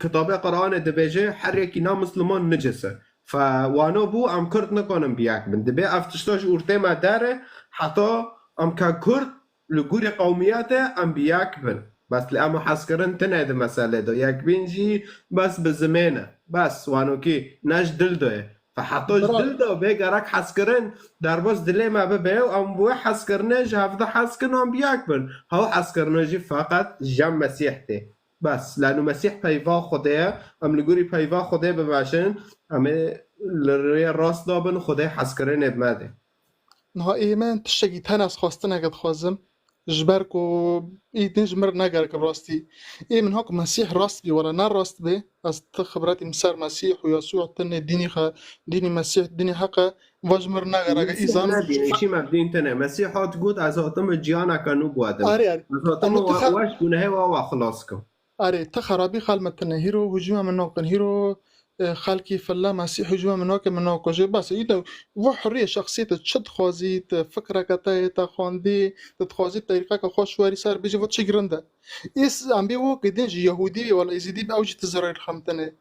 Kitabê Qur'anê dibêje her yekî na Musliman nicis e. Fe wano bû em Kurd nikanin bi yek bin. Dibê ev tişta ji ortê me dere, heta em ke Kurd li gorî qewmiyetê em bi yek bin. Bes li em hezkirin tine di meselê de. Yekbîn jî bes bi zimê ne. Bes wanokî ne ji dil de ye. Fe heta ji Bira- dil de bê gerek hezkirin. Derbas dilê me bibe û em bi wê hezkirinê ji hevde hez kin an bi yek bin. Hew hezkirine jî feqet ji cem Mesîh tê. Bes, leno Mesîh peyva Xwedê ye. Em li gorî peyva Xwedê bimeşin. Em ê li rêya rast de bin, Xwedê hezkirinê bi me dê. Niha ê min tiştekî tene ez xwestineke dixwazim. Ji ber ku î din ji mir negerek rastî. Ê min hak Mesîh rast bî, wala ne rast bê. Ez ti xibretîm ser Mesîh û Yesû tinê dînî xe, dînî Mesîh, dînî heq e. Va ji mir negerek. Î Mesîh zanim ne dîn, çima dîn tine. Mesîh hat got, ez hatime ciyaneke nû biwedim. Arê, arê. Ez hatime Ama tu we, xe- weş gunehê we, we xilas kim. Arê, ti xerabî xel me tine. Hîro hûcîma min nakin. Hîro, e, xelkî filla Mesîh hûcîma min nake, min nakuje. Bes, î de va hurriye şexsiyete çi dixwazî, te fikreke te ye, te xwendî, te dixwazî terîqeke xwe şwerî ser bijî, va çi girinde. Îs em bê wekî din jî Yehûdî bê, wala Êzîdî bê, ew jî ti zirarî li xem tine.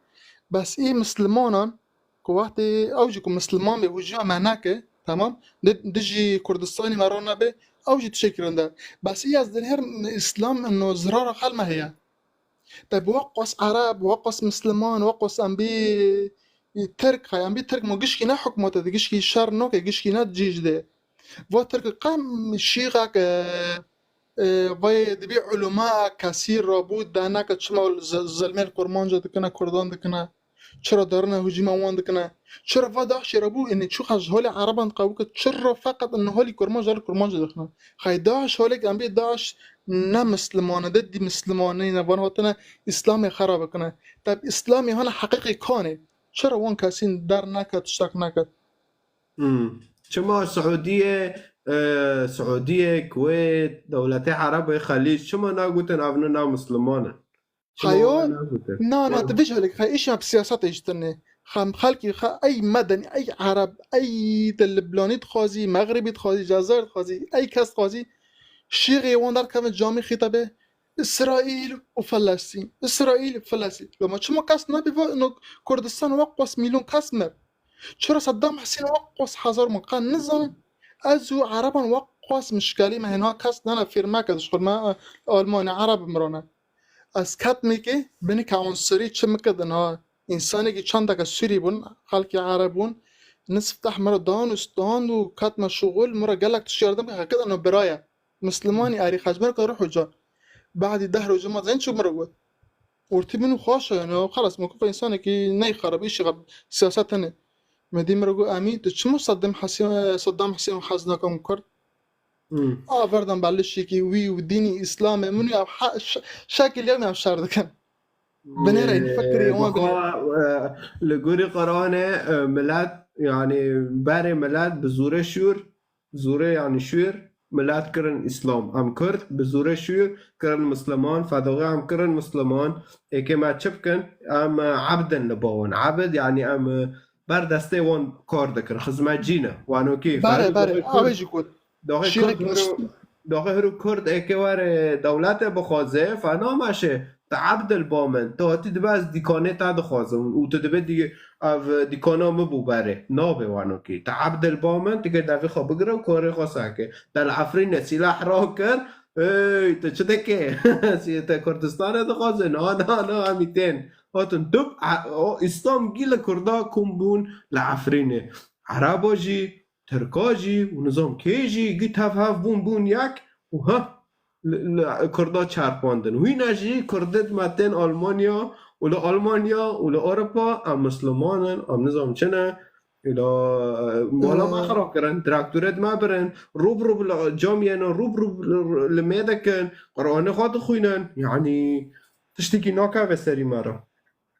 Bes î Mislimanan ku wextê ew jî ku Misliman bê, hûcîma me nake, temam, di-, dijî Kurdistanê me ro nebe, ew jî tiştekî girinde. Bes î ez dinêrim Îslam ino zirara xel me heye. Te bi weqas Ereb, weqas Misliman, weqas em bî Tirk, hay em bî Tirk, ma gişkî ne hikûmete de, gişkî şer noke, gişkî ne cî jî de. Va Tirk qe şîxek, e, e, vay dibî ulema kesîr rabû, deneke çima z-, zilmê li Kurmanca dikine, Kurdan dikine. Çira derine hûcîma wan dikine? Çira va DAIŞê re bû, ênî çiqa ji holê Ereban diqewike, çira feqet in holî Kurmanc, holê Kurmanc dixine? Xey DAIŞ holek em bê DAIŞ ne Misliman e, de dî Misliman nîne, van hatine Îslamê xera bikine. Te bi Îslamê hane heqîqî kanê. Çira wan kesîn der neket, tiştek neket? Hmm. Çima Siûdiyê, e, Siûdiyê, Kuweyt, dewletê Erebê Xelîc, çima nagotin ev ne Misliman in? Çima Xeyo, wan nagotin? Na, na, Wan tu vêca lê xey îşa bi siyasetê jî tune. Xem xelkî xe ey medenî, ey Ereb, ey te Liblanî dixwazî, Mexribî dixwazî, Cezayir dixwazî, ey kes dixwazî, şîxê wan derkevin camî xîtebê Îsraîl û Felestîn, Îsraîl û Felestîn. Loma çima kes nabe va ino Kurdistan weqas milyon kes mir? Çira Saddam Husên weqas hezar mir? Qe nizanim. Ez û Ereban weqas mişkelî me hêna kes nene fêr meke dişxul me, e, Almanya Ereb mirane. Ez ketmekê binike unsirî çi mike din ha. Însanekî çendeke Sûrî bûn, xelkê Ereb bûn. Nisf teh min re dan û stand û ketme şuxul, min re gelek tişt yardim kir, hekit eno bira ye. Mislimanî erî xecmer ke ruh û can. Badî deh rojê ma zên çi min re got. Ortî min û xweş e, yani, xelas, min ku însanekî ney xerab, îşî xerab, siyaset hene. Me dî min re got, Emî, tu çima Saddam Husên, Saddam Husên hez nakin Kurd? Hmm. A verdan belişekî wî û dînî Îslamê min ya ha-, ş-, şekil yewm ya şer dikin. Binêre, Ee, fikirê wan bixwe, binêre. E, li gorî Qur'anê, e, milet, yani berê milet bi zûrê şûr, zûrê yani şûr, milet kirin Îslam. Em Kurd bi zûrê şûr kirin Misliman, fedoxê em kirin Misliman. Êkê me çi bikin? Em, e, ebdin li ba wan. Ebd yani em, e, ber destê wan kar dikin. Xizmetçî ne. Wanokî, Berê, ferû berê, doxê Kurd, awê jî got. Doxê Şîrek Kurd hiro, doxê hiro Kurd êkê were dewlete bixwaze, fe nameşe. Te ebdil ba min. Te hatî dibe ez dîkanê te dixwazim. Û tu dibe dî-, ev dîkana min bû berê. Nabe wanokî. Te ebdil ba min, tu kê devê xwe bigire û karê xwe seke. Te li Efrînê sîlah rakir. Ey, tu çi dikê? Sî-, te Kurdistanê dixwaze? Na, na, na, em î tên. Hatin tu, a, o, Îslam gî li Kurda kom bûn li Efrînê. Ereba jî, Tirka jî û nizam kê jî gî tev hev bûn, bûn yek û ha li, li Kurda çerpandin. Wîne jî Kurdê me tên Almanya û li Almanya û li Ewropa em Misliman in, em nizam çi ne, û li, e, mala me Ee. xera kirin, traktorê me birin, rû bi rû li cam yên, rû bi rû li, li mêde kin, Qur'anê xwe dixwînin. Yanî tiştekî nakeve serî me re.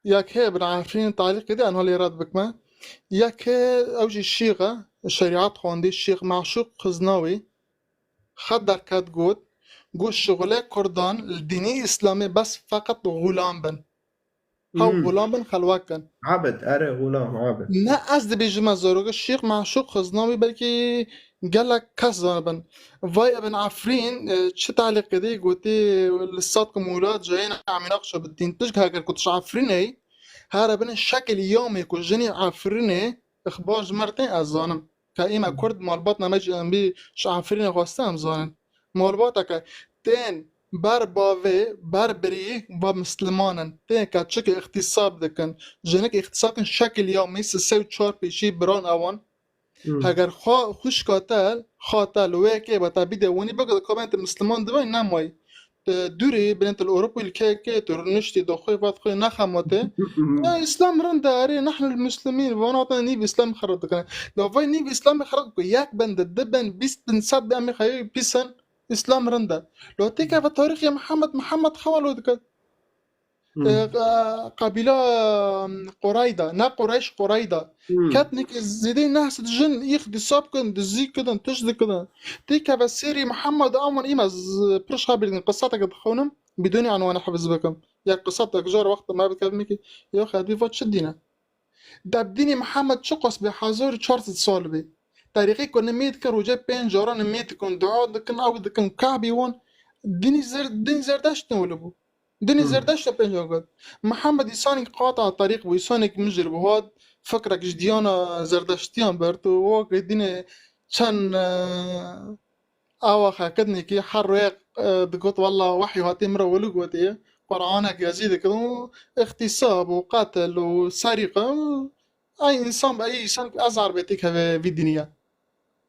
Yek heye bin Efrîn talîqê de, aniha lê red bikme. Yek he ew jî şîx e, şerîat xwendî, Şîx Meşûq Xiznawî xet derket got, got şixulê Kurdan li dînî Îslamê bes feqet xulam bin. Hew Hmm. xulam bin, xelwek kin. Abid, erê, xulam, abid. Ne ez dibêjime zaroke, Şîx Meşûq Xiznawî belkî gelek kes zanibin. Vay Ibn Efrîn, e, çi talîqê de gotî, li Sadq Mûla cayên Emî Naqşa bi dîn tişk heger ku tu ji Efrînê, here binê şekil yamê ku jinî Efrînê, ixbar ji me re tên ez zanim. Ka ê me Kurd malbatna me jî em bî ji Efrînê xweste em zanin. Malbateke tên ber bavê, ber birî va misliman in. Têka çike îxtîsab dikin. Jinik îxtîsab dikin şekil ya mî sisê û çar pêşî biran ewan. Hmm. Heger xwe xwişka te, xa te li wê yekê be te bide winî bike, dikabin te misliman dibe, nemayî. Te dûrî, binê te li Ewropa ülkeyekê, tu rûniştî, da xwe vat xwe nexemate. Hmm. Ya, Îslam rind e, erê, nahnu l-muslimîn, vana te nîv Îslam xerab dikine. La vay nîv Îslam xerab dike, yek bin de, di bin, bîst bin, sed bin, em xeyê pîs in, Îslam rind e. La têke ve tarîxê Mihemed, Mihemed xewa lo dike. Hmm. E, e, qabîla, em, Qorayda, ne Qoreyş, Qorayda. Hmm. Ketnik zêdê neh sed jin îxtîsab kin, dizî kidin, tişt dikidin. Têke ve sêrî Mihemed, aman îme z-, pir şabîr din, qisateke dixwînim, bidûnî enwanê hifz bikim. Ya qisatek jar wexta me bikevim ki, ya xedî va çi dîn e? Deb dînê Mihemed çiqas bê, hezar û çar sed sal bê. Terîqê ku nimê dikin, roje pênc caran nimê dikin, dua dikin, ew dikin, Kabe wan, dînî Zer-, dîn Zerdeşt ne wilo bû. Dinê Hmm. Zerdeşta pênc got. Mihemed îsanîk qata terîq bû, îsanêk mijir bû, hat fikrek ji diyana Zerdeştiyan bert û wek dinê çend, e, awa xekidnekî her rêk, e, digot, "Walla wehy hatê min re wilo gotiye, Qur'anek ezî dikin û îxtîsab û qetil û serîqe û ey însan be, ey îsan ez erbetêk heve vî diniye."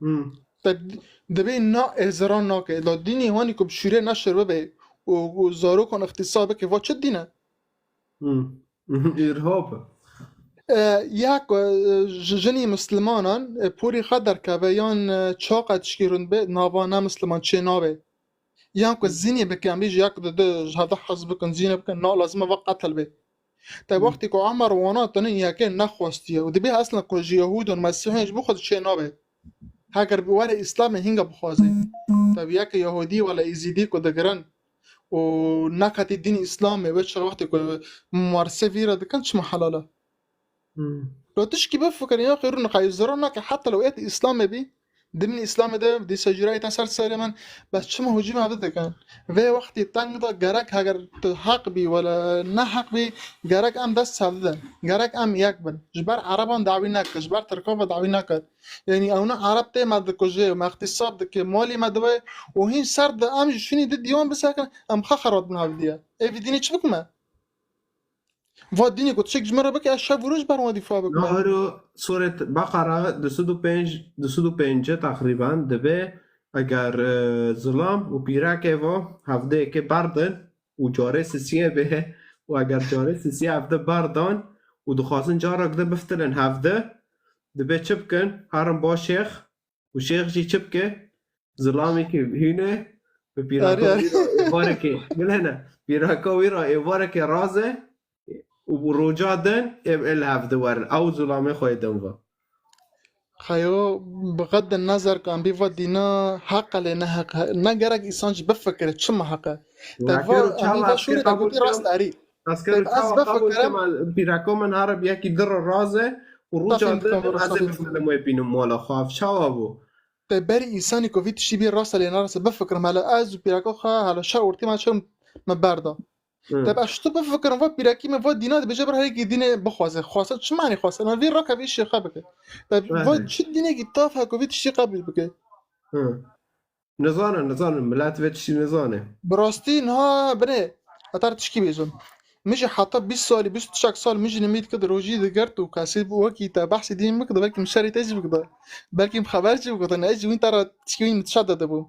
Hmm. Te d-, dibê na êzeran nake. Da dînê wanî ku bi şûrê neşir bibe û, û zarokan îxtîsab bike, va çi dîn e? Hmm. Îrhab e. E, ya ku, e, ji-, jinî mislimanan, e, porî xwe derkeve yan, e, çaqa tişkî rûn be, nava ne misliman çê nabe. Yan ku Hmm. zînê bike, em bêjî ya ku di, di, ji hevde hez bikin, zînê bikin, na lazim e va qetil be. Te Hmm. wextê ku Umar wana tinin yekê nexwestiye û dibê eslen ku ji Yehûd û Mesîhên ji bo xwe çê nabe. Heger bi were Îslamê hinga bixwaze. Te bi yeke Yehûdî wala Îzîdî ku digirin û neketî dîn Îslamê, wê çax wextê ku mumarise vî re dikin, çima helal e? Hmm. Lo tişkî bifikirin, ya xêrûn xeyr zira nake, heta lo êt Îslamê bî, Dimîn Îslamê de dîsa cîrayê te ser serê min, bes çima hicûm hevdî dikin? Vê wextî teng de gerek heger tu heq bî wala ne heq bî, gerek em dest hevdî din. Gerek em yek bin. Ji ber Ereban dawî neke, ji ber Tirkan ve dawî neke. Yanî ew ne Ereb tê me dikuje, me îxtîsab dike, malî me dibe û hîn ser de em jî şûnî di dîwan bisekin, em xwe xerat bin hevdiye. Ê vî dînê çi bikime? Va dînê ku tiştek ji min re bike, ez şev û roj ber wan dîfa bikim. Nahiro Sûret Beqara du sed û pênc, du sed û pêncî teqrîben dibe, eger, e, zilam û pîrekê va hevdeyekê berdin û carê sisiyê bê û eger carê sisiyê hevde berdan û dixwazin carek de biftilin hevde, dibe çi bikin? Herin ba şêx, û şêx jî çi bike? Zilamekî hîne bi pîraka Arê, arê. wî re êvarekê, bilene, pîraka wî re êvarekê raze û bi roca din ê, ê li hev diwerin. Ew zilamê xwe yê din ve. Xeyo, bi qed de nezer ku em bî va dîna heq e lê ne heq e. Ne gerek îsan jî bifikire çima heq e. Te va, Rakero em bî çawa va ez şûrê te kebûl gotî rast kim? Erî. Ez Te kero ez çawa kebûl bifikirim. kim? Pîraka min here bi yekî dir raze û roca Tefîn din bikim, ez ê rast biftilim wê bînim mala xwe. Ev çawa bû? Te berî însanî ku vî tiştî bî rast e lê ne rast e bifikirim. Hele ez û pîreka xwe hele şer ortê me çim me berda. Hı. Te ez ji tu bifikirim, va pîrekî me va dîna dibêje bir herêkî dînê bixwaze. Xwase çi manî xwase? Me vî rake vî şêxe bike. Te va Hı. çi dînekî taf he ku vî tiştî qebûl bike? Hı. Nizane, nizane, milet vê tiştî nizane. Bi rastî niha binê, ez te re tişkî bêjim. Min jî heta bîst salî, bîst û şeş sal min jî nimî dikir, di rojî digirt û kesî wekî te behsî dîn bikirde, belkî min şerî te jî bikirde. Belkî min xeber jî bikirde, ne jî wî te re tişkî wî min dişa de dibû.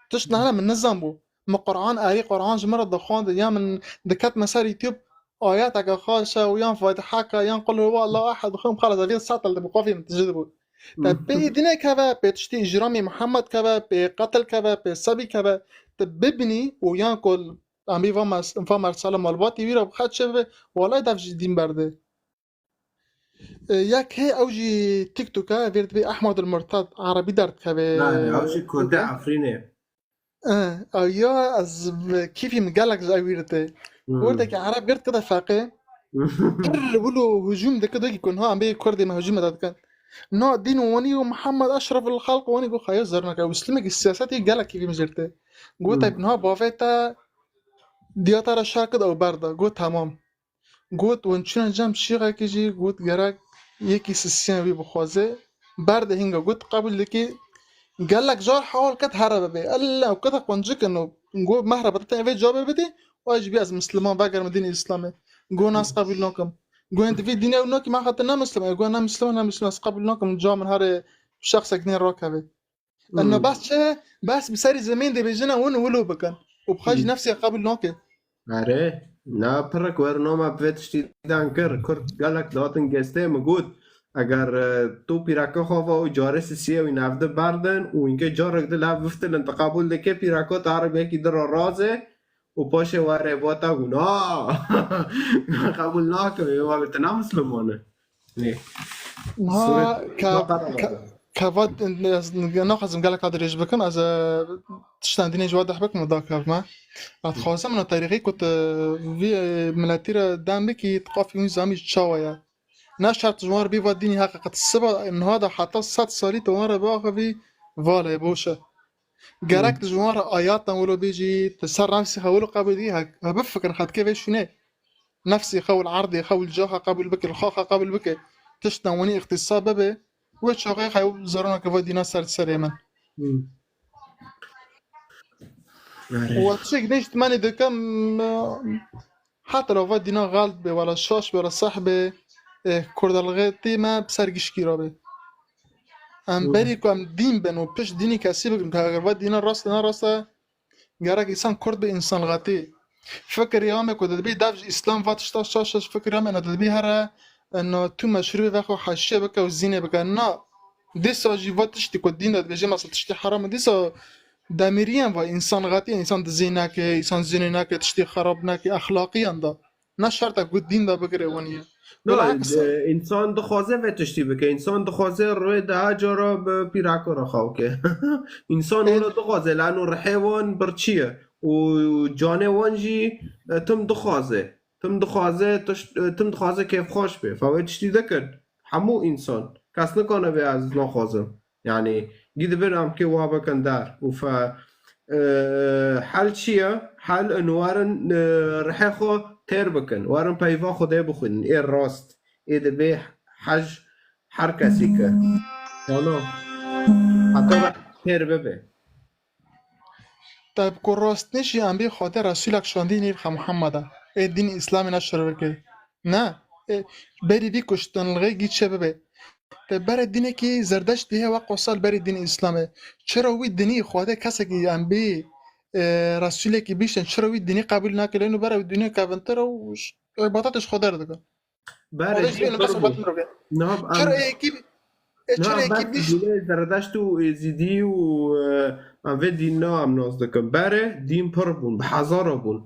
Tişt niha min nizan bû. Min Quran erî, Quran ji min re dixwand, ya min diket me ser YouTube, ayeteke xweş e û yan Fatiheke, yan Qul huwallahu ehad, dixwim xelas, evî satel dibû, qafî min tijî dibû. Te pê dînek heve, pê tiştê îcramê Mihemed keve, pê qetil keve, pê sebî keve, tu bibinî û yan ku em bî va mes-, va mersela malbatê wî re bi xeçe bibe, welay dev ji dîn berde. E, yek hê ew jî TikTok e, vêr dibê Ehmed el Murted, erebî derdikeve. Nayê, ew jî Kurdê Efrînê. Eh, ew ya ez bi kîfî min gelek ji ew wî dite. Hmm. Kurdekî Ereb girt kide feqê. Pir wilo hicûm dike, dikî ku niha em bê Kurdê me hicûm me dikin. Na dîn wanî û Mihemed eşreful xelq wanî got xeya zernake. Ew Muslimekî siyasetî gelek kîfî min jê dite. Got Hmm. eb niha bavê te diya te re şer kid ew berda. Got temam. Got, hûn çûne cem şîxekî jî, got, gerek yekî sisiyan wî bixwaze. Berde hinga, got, qebûl dikî, gelek car hewal ket here bibe. Ella, ew kete quncik in û Go, merhaba, te vê cevabê bidî, û ez jî bî ez Misliman, vegerim dînê Îslamê. Go, na ez qebûl nakim. Go, hên di vê dînê ew nakî, me xatir ne Misliman. Go, ne Misliman, ne Misliman, ez qebûl nakim. Ca min herê şexsek nê rakeve. Eno Hmm. bes çi? Bes bi serî zemîn dibêjine hûn wilo bikin. Û bi xwe jî Hmm. nefsê qebûl nake. Erê, na pirik wer noma bi vê tiştî dan kir. Kurd gelek datin gestê min got, eger, e, tu pîreke xwe ve û carê sisiyê wî navdi berdin û înke carek di lav biftilin, tu qebûl dike pîreko te erib yekî di ro razê û paşê were bo te got, "Na, qebûl nakim, ê wabê tu ne Misliman e." Nê. Niha Sûret ke, baqara ke, baqara. Ke va, ez naxwazim gelek dirêj bikim, ez, e, tiştan dînê ji we deh bikim û dakevme. Ez dixwazim ino terîxî ku tu vî, e, miletî re dem bikî, tu qafî wî zamî çawa ye. Ne şert ji wan re bî va dînî heqîqet. Siba niha de heta sed salî tu wan re biaxivî, valê boş e. Gerek Hmm. tu ji wan re ayatan wilo bêjî, tu ser nefsê xwe wilo qebûl dikî, he, he bifikirin xetkê vê şûnê. Nefsê xwe û li erdê xwe û li caxa qebûl bike, li xaxa qebûl bike. Tiştên wenî îxtîsab bibe, wê çaxê xwe ew zeroneke va dîna ser serê min. Hmm. Erê. Û tiştek niştimanî dikim, heta lava dîna xelt be, wala şaş be, wala seh be, e, kurdalxetê me bi ser gişkî re be. Em Hmm. berî ku em dîn bin û pişt dînî kesî bikin, ka eger va dîna rast e, ne rast e, gerek însan kurd be, însan xetî. Fikir ya me ku dibî dev ji Îslam va tişta şaş şaş fikir ya me, eno dibî here, eno tu meşrûbê vexwe heşê bike û zînê bike. Na, dîsa jî va tiştî ku dîn de dibêje, mesela tiştî heram e, dîsa demiriyen va însan xetî, însan dizî neke, însan zînê neke, tiştî xerab neke, exlaqiyan da. Ne şert e ku dîn de bigire wenî ye. Na, Bilakis e, însan dixwaze vê tiştî bike. Însan dixwaze rûyê daha cara bi pîrako re xew ke. Însan Ê- wilo dixwaze, lano rihê wan birçî ye. Û canê wan jî, e, tim dixwaze. Tim dixwaze, tişt-, e, tim dixwaze kêfxweş be. Fa wê tiştî dikin. Hemû însan. Kes nikane bê ez naxwazim. Yani, gidibin em kê wa bikin dar. Û fe, e, hel çi ye? Hel in werin, e, rihê xwe têr bikin. Werin peyva Xwedê bixwînin. Ê rast. Ê dibê hej her kesî ke. Wala. Heta we têr bibe. Te bi ku rastnî jî em bê Xwedê Resûlek şandî nîv xe Muhammed e. Ê dîn Îslamê neşir bike. Ne. Ê, berî vî kuştinlixê gî çê bibe. Te berê dînekî Zerdeştî heye we qosal berî dînê Îslamê. Çira wî dînî Xwedê kesekî em bê, e, Resûlekî bîştin, çira wî dînî qebûl nake, lê nû berê wî dînê kevintir û ş-, îbadet ji Xwedê re dike. Berê Xwedê ji dîn wê pir bû. Niha em Çira êkî, e, niha çira êkî bes bîş- dînê Zerdeşt û Êzîdî û, e, em vê dîn na em nas dikin. Berê dîn pir bûn, bi hezara bûn.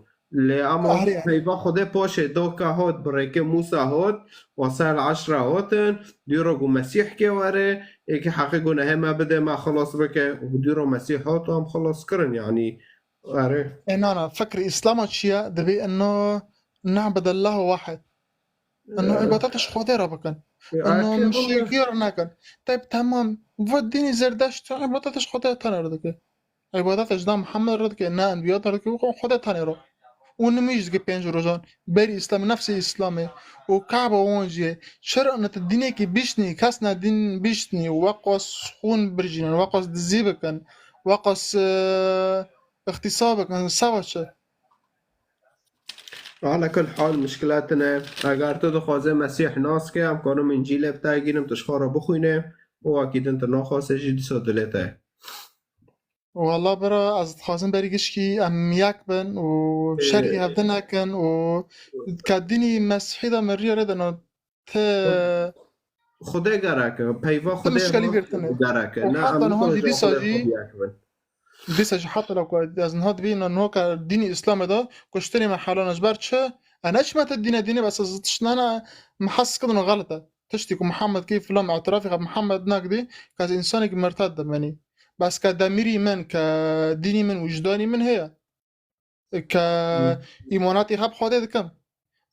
Lê ama Ahrê. Peyva Xwedê paşê do ke hot, bi rêkê Mûsa hot, Wasayel Eşra hotin, dîro ku Mesîh kê were, êkî heqê gunehê me bide, me xilas bike, û dîro Mesîh hot, em xilas kirin, yanî, erê. E, na, na, fikr Îslama çi ye? Dibê eno na'budallah wahid. Eno E, îbadet ji Xwedê re bikin. E, Eno erkê mişêkî re nekin. Teb, temam. Va dînî Zerdeşt îbadet ji Xwedê tenê re dike. Îbadet ji da Muhammed re dike, ne enbiya re dike, û Xwedê tenê re. Û nimîş dike pênc rojan. Berî Îslamê, nefsê Îslamê. Û Kaba wan jî ye. Çira ne tu dînekî bişnî, kes ne dîn bişnî, weqas xûn birjînin, weqas dizî bikin, weqas, e, îxtîsa bikin, sava çi? Ala kul hal, muşkila tune. Eger tu dixwaze Mesîh nas ke, em kanim Încîlê bi te gînim, tu ji xwe re bixwîne, û wekî din tu naxwaze jî dîsa dilê te. Wala bira, ez dixwazim berî gişkî em yek bin û Ê, şerî hevdin nekin û ke dînî Mesîhî de min rîya rê de na te Xwedê gerek e, peyva tu Xwedê muşkelî girtine. Gerek e. Û Ne, heta em niha jî nikarin dîsa Xwedê jî, Xwedê yek bin. Dîsa jî heta lewka ez niha dibînim niha ke dînî Îslamê de kuştinê me helal e. Ji ber çi? E, neçime te dîne dînê, bes ez tiştnana min hes kidin û xelit e. Tiştî ku Muhammed kî filan îtirafî xwe Muhammed nakdî, ke ez însanekî mirted dimenî. Bes ke demirî min, ke dînî min, wijdanî min heye. Ke Hmm. îmanatî xwe bi Xwedê dikim.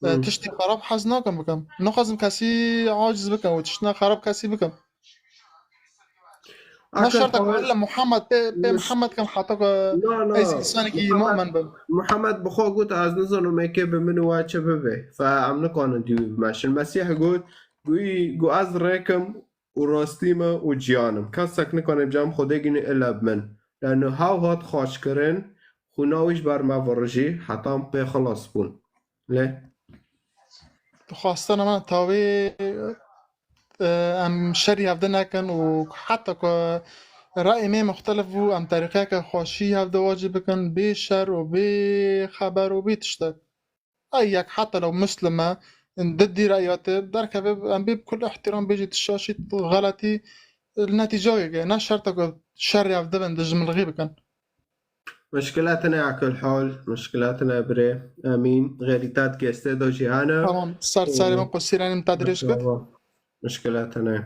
E, Hmm. tiştî xerab hez nakim bikim. Naxwazim kesî aciz bikim û tiştna xerab kesî bikim. Ne Aka şerta ku xwe wele Muhammed pê, pê Mus- Muhammed kim heta ku Na, na. ez însanekî Muhammed, mu'min bim. Muhammed bi xwe got, ez nizanim ê kê bi min û we çi bibe. Fe em nikanin dî wî bimeşin. Mesîh got, got, got, ez rêk im û rastî me û ciyan im. Kesek nikane bi cem Xwedê gîne illa bi min. Lano hew hat xaçkirin, û na wî ji ber me virijî heta em pê xilas bûn. Lê Dixwastina me tawê, e, em şerî hevde nekin û heta ku rayê me muxtelif bû, em terîqeyeke xweşî hevde wacî bikin, bê şer û bê xeber û bê tiştek. Ay yek heta lew muslim e, di dî reyatê derkeve, em bê bi kul îhtîram bêjî tu şaşî, tu xeletî, li netîceyê ge. Ne şert e ku şerê ev dibin, dijminlixî bikin. Muşkile tune Akulhol, muşkile tune birê. Emîn, xêrî te dikê stê do jî hene. Tamam, ser serê min qusîr, em te dirêj kir. Muşkile tune.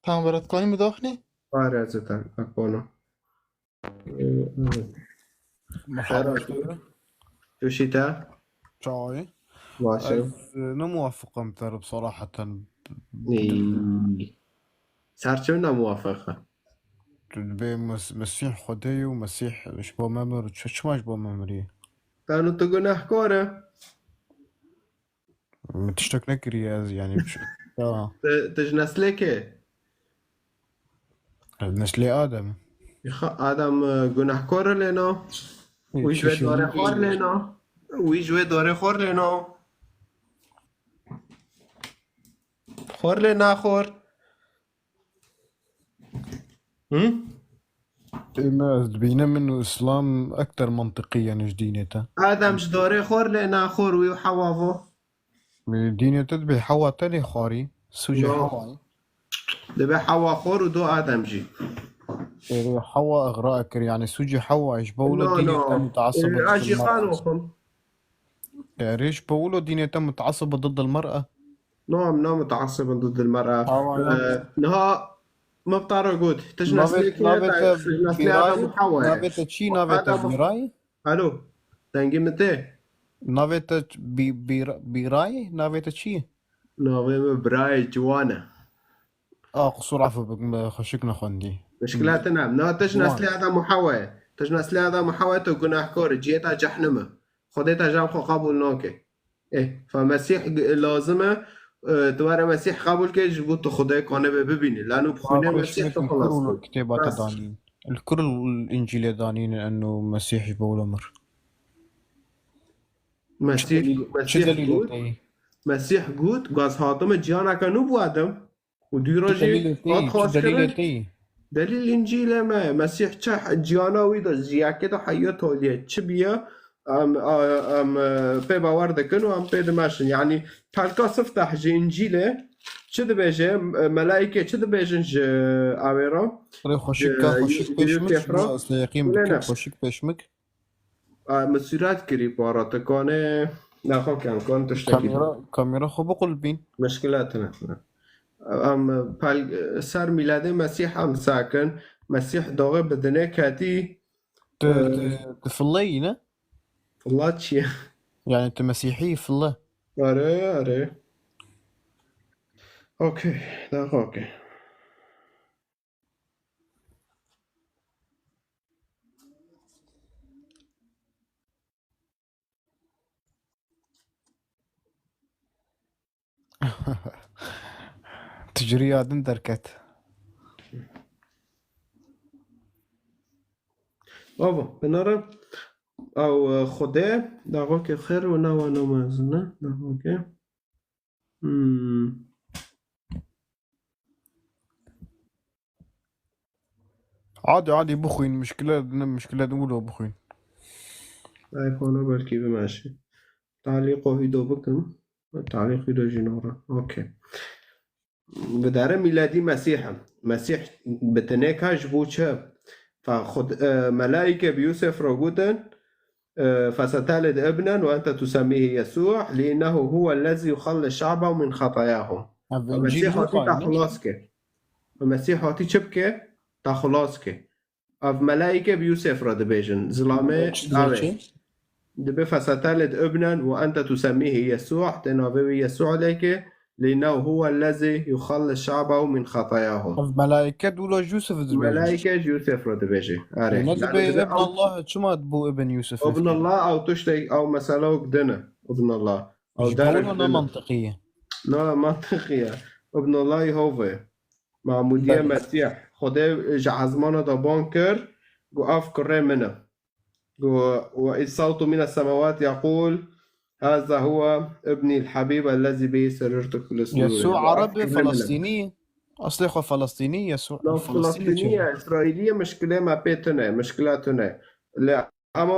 Tamam, bira, dikanî min daxinî? Parêzê te, Akbono. Merhaba. Xêr hatin. Tu şî te? Çawa yî? Baş e. Ez, e, ne muwafiq im te re, bi seraheten. Î, ser çi ne muwafiq e? Tu dibê Mes-, Mesîh Xwedê ye û Mesîh ji bo me mir, çi, çima ji bo me mirî? Tanu tu gunehkar e. Min tiştek nekiriye ez, yani, bir şey. Ya. Tu, tu ji neslê kê? Neslê Adem. Xa, Adem, e, gunehkar e lê na. Wî ji wê dorê xor lê na. Wî ji wê dorê xor lê na. Xor lê naxor. Hı? Ê me, ez dibînim min û Îslam ekter mantiqî ye ji dînê te. Adem ji dorê xor lê naxor wî û Hewa vo. Ê, dînê te dibê Hewa tenê xwarî, sûcê Hewayî. Dibê Hewa xor û do Adem jî. Ê, Hewa ixra kir, yani sûcê Hewa ji bo wilo dînê te mutaasib. Ê, ez jî xan oxum. Ê, ji bo wilo dînê te mutaasib ضد المرأة. No, em ne mutaasibin ضد المرأة. Awa, e, niha me bi te re got, tu ji neslê kê ye? Navê te, tu ji neslê Adem û Hewa ye. Navê te çi? Navê te Bîrayî? Alo, dengê min tê? Navê te Bî-, Bîra-, Bîrayî? Navê te çi ye? Navê min Birayê Ciwan e. A, qisûr, efû bik, me xweşik nexwendî. Muşkila tune. Na, tu ji neslê Adem û Hewa ye. Tu ji neslê Adem û Hewa ye, tu gunehkar î, cihê te cehnim e. Xwedê te ji xwe qebûl nake. Ê, fe Mesîh g-, lazim e, e, tu were Mesîh qebûl ke, ji bo tu Xwedê kanê be bibînî. Lano bi xwînê Mesîh tu xilas bû. Kitêba te danîn. Li kur Încîlê danîn enno Mesîh ji bo wilo mir. Mesîh, Mesîh got, Mesîh got, gaz hatime ciyaneke nû bû Adem. Û dû rojî hat xwazkirin. Delîl Încîlê me, Mesîh çi ciyana wî de, ji yekê de heya toliyê çi biye, em, a, em, e, pê bawer dikin û em pê dimeşin. Yanî pelka sifteh ji Încîlê çi dibêje, e, melaîkê çi dibêjin ji awê re? Rê xweşik ka, xweşik pêşmik, ji bo ez te yeqîn bikim, xweşik pêşmik. A, min sûret kirî para, tu kanê, nexwe kem kan tiştekî. Kamera, kamera xwe biqulbîn. Muşkila tune. Em pel-, ser mîladê Mesîh em sakin. Mesîh daxê bi dinê ketî. Tu, e, tu, tu filleyî ne? Filla çi ye? Yani tu Mesîhî fille. Are, are. Okey, daha okey. Tecrîya din derket. Baba, binara ew, e, Xwedê, daxokê xêr û newa namazine, daxokê. Hmm. Adî, adî bixwîn, muşkile ne, muşkile din wilo bixwîn. Ay, kona belkî bimeşe. Talîqo hîdo bikim. Talîq hîdo jî nora. Okey. Bi dere mîladî Mesîh e. Mesîh bi tinêka ji bo çi? Fa xud, e, melaîke bi Yûsef re gotin, e, "Fesetelid ibnen ve ente tusemmihi Yesû, li innehu huwe lezî yuxelli şe'behu min xetayahum." Ev Mesîh hatî te xilas kir. Mesîh hatî çi bike? Te xilas kir. Ev melaîke bi Yûsef re dibêjin. Zilamê ew ê. Dibê "Fesetelid ibnen ve ente tusemmihi Yesû", tê navê wî Yesû lê ke, "Li innehu huwe lezî yuxelli şe'behu min xetayahum." Ev melaîke dûla ji Yûsef dibêjin. Melaîke ji Yûsef re dibêje. Erê. Ne dibê Ibn Allah, çima dibû Ibn Yûsef? Ibn Allah ew tiştek, ew mesela wek din e. Ibn Allah. Ew ji bo ne mantiqî ye. Ne mantiqî ye. Ibn Allah Yehova ye. Mamûdiye Mesîh. Xwedê ji ezmana de bang kir, got, "Ev kurê min e." Got, "وإذ صوت من السماوات يقول هذا هو ابني الحبيب الذي به سررت قلوب السرور." يسوع عربي فلسطيني. أصلي خو فلسطيني يسوع. Lan فلسطيني Filistînî ye, Îsraîlî ye, mişkilê me pê tune, mişkila tune. Lê ama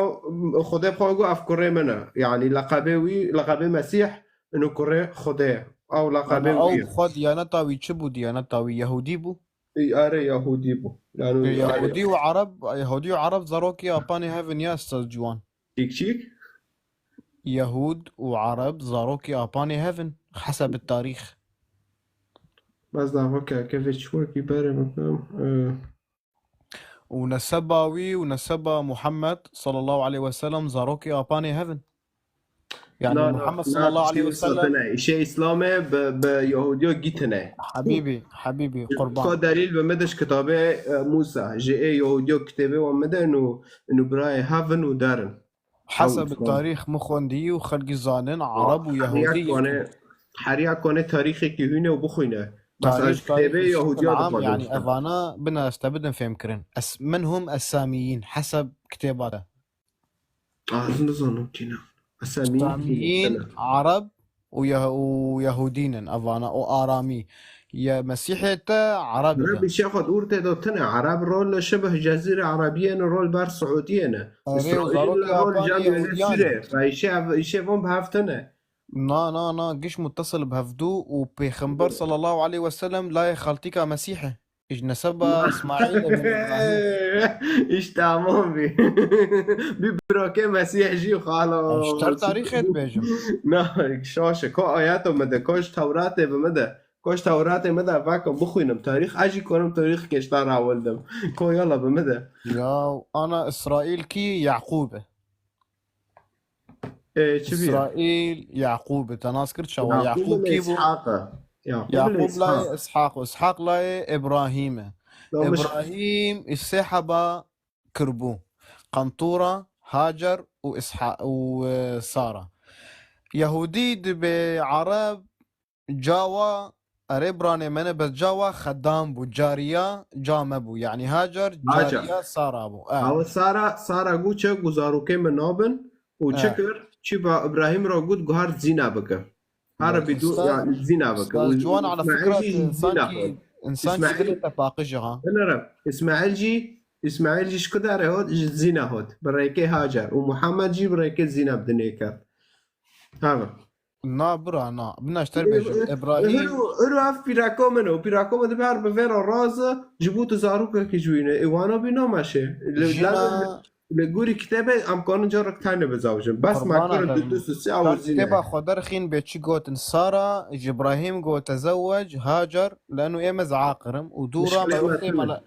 Xwedê bi xwe got, "Ev kurê min e." Yanî leqebê wî, leqebê Mesîh, inu kurê Xwedê ye. Ew leqebê wî ye. Ew xwe diyaneta wî çi bû? Diyaneta wî Yahûdî bû? Ê, erê, Yahûdî bû. Yani, Yahûdî û Ereb, Yahûdî û Ereb zarokê apanê hev in ya Estaz Ciwan. Çîk çîk? Yahûd û Ereb zarokê apanê hev in, heseb tarîx. Bes dava ke, kevê çi wekî berê bikim. Ee, û neseba wî û neseba Muhammed sallallahu aleyhi ve sellem zarokê apanê hev in. Yani Na, na, Muhammed na, sallallahu aleyhi ve tiştê wisa sellem tine. Îşê Îslamê bi, bi Yahudiya gîtine. Habîbî, habîbî, qurban. Ka delîl bi min de ji kitabê, e, Musa. Ji ê Yahudiya kitêbê wan min de inu, inu birayê hev in û derin. Heseb tarîx min xwendî û xelkî zanin, Ereb û Yahudî yek in. Heriya kone tarîxekî hûne û bixwîne. Mesela ji kitêbê Yahudiya dixwazin. Yani evana bina ez te bidin fêmkirin. Es, min hum es-Samiyîn, heseb kitêba de. Ah, ez nizanim kî ne. Esamîn Samiyîn, Ereb û Yah-, û Yahudî nin, evana, û Aramî. Ye Mesîhê te Ereb e. Ereb îşê xwe ûr tê de tine. Ereb rol li şibih Cezîre Erebiyê ne, rol ber Siûdiyê ne. Erê, Îsraîl zarokê rol apanê cem Yahudîyan Sîrê. Ve îşê ev, îşê von bi hev tine. Na, na, na, giş muttasil bi hevdû û Pêxember sallallahu aleyhi ve sellem layê xaltîka Mesîh e. Ji neseba Îsmaîl ibn Îbrahîm. Îş tamam bî. Bî birokê Mesîh jî xalo. Ji ter tarîxê dibêjim. Na, şaş e. Ko ayeta min de, ko ji Tewratê bi min de. Ko ji Tewratê min de, vako bixwînim tarîx. Ez jî konim tarîx kêşta rawildim. Ko yala bi min de. Ya, ana Îsraîl kî Yaqûb e. Ê, çi bî? Îsraîl, Yaqûb, te nas kir çawa? Yaqûb Yaqûb li kî bû? Îshaq e. Yaqûb li Yaqûb Îshaq. Layê Îshaq û Îshaq layê Îbrahîm e. Îbrahîm sê heba kiribû. Qentûra, Hacer û Îshaq û, e, Sara. Yahûdî dibê Ereb Cawa, erê biranê me ne, bes cawa xedam bû, cariya ca me bû. Yanî Hacer cariya Sara bû. E. Awe Sara, Sara got çi, got zarokê min nabin û çi kir? Çi ba Îbrahîm re got, guhar zîna bike. Her bî du, yanî zîna bike. Û Ciwan, ala fikra, însan kî, însan kî dilê te paqij e ha. Binere. Îsmaîl jî, Îsmaîl jî ji ku derê hot, ji zîna hot. Bi rêkê Hacer. Û Muhammed jî bi rêkê zîna bi dinê ket. Hava. Na bira, na. Bina ji te bêjim. Îbrahîm. Hiro, hiro ev pîrako min o. Pîrako min dibe her bi vê re razı, ji bo tu zarokekî ji wî ne. Ê wana bî nameşe. Li, jina li, li gorî kitêbê em kanin carek tane bizawjin. Bes me kirin du du sê aw zîne. Kitêba xwe derxîn bê çi gotin. Sara ji Îbrahîm got tezewwec Hacer, leno ê me zaqirim û dûra me wextê mela-,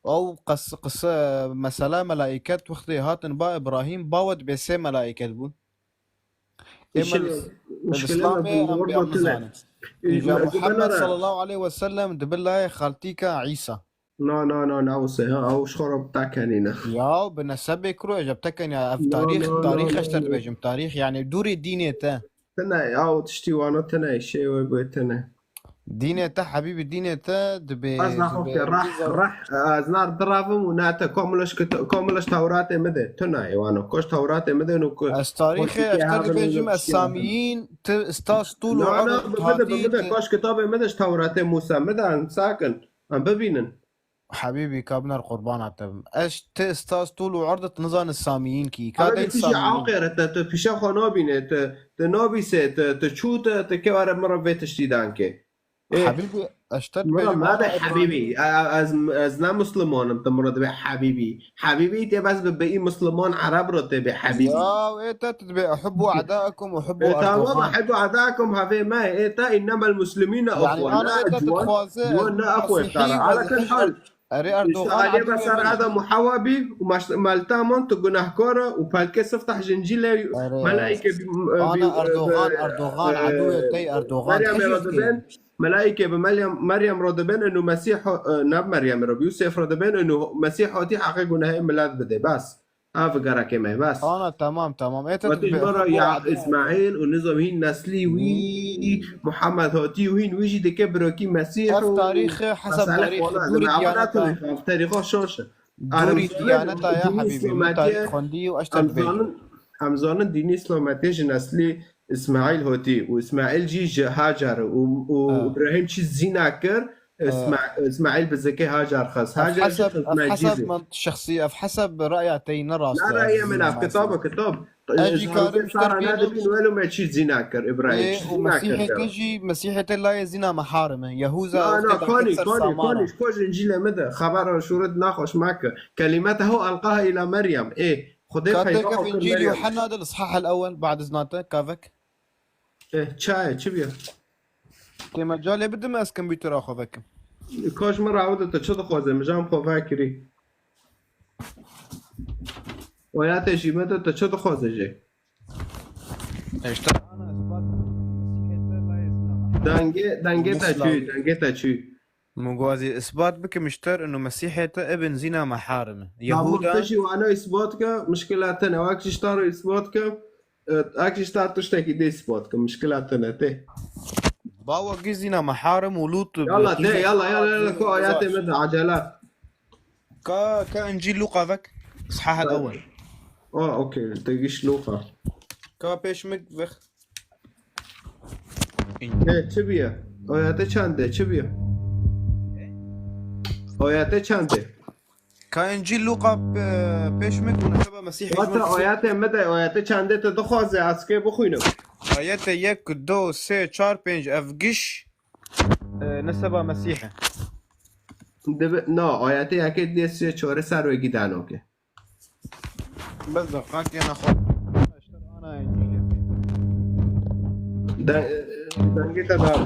ew qes-, qise, mesela melaiket wextê hatin ba Îbrahîm, ba we dibê sê melaiket bûn. Ê, me li, me li Îslamê em bê em nizanin. Îja Muhammed sallallahu aleyhi ve sellem dibe layê xaltîka Îsa. Na, na, na, na, wise, ha, ew ji xwe re bi tekenîne. Ya, bi nesebê kuro, êja bi tekenîne, ev tarîx, tarîx ez te dibêjim, tarîx, yanî dûrê dînê te. Tine, ya, ew tiştî wana tine, şê wê bê tine. Dînê te, hebîbî, dînê te dibê, ez naxwe ke reh, reh, ez nar direvim û ne te komleş kit-, komleş Tewratê min de, tu nayê wano, koş Tewratê min de û ku-, ez tarîxê, ez te dibêjim, ez Samiyîn, ti stas tûl û erd hatî, koş kitabê min de ji Tewratê Musa min de, em sakin, em bibînin. Hebîbî, ka biner qurbana te bim. Ez ti stas tûl û erd nizanin Samiyîn kî, ka dey Samiyîn. Aqêre te, tu pîşe xwe nabîne, tu, tu nabîse, tu, tu çû te, tu ke were min re vê tiştî danke. Ê, Habîbî, ez te dibêjim, Mala hebîbî. E, e, ez, ez ne Musliman im, tu min re dibê hebîbî. Hebîbî tê bes bi, bi î Musliman Ereb re tê bê hebîbî. Ya, ê te, tu dibê uhibbu a'da'akum, uhibbu Erdogan. E, tamam, uhibbu a'da'akum havê me. Ê te, innemel muslimîne ihwan. Yanî, ana ê te dixwaze, ciwan ne exwe tara. Ala kul hal. Erê Erdogan, Îsraîlê be ser eda muhewa bî û maş-, melta man tu gunahkar e û pelkê siftah jincîlê melaîke bî, e, bî, e, Erdogan, e, Erdogan, e, edûyê tey Erdogan, Meryemê re dibên, melaîke bi Meryem, Meryem re dibên, inu Mesîh, e, ne Meryemê re bi Yûsef re dibên, inu Mesîh hatî heqê gunehê milet bidê. Bes. Ev gereke me, bes. Ana, tamam, tamam. Ê te Wekî dibê, ji bo re ya Îsmaîl û nizam hîn neslî wî, Muhammed hatî û hîn wî jî dike birokî Mesîh û tarîxê, hesab tarîxê, dûrî diyane te. Ev tarîxa şaş e. Dorî diyaneta ya hebîbî, min tarîx xwendî û eşter dibêjim. Em zanin dînî Îslametiye ji neslî Îsmaîl hotî û Îsmaîl jî ji Hacer û, û Îbrahîm çi zîna kir, Îsma-, Îsmaîl bi zikê Hacer xist. Hacer jî xist Mecîzê. Ev hesab min şexsî, ev hesab raya te yî ne rast e. Na raya min, ev kitab e, kitab. Ez jî karim ji te bêjim. Sara nadibîn welo me çi zîna kir, Îbrahîm, çi zîna kir. Û Mesîhê te jî, Mesîhê te layê zîna meharim e. Yehuza. Na, na, kanî, kanî, kanî, ji ko ji Încîlê min de xebera şûret naxweş meke. Kelîmete hu elqaha îla Meryem. Ê, Xwedê peyda kir Meryem. Ka têkeve Încîl Yuhanna de, l-Îshah el-Ewel, bad izna te, kavek. Ê, çaye, çi biye? Tê mecalê bidime ez kompîtera xwe vekim. Ka ji min re ew de, tu çi dixwazê? Min jam xwe vekirî. Oyatê jî me de, tu çi dixwazê jê? Dengê, dengê te çû, dengê te çû. Min got ez ê isbat bikim ji te re ino Mesîhê te ibn zîna meharim e. Tamam, Yehuda. Te jî wana isbat ke, mişkila te ne. Wek ji te re isbat ke, e, wek ji te tiştekî dê isbat ke, mişkila te ne tê. Bawa gî zîna meharim û Lût. Yalla, tê, yalla, yalla, yalla, ku ayetê me de, acele. Ka, ka Încîl Lûqa vek. Îshah el-Ewel. Ah, okey, te giş Lûqa. Ka pêş min vek. Ê, çi biye? Ayete çend e? Çi biye? Ayete çend e? Ka Încîl Lûqa, e, pêş min ku neseba Mesîhê. Wata ayete me de, ayete çend e te dixwaze, ez kê bixwînim. Ayete yek, du, sê, çar, pênc, ev giş, e, neseba Mesîhê. Dibe, na, ayete yekê dê sê çare ser wê gidano ke. Bes deqakê nexwe. De-, dengê te dar.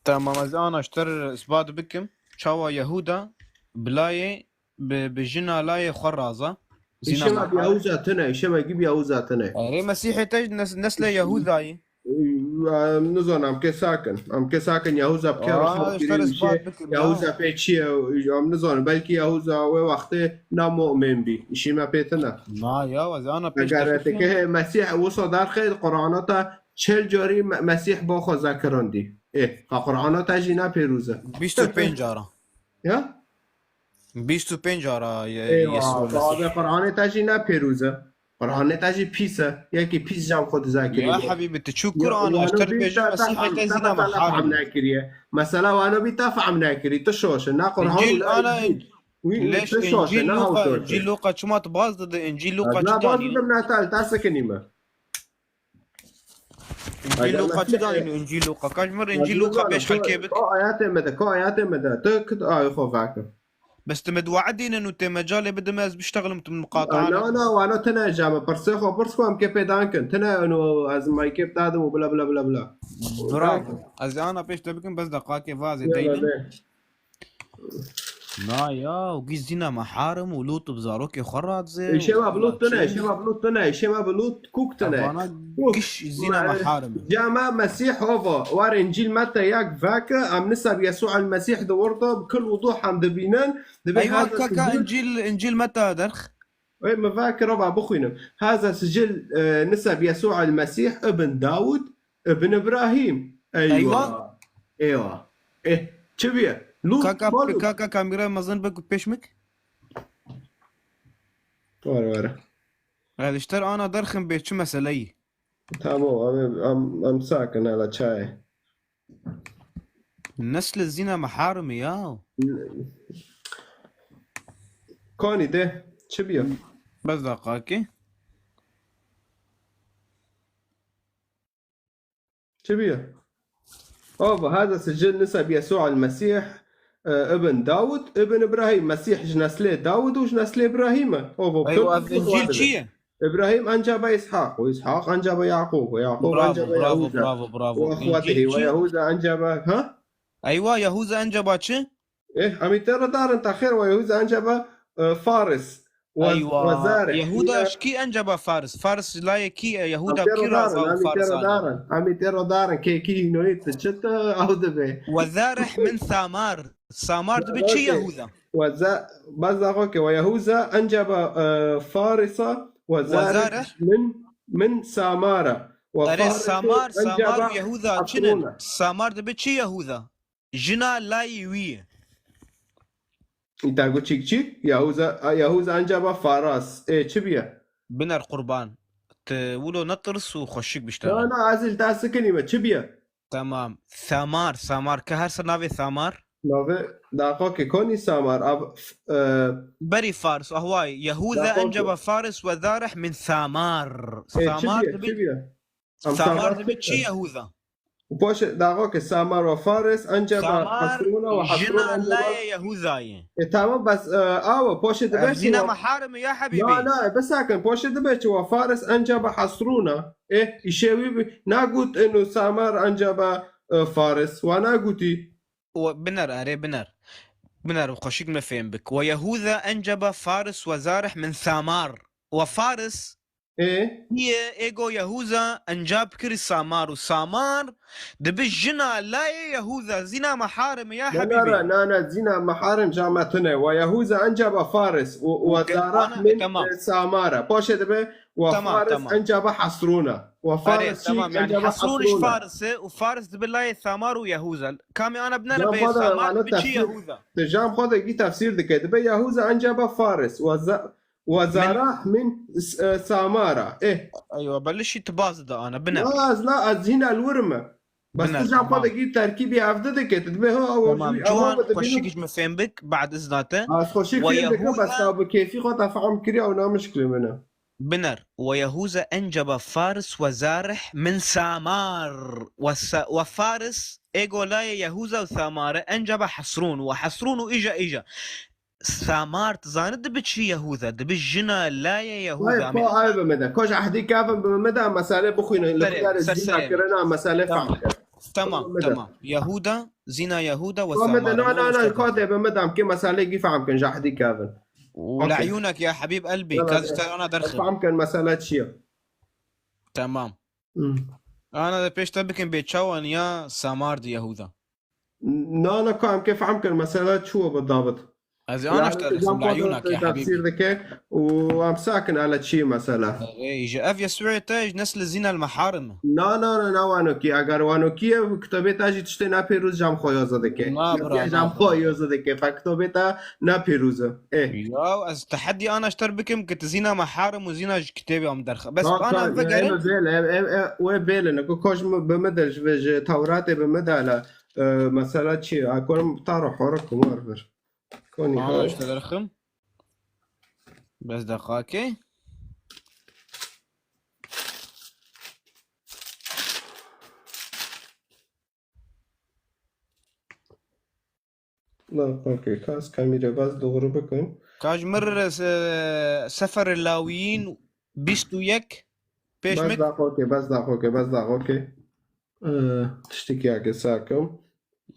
Tamam, ez ana ji te re isbat bikim. Çawa Yehuda bilayê bi, bi jina layê xwe raza. Zîna Îşe me bi Yehuza tune, îşe me gibi Yehuza tune. Erê Mesîhê te ji nes-, neslê Yehudayî. Em nizanim, em kê sakin. Em kê sakin, Yahuza bi kê re xebat kiriye, Yahuza pê çi ye, em nizanin. Belkî Yahuza wê wextê ne mu'min bî. Îşî me pê tine. Na ya, ez ana pêş. Eger te ke Mesîh wisa derxê Qur'ana te çil carî Me-, Mesîh bo xwe zekirandî. Ê, ka Qur'ana te jî ne pêrûz e. Bîst û pênc cara. Ya? Bîst û pênc cara ye, Yesu Mesîh. Qur'anê te jî ne pêrûz e. Qur'anê te jî pîs e. Yekî pîs jam xwe dizakirî. Ya hebîbi, tu çû Qur'an, ez te bêjim Mesîhê te zîna meharim nekiriye. Mesela wano bî te fehm nekirî. Tu şoş e. Ne Qur'an û ne Încîl. Leş Încîl Lûqa, Încîl Lûqa çima tu baz dide, Încîl Lûqa çi danî? Baz didim ne te, te sekinî me. Încîl Lûqa çi danî, Încîl Lûqa? Ka ji min Încîl Lûqa pêş xelkê bik. Ka ayetê me de, ka ayetê me de. Tu kit ayê xwe veke. Bes tu me dua edînin û tê mecalê bidime ez biştexlim, tu min muqataa. Na, na, wana tine came. Pirsê xwe pirs ku em kê pê dan kin. Tine eno ez maykê bitadim û bila, bila, bila, bila. Bravo. Ez ê ana pêş te bikim, bes deqakê vazê deynin. Na ya, û gî zîna meharim û Lût bi zarokê xwe radizê. Îşê me bi Lût tine, îşê me bi Lût tine, îşê me bi Lût kûk tine. Vana giş zîna meharim. Came Mesîh ova, war Încîl Mete yek veke, em niseb Yesû el Mesîh di wir de bi kil wuduh em dibînin. Eywa, ka, ka Încîl, Încîl Mete derx. Ey, min vekir, ava bixwînim. Haza sicil, e, niseb Yesû el Mesîh ibn Dawud ibn Ibrahîm. Eywa. Eywa. Eywa. Eh, çi biye? Lût, Kaka, Lût. Kaka, kamera mezin bik pêş mik? Were, were. Ez ji te re ana derxim bê çi meseleyî? Tamam, em, em, em sakin, hele çaye. Neslê zîna meharim e ya. Kanî de, çi biye? Bes deqakê. Çi biye? Ava, hada sicil niseb Yesû el Mesîh, e, ibn Dawud, ibn Ibrahîm. Mesîh ji neslê Dawud û ji neslê Ibrahîm e. Ava, Eywa, ev Încîl çi ye? Îbrahîm encaba Îshaq û Îshaq encaba Yaqûb û Yaqûb encaba Yahûza. Bravo, bravo, bravo. Û exwetihî we Yahûza encaba, ha? Eywa, Yahûza encaba çi? Eh, em ê te re darin, te xêr we Yahûza encaba, e, Faris. Eywa. Yahûda ji kî encaba Faris? Faris ji layê kî ye? Yahûda kî raza û Faris anî? Em ê te re darin. Kê kî hînoyê tu çi tu ew dibe. Wezarih min Samar. Samar dibe çi Yahûza? Weza-, baz daxo ke we Yahûza encaba, e, Farisa, Wezarih min, min Samara. Erê, Samar, Samar û Yahûza çi ne? Samar dibe çi Yahûza? Jina layî wî ye. Îta got çîk çîk. Yahuza, Yahuza encaba Faras. Ê, çi biye? Biner qurban. Tu wilo netirs û xweşik biştexil. Na, na, ez li te sikinî me. Çi biye? Tamam. Samar, Samar. Ke her ser navê Samar? Navê daxokê konî Samar. Av, f- e, Berî Faris, ahway. Yehuda Daxokê. Encaba Faris ve zarih min Samar. Ê, Samar çi biye? dibi Çi biye? Em Samar Samar dibi çi çi biye? Yehuda? Poşê daxokê Samar ve Faris encaba Samar Hasrûna ve Hasrûna jina encaba. layê Yehudayê. E, tamam, bes, e, awa, poşê dibe Ev çi zîna wa- meharim ya Na, hebîbî. na, e, bisakin, poşê dibe çi wa Faris encaba Hasrûna. E, îşê wî bi- nagot eno Samar encaba, e, Faris. Wa nagotî. Û biner, erê biner. Biner, xweşik me fêm bik. Ve Yehuda encaba Faris ve zarih min Samar. Ve Faris E? Yê êgo Yehuza encab kirî Samar û Samar dibi jina layê Yehuza, zîna meharim ya Na, na, hebîbî. na, na, na, zîna meharim cama tune. Wa Yehuza encaba Faris. Wa, wa Okey, zarah ana, min, tamam. e, Samara. Poşê dibe wa Tamam, Faris tamam. encaba Hasrûna. Wa Erê, Faris çî tamam, yani encaba Hasrûn iş Hasrûna. Faris e û Faris dibi layê Samar û Yehuza. Kamê ana binere Cam be xwe de Samar ana bi çi tefsîr. Yehuza. Te cam xwe de gî tefsîr dike. Dibe Yehuza encaba Faris. Wa za- wa zarah min, e, Samara. Eh. Eywa, belli şî tu baz de ana, biner. Na, ez na, ez hîna li wir me. Bes Biner, tu cam xwe tamam. de gî terkîbî hevdi dike. Tu dibe ha, awa Tamam, jû- ciwan, awa dibînim. Xweşik ji me fêm bik, bad izna te. Az xweşik Wa fêm dike, bes Yehuza ta bi kêfî xwe te feham kiriya û namişkilê min e. Biner. Ve Yehuza encaba Faris ve zarih min Samar. Ve sa- ve Faris êgo layê Yehuza û Samare encaba Hasrûn. Ve Hasrûn û îja îja. Samar, tu zanî dibi çi Yehuda? Dibi jina layê Yehuda. Wayê, ko ew bi min de. Ko ji ehdî kevin bi min de, mesele bixwînin. Li Serê, xiyarê ser zîna serê. kirina, mesele Tamam. fehm kir. Tamam, Bi min de. Tamam. Yehuda, zîna Yehuda ve Ko min de, Samar. na, na, na, Yehuda. Ko de bi min de, em kê mesele gî fehm kin, ji ehdî kevin. Û Okey. Leyûnek ya hebîb elbî. Yala, Kaz de. Te ana derxim. Fehm kin, mesele çi ye? Tamam. Hmm. Ana de pêş te bikin bê çawan ya Samar di Yehuda. Na, na, Ko em kê fehm kin, mesele çi ye bi dabit? Ez Yani, ana işte tu cam derxim xwe de Leyûnek ya tefsîr hebîb. dike û em sakin, hele çi ye mesele? Ey, ji ev Yesuê te ji nesli zîna el meharim. Na, na, na, na, wanokî. Eger wanokî ye, kitobê te jî tiştê ne pêrûz cam xwe yoze dike. Na, bira, Cam na, xwe bira. yoze dike. Fe kitobê te ne pêrûz e. Eh. Ya, ez teheddî ana ji te bikim ki tu zîna meharim û zîna ji kitêbê em derxe. Bes Ka, ana ka, vegerin. Ev bêle, ev, ev, ev, wê bêle. Niko ko ji min, bi min de ji, ji Tewratê bi min de hele, e, mesela çi? A, ko ta ro hore kumar vir. Konî Ana ha. işte derxim. Bes deqakê. Na, okey. Kas kamîre bas doğru bikin. Ka ji mir, e, Sefer Lawiyîn bîst û yek pêş Bas mit. daxokê, bas daxokê, bas daxokê. Ee, tiştekî yake sakim.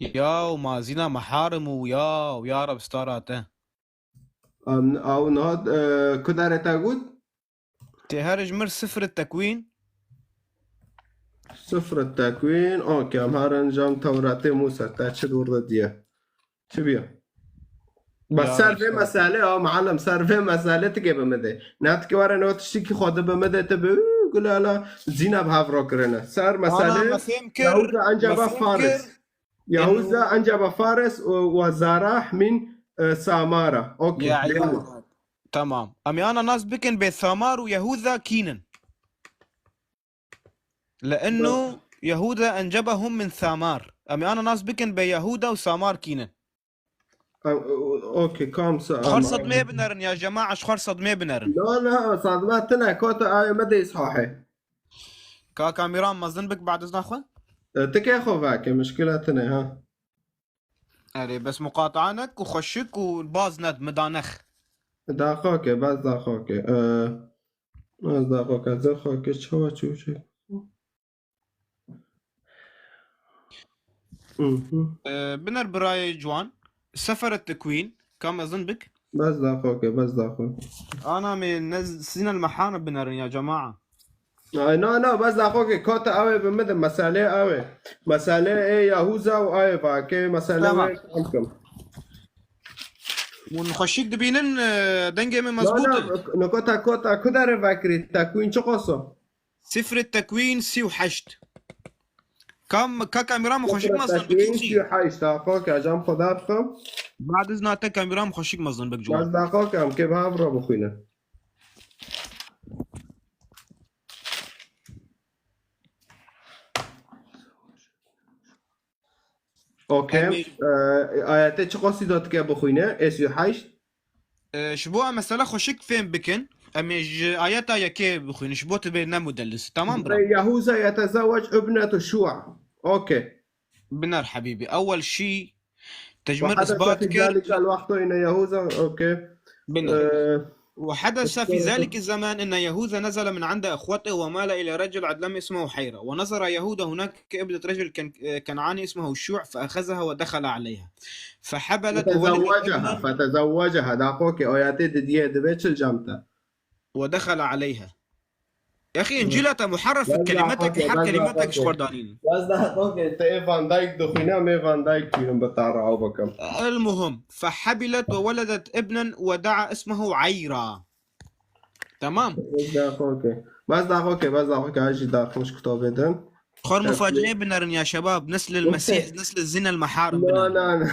Ya, û ma zîna meharim û ya, û ya Reb stara te. Am, ew niha, e, ku derê te got? Tê her ji mir Sifr Tekwîn. Sifr Tekwîn, okey, em herin cam Tewratê Musa, te çi dûr de diye. Çi biye? Bas Ya ser Reb vê stara. Mesele, a, mehalim, ser vê mesele tikê bi min de. Ne tikê were ne tiştekî xwe de bi min de, tu bi, gule ala, zîna bi hev rakirine. Ser Ana mesele, me fêm kir, Yehuda me encaba fêm Faris. kir. Yehuda encaba Faris û, û Zarah min, e, Samara. Okey, Ya, eyvallah. ya. Tamam. Em ê ana nas bikin bê Samar û Yehuda kînin. Le'ennu Yehuda encebahum min Samar. Em ê ana nas bikin bê Yehuda û Samar kînin. E, o-, okey, kam sa-, Xwer sedmê binerin ya cema'a, ji xwer sedmê binerin. Na, na, sedme tine, kota ayê me de îshahê. Ka kamîran mezin bik bad izna xwe. E, tikê xwe veke, mişkile tine, ha. Erê, bes muqataa nek û xweşik û baz ned, midanex. Daxoke, bas daxoke. E, bas daxoke, ez daxoke, çawa çû çek. Mhm. Ee, biner birayê ciwan. Sefer Tekwîn. Ka mezin bik. Bas daxoke, bas daxoke. Ana me ne zîna el meharim binerin ya cema'a. Ay, no, no, bas daxoke, kota ew ê bi min de, mesele ew ê. Mesele ê Yahuza û ayê vake, mesele Tamam. wê kamkim. Hûn xweşik dibînin, e, dengê min No, mezbût no, e. no, kota, kota, ku derê vekirî, Tekwîn çi qoso? Sifr Tekwîn sî û heşt. Kam, ka kamera min xweşik mezin bikî çî? Êsî û heşt, daqiqe, cem xwe dabixim. Bad izna te kamera min xweşik mezin bik ciwan. Bas daqiqe, em kê bi hev re bixwînin. Okey. Em ê Ee, ayetê çi qasî da dike bixwîne? Êsî û heşt. Ee, ji bo em mesela xweşik fêm bikin, em ê ji ayeta yekê bixwînin, ji bo tu bê ne mudellis. Tamam bira? Yehuza yetezewec ibnetu Şu'a. Okey. Biner hebîbî. Ewel şî tecmir وحدث isbat في kir. ذلك الوقت إن يهوذا، أوكي. Biner. Ee, وحدث في ذلك الزمان أن يهوذا نزل من عند إخوته ومال إلى رجل عدلم اسمه حيرة، ونظر يهوذا هناك ابنة رجل كن-، كنعاني اسمه شوع، فأخذها ودخل عليها، فحبلت وولدت فتزوجها، ابنا فتزوجها. Daqiqe, ayetê didiyê dibê çil cem te. ودخل عليها. يا أخي، إنجيل أنت محرف، بس كلمتك، دقيقة، حرف بس كلمتك دقيقة. شو دانين؟ بس دقيقة، أنت إيه فان دايك دخينا، مي فان دايك فيهم بتعرف أو بكم. المهم، فحبلت وولدت ابنا ودعا اسمه عيرا. تمام. بس دقيقة، أوكي. بس دقيقة، أوكي، بس دقيقة، أوكي، هاي جي داخل مش كتاب ده. خور مفاجأة بنرن يا شباب، نسل المسيح، نسل الزنا المحارم لا، بنرن. لا، لا.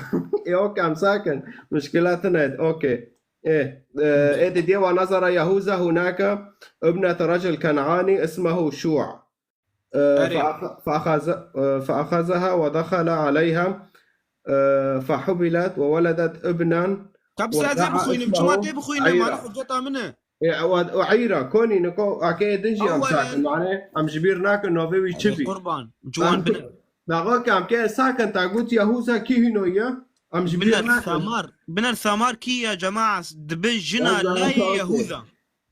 يا أوكي، أم ساكن. مشكلتنا، أوكي. إيه، آه، إيه، دي ديوا نظر يهوذا هناك ابنة رجل كنعاني اسمه شوع. آه، أري. فأخ-، فأخذ-، آه، فأخذها ودخل عليها، آه، فحبلت وولدت ابنا. Ka bi sade ودعا bixwînim, اسمه çima tê bixwînim, عيرا. Mala hiceta min e. إيه، و-، وعيرا، كوني نكو، أكيد نجي أم أولاً. ساكن، معناه، أم جبير ناكن، نوفي وي تشبي. قربان، جوان أم بنر. دقيقة، أم كي ساكن، تاقوت يهوذا كي هنوية، أم جبير بنر ناكن. ثامار، بنر ثامار كي يا جماعة، دبي جنا لا، لا، لا، أوكي. يهوذا.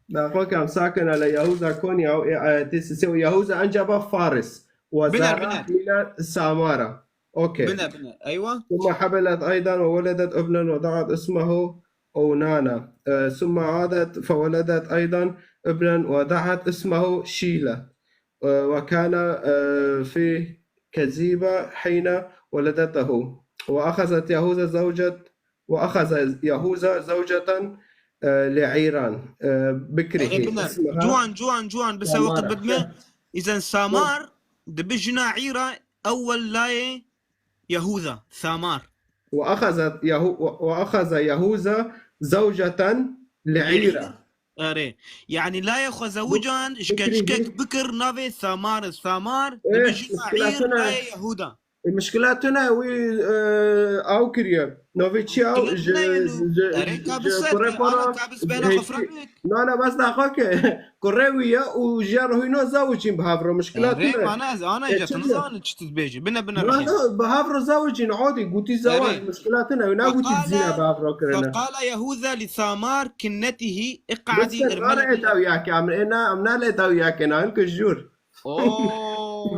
دقيقة، أم ساكن على يهوذا كوني أو إيه، آه، تسسي، ويهوذا أنجب فارس، بنر، وزرع بنر. من سامارة. أوكي. بنر، بنر. أيوة. ثم حبلت أيضًا وولدت ابنا ودعت اسمه أونانا. آه، ثم عادت فولدت أيضًا ابنا ودعت اسمه شيلة. آه، وكان، آه، في كزيبة حين ولدته. وأخذت يهوذا زوجة، وأخذ يهوذا زوجة، آه، لعيران، آه، بكره إيه، بنر. اسمها جوان، جوان، جوان، بس وقت تامارة. بدمه. إذا سامار، دبي جنا عيرة، أول لاي يهوذا، ثامار. وأخذت يهو-، و-، وأخذ يهوذا زوجة لعيرة. Erê. Yani layê xwe zewican ji بكره. Keçikek bikir navê Thamar. Thamar, eh, dibe jina Îr, layê Yehuda. E, mişkila tune wî, e, aw kiriye. Navê çi aw? Ji, ji, ji kurê para. Na, na, bes daqa ke. Kurê wî ye û ji ya re hûna zewicîn bi hev re. Mişkila tune. Erê, mana ez ana jî nizanim çi tu dibêjî. Bine, bine. Na, na, bi hev re zewicîn, adî, gotî zewac. Mişkila tune. Wî nagotî zîna bi hev re kirine. Feqala Yehuda li Thamar kinnetihî iq'edî. Bes ke, nare dawiyake, em, ê na, em nale dawiyake, na, hin ku jûr. Oo.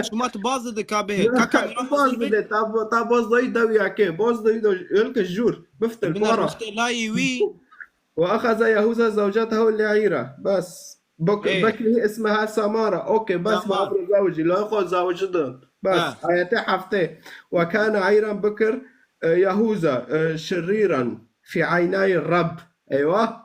Şima tu baz dide ka bihê. Ka kamera baz dide, ta, ta baz dayî dawiyake, baz dayî da, hin ku jûr. Biftir, para. Wextê layî wî. وأخذ يهوذا زوجته لعيرة. بس. بك-، إيه. بكره اسمها سامارة. أوكي، بس تمام. ما أمر زوجي. لا يقول زوجته. بس. آه. آيتي حفتي. وكان عيرا بكر، آه، يهوذا، آه، شريرا في عيني الرب. أيوة.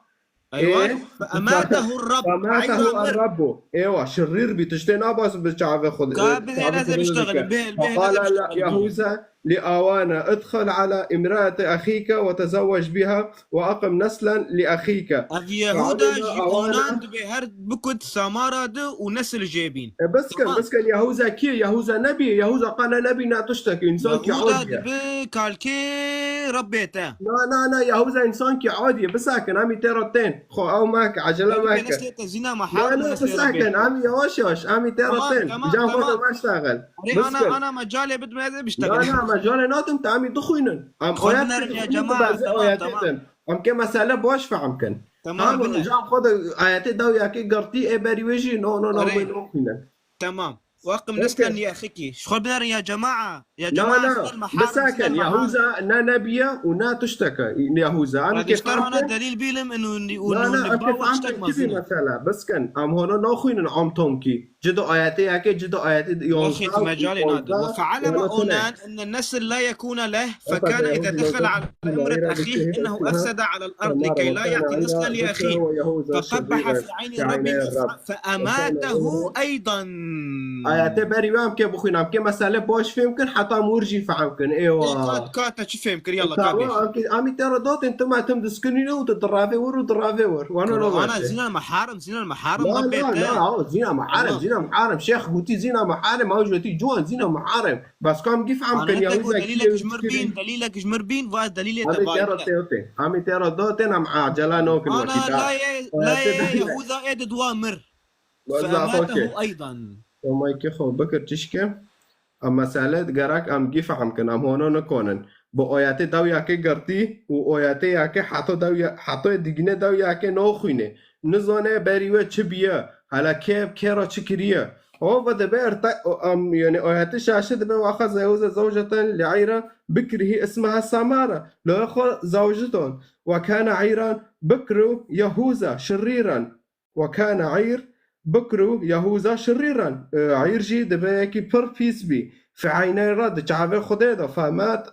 أيوة. إيه. فأماته الرب. فأماته الرب. أيوة، شرير بي. تشتين أباس بشعب خد-، كابل شعب هذا خد-، بيشتغل. بيل، بيل، هذا فقال بيشتغل. يهوذا لأوانة، ادخل على امرأة أخيك وتزوج بها وأقم نسلا لأخيك. Ev Yehuda ji Onan dibê her bikut Samara de û nesil jê bîn. E, biskin, biskin, Yehuza kî? Yehuza nebî, Yehuza qala nebî, ne tiştekî, însankî adî ye. Yehuda dibe kalkê Rebbê te. Na, na, na, Yehuza însankî adî ye, bisakin, em ê tê re tên. Xo, ew meke, ecele meke. Te zîna me. Na, na, bisakin, em ê yavaş yavaş, em ê tê re tên. Tamam, tamam, tamam. Can xwe de meştexil. Erê, ana, ana, mecalê bidme, ez ê biştexilî. Na, na, mecalê nadim, te em ê dixwînin. Em ayet dixwînin, ya cemaat, tamam, tamam. Em kê mesele baş fehm kin. Tamam, bine. Can xwe de ayetê dawiyakê girtî, ê berî wê jî, no, no, no, wê naxwînin. Tamam. Weqim neslen li exikî. Ji xwe binerin ya cemaat. Ya cemaat, na, na, bisakin, Yehuza ne nebî ye û ne tiştek e, Yehuza. Em kê fehm kin. Delîl bîlim û, û, û, na, na, em kê fehm kin çi bî mesele. Biskin, em hona naxwînin am tomkî. Cido ayetê yekê, cido ayetê yonzdeh. Wexî tu mecalê nade. وفعل مع أونان أن النسل لا يكون له، فكان إذا دخل على امرأة أخيه إنه أفسد على الأرض لكي لا يعطي نسلا لأخيه، فقبح في عين الرب، فأماته أيضا. Ayetê berî wê em kê bixwîn, em kê mesele baş fêm kin, heta em wir jî fehm kin. Êwa. Ê, ka, ka te çi fêm kir? Yalla, ka Tamam, bêj. Em kê, em ê te re datên, tim e, tim diskirîne û tu dirave wir û dirave wir. Wana Kara, lo ana vete. Zîna meharem, zîna meharem, Na, lan na, bête. Na, o zîna meharem, Tamam. Zîna meharem. Şêx gotî zîna meharem, ew jotî ciwan zîna meharem. Bas kam gî fehm Ana kin, te Yahuza got, delîlek kî ji mir bîn, delîlek ji mir bîn, va delîlê te Em ê te re vayde. Tê, tê. Em ê te re datên, em acela nakin Ana wekî ta. Layê, Ee, layê te Yahuza ê di dua mir. Wezda xwe ke. فأماته أيضا. Tomaykê xwe bikir çişke. Em mesele gerek em gî fehm kin, em hono nikonin. Bi oyetê dew yekê girtî û oyetê yekê heto dew ye-, heto digine dew yekê noxwîne. Nizane berî we çi biye, hele kê, kê re çi kiriye. O ve dibe erte-, o, em, yani oyetê şaşe dibe وأخذ يهوذا زوجة لعيرة بكره اسمها سامارة. Lo xwe zawjiton. وكان عيرا بكر يهوذا شريرا. وكان عير بكر يهوذا شريرا. Ee, Îr jî dibe yekî pir pîs bî. في عيني الرب, di çavê Xwedê de. فمات-,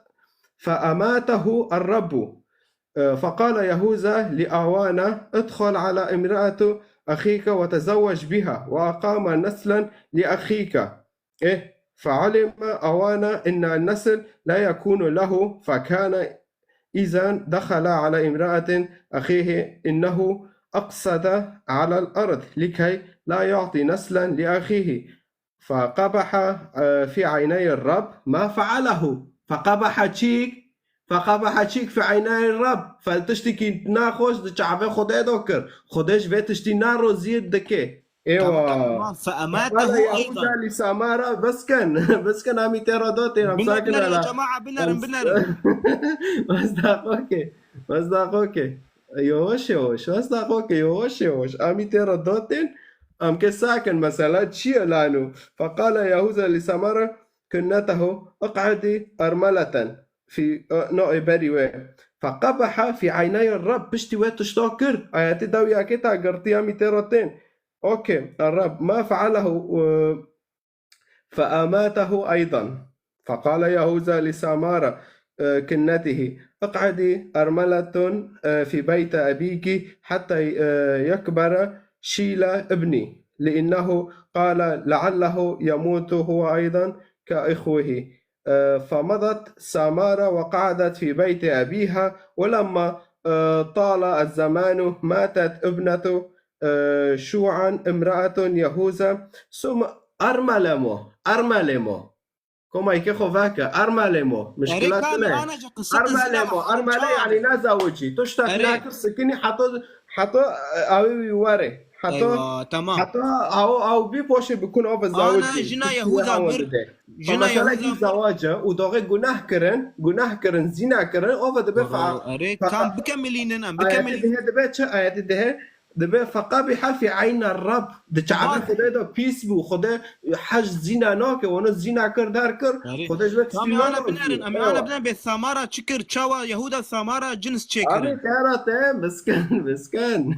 فأماته الرب. Ee, فقال يهوذا لأوانا: ادخل على امرأة أخيك وتزوج بها، وأقام نسلا لأخيك. إيه، فعلم أوانا أن النسل لا يكون له، فكان إذا دخل على امرأة أخيه إنه أقصد على الأرض لكي لا يعطي نسلا لأخيه، فقبح، آه، في عيني الرب ما فعله. فقبح çîk، فقبح çîk في عيني الرب. Fel tiştekî naxweş di çavê Xwedê de kir. Xwedê ji vê tiştî naroziyê dike. Êwa. Tamam, tamam. فأماته أيضا. Yahuda lî Samara, bes ken. Bes ken, em ê te re datên, em Biner, sakin biner ya hele. Cema'a, binerin, Em binerin. Wezda xwe ke. Wezda xwe ke. Yavaş yavaş. Wezda xwe ke, yavaş yavaş. Em ê te re datên, em ke sakin, mesela çi ye lano? فقال يهوذا لسامارة كنته: اقعدي أرملة في، no, ê berî wê. فقبح في عيني الرب, piştî wê tişta kir. Ayetê dew yekê ta girtî, em ê te re tên. Okey, الرب ما فعله, e, فأماته أيضا. فقال يهوذا لسامارة، آه، كنته: اقعدي أرملة، آه، في بيت أبيك حتى، آه، يكبر شيلا ابني، لأنه قال: لعله يموت هو أيضا كإخوه. آه، فمضت سامارة وقعدت في بيت أبيها، ولما، آه، طال الزمان ماتت ابنة، آه، شوعا امرأة يهوذا، ثم أرملة mo, ermele mo. Komayke xo veke, ermele mo. Erê, Mişkilat ka ne? Ana jî qiseta Ermele zina mo, meharem ermele çawa yani be? Ne zawicî. Tu ştak Erê. Nakir sikini hato, hato, e, awi wî were. Hato, Eywa, tamam. Hato, aw, aw bi poşe bikun, aw Ana zawici. Jina Yehuda aw mir, dide. Jina Mesela Yehuda ki mir. Zawaca, û doge gunah kirin, gunah kirin, zina kirin, aw dibe fa-, Erê, fa-, tam bikemilînin em, Ayetê bikemilînin. Dihe dibe çi? Ayetê dihe, Dibe feqabiha fî eyna Rab. Di çavê Xwedê de pîs bû. Xwedê hej zîna nake. Wano zîna kir, der kir. Erê. Xwedê ji we tiştî Tamam, ana narazî. Binerin. Em ana binen bê Samara çi kir? Çawa Yehuda Samara cins çêkirin? Abi tera te miskin, miskin.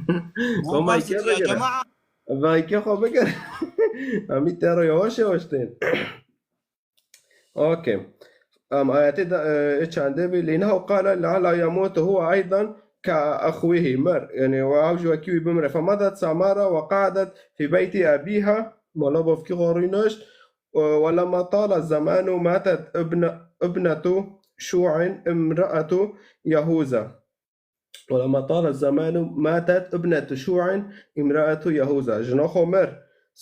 Komay ke bigire. Vay ke xwe bigire. Amî tera yavaş yavaş tên. Okey. Em ayetê de, e, çendê bî. لأنه قال لعله يموت هو أيضا كأخوه. Mir. Yani, we ew ji wekî wî bimire. فمضت سامارة وقعدت في بيت أبيها. Mala bavkî xwe rûnişt. E, ولما طال الزمان ماتت ابن-، ابنة شوع امرأة يهوذا. ولما طال الزمان ماتت ابنة شوع امرأة يهوذا. Jina xwe mir.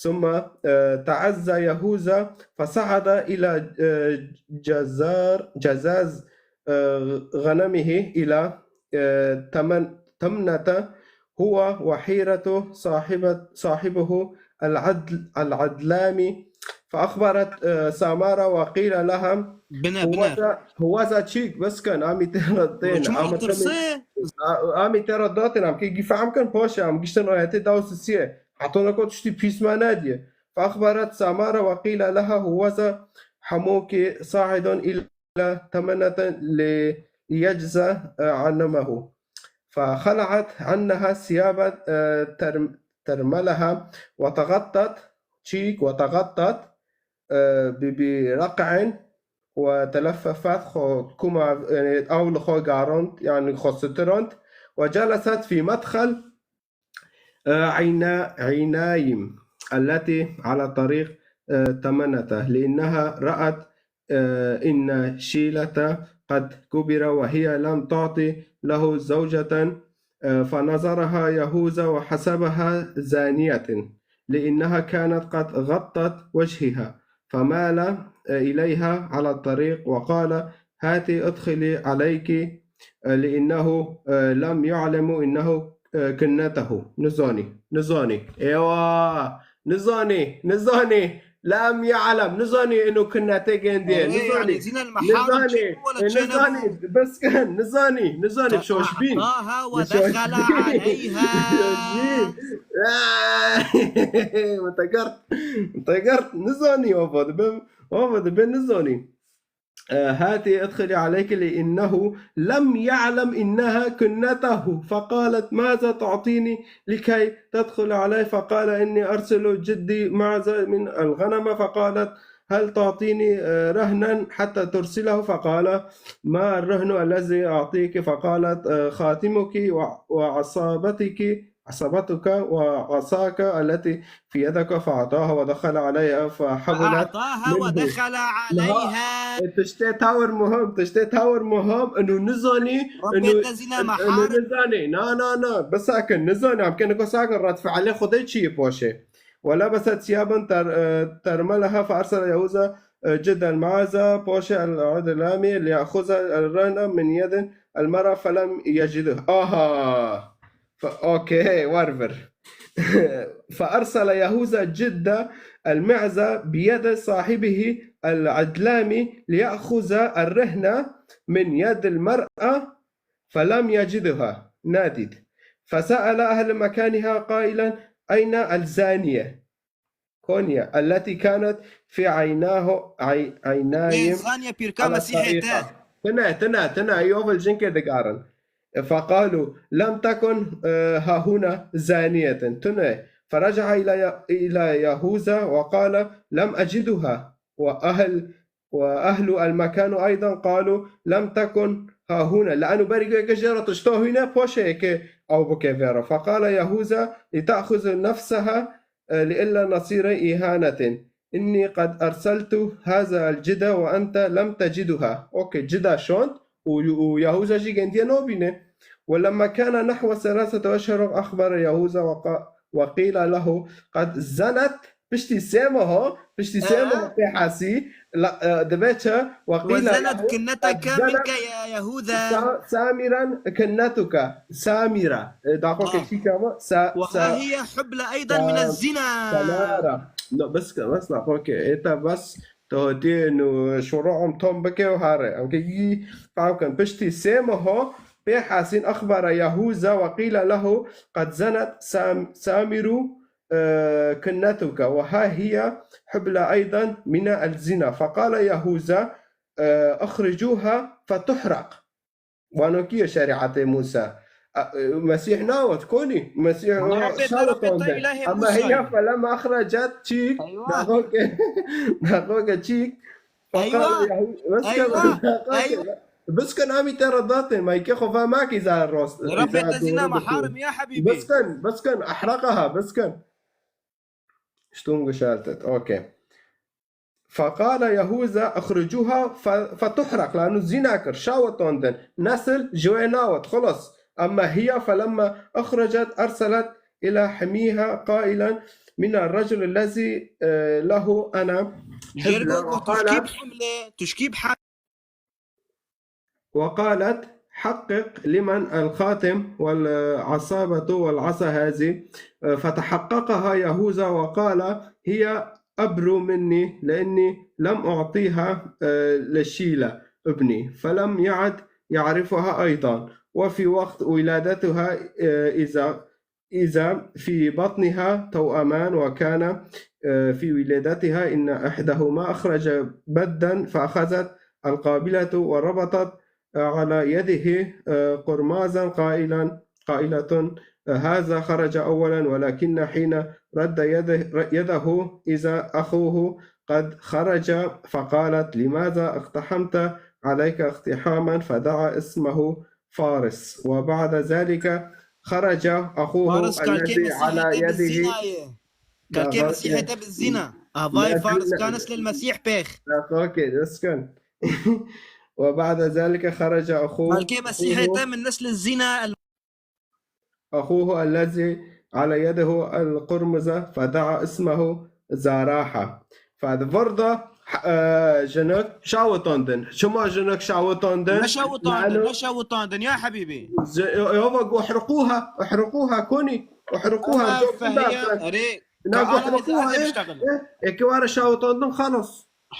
ثم، آه، تعزى يهوذا فصعد إلى، آه، جزار، جزاز، آه، غنمه إلى، آه، تمن-، تمنة هو وحيرة صاحبة، صاحبه العدل-، العدلام. فأخبرت، آه، سامارة وقيل لها: Bine, bine. هوذا، هوذا çîk, bes ken, amî te re tên, Çima ama tirse? Amî te re datin, am kê gî fehm ken, paşê, am giştin ayetê dawsisiye. Heta neka tiştî pîs me nediye. فأخبرت سامارة وقيل لها: هوذا حموك صاعد إلى تمنة ليجزى، آه، غنمه. فخلعت عنها ثياب، آه، ترم-، ترملها وتغطت، çîk, وتغطت، آه، ب-، برقع وتلففت, xwe kuma, yani, ew li xwe garand, yani, xwe sitirand. وجلست في مدخل، آه، عينا-، عينايم التي على طريق آه، تمنته، لأنها رأت، آه، إن شيلة قد كبر وهي لم تعطي له زوجة، آه، فنظرها يهوذا وحسبها زانية، لأنها كانت قد غطت وجهها، فمال، آه، إليها على الطريق وقال: "هاتي ادخلي عليك"، آه، لأنه، آه، لم يعلم إنه، آه، كنته. Nizanî, nizanî. Êwa! Nizanî, nizanî. Lem ya'lem. Nizanî inu kinnetê gendiye. Nizanî. Nizanî. E, nizanî. Biskin. Nizanî. Nizanî. Şoşbîn. Şoşbîn. Min te girt. Min te girt. Nizanî, ava dibe. Ava dibe nizanî. آه، هاتي ادخلي عليك، لأنه لم يعلم إنها كنته، فقالت: "ماذا تعطيني لكي تدخل علي؟" فقال: "إني أرسل جدي معزة من الغنم"، فقالت: "هل تعطيني، آه، رهنا حتى ترسله؟" فقال: "ما الرهن الذي أعطيك؟" فقالت: آه، "خاتمك و-، وعصابتك." عصبتك وعصاك التي في يدك، فأعطاها ودخل عليها فحبلت منه. Tiştê tawir muhim, tiştê tawir muhim, inu nizanî, inu, inu nizanî. Na, na, na, bisakin, nizanî, em kene ku sakin, red fiilê Xwedê çi yê poşê. ولبست ثيابا تر-، ترملها، فأرسل يهوذا جد المعزة، poşê العدلامي، ليأخذ الرهن من يد المرأة، فلم يجده. Aha! Fe-, okey, wer vir. فأرسل يهوذا جد المعزة بيد صاحبه العدلامي ليأخذ الرهن من يد المرأة فلم يجدها، nadît. فسأل أهل مكانها قائلا: "أين الزانية؟" Konya، التي كانت في عيناه، عي-، عيناهم على الطريقة. Tune, tune, tune, ew li cinkê digarin. فقالوا: "لم تكن، آه، هاهنا زانية." Tune. فرجع إلى ي-، إلى يهوذا وقال: "لم أجدها." وأهل، وأهل المكان أيضا قالوا: "لم تكن هاهنا." لأنه berî ku yeke jê re tişta hîne, poşê yeke ew bike vê re. فقال يهوذا: "لتأخذ نفسها، آه، لئلا نصير إهانة. إني قد أرسلت هذا الجدة وأنت لم تجدها." Okey, cida şand û, û Yahûza jî gendiye nabîne. "ولما كان نحو ثلاثة أشهر أخبر يهوذا وق-، وقيل له قد زنت." Piştî sê meha, piştî sê meha pê hesî, la, e, dibe çi? "وقيل له قد زنت سا-، سامرا كنتك." Samira. E, daxoke çîk ama? Sa-, sa-, Samara. No, bes ke, bes daxoke. Êta bes, tu hotiyê nu şuru'um tom bike û hare. Em ke yî fam kin. Piştî sê meha pê hesîn, أخبر يهوذا وقيل له قد زنت سام-، سامر، آه، كنتك، وها هي حبلى أيضا من الزنا. فقال يهوذا، آه، أخرجوها فتحرق. Wano kî ye şerîetê Mûsa? A, e, Mesîh nawet, konî. Mesîh şawitande. Ama hiya felema exrecet çîk. Daxoke, daxoke çîk. Feqal Yahû-, bes ke, daxoke. Bes ke namî te re datên, maykê xwe ve makî zar rost. Rabbê te zîna me harim ya hebîbî. Bes ken, bes ken, ehreqeha, bes ken. Ştûm gişartet. Okey. فقال يهوذا: "أخرجوها ف-، فتحرق"، لأنه zîna kir, şawitandin. Nesil ji wê nawet, xelas. أما هي فلما أخرجت أرسلت إلى حميها قائلا: "من الرجل الذي، آه، له أنا حبلى"، وقالت، وقالت: "حقق لمن الخاتم والعصابة والعصا هذه؟" فتحققها يهوذا وقال: "هي أبر مني، لأني لم أعطيها، آه، لشيلة ابني." فلم يعد يعرفها أيضا. وفي وقت ولادتها، آه، إذا إذا في بطنها توأمان، وكان، آه، في ولادتها إن إحداهما أخرج بدا، فأخذت القابلة وربطت، آه، على يده، آه، قرمازا قائلا، قائلة: "هذا خرج أولا"، ولكن حين رد يده، يده إذا أخوه قد خرج، فقالت: "لماذا اقتحمت عليك اقتحاما؟" فدعا اسمه فارس. وبعد ذلك خرج أخوه الذي على يده. Kalkê Mesîhê te bi zîna. Avay Faris ka neslê Mesîh pêx. Okey, deskan. وبعد ذلك خرج أخوه. Belkê Mesîhê te min neslê zîna. أخوه الذي على يده القرمزة فدعا اسمه زاراحة. Fed vir de, e, jinik şawitandin. Çima jinik şawitandin? Ne şawitandin, ne şawitandin, ya hebîbî. Yava go احرقوها، احرقوها، konî. احرقوها. Erê, na go احرقوها, e, e, eke were şawitandin, xalas.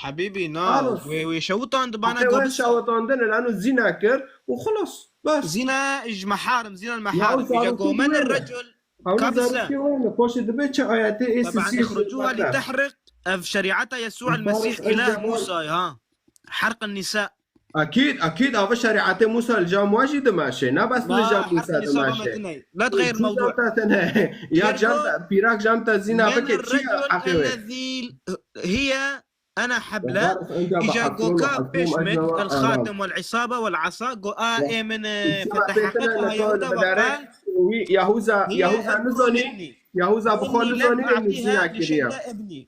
Hebîbî, na, wê, wê şewitandibana. Wê şewitandin, lano zîna kir û xilas. Bes. Zîna ji meharim, zîna meharim. Îca go men recul. Ew zarokî wê ne, poşê dibe çi ayetê ê sisî. Ihrucuha li tehriq, ev şerîeta Yesû el Mesîh îlah Mûsa, ha. Herq nisa. Akîd, akîd, ava şerîetê Mûsa li cam wa jî dimeşe. Ne bes li cam Mûsa dimeşe. Let xeyr mewdû. Ya cam te, pîrak cam te zîna bike, çi ya heqê wê? Hiye Ana hebla, îca go ka pêş min, el xatem wel îsaba wel asa, go a ê min, e, fetehaqeqa Yehuda ve qal, Yahuza, Yahuza nizanî, Yahuza bi xwe nizanî, min zîna kiriye.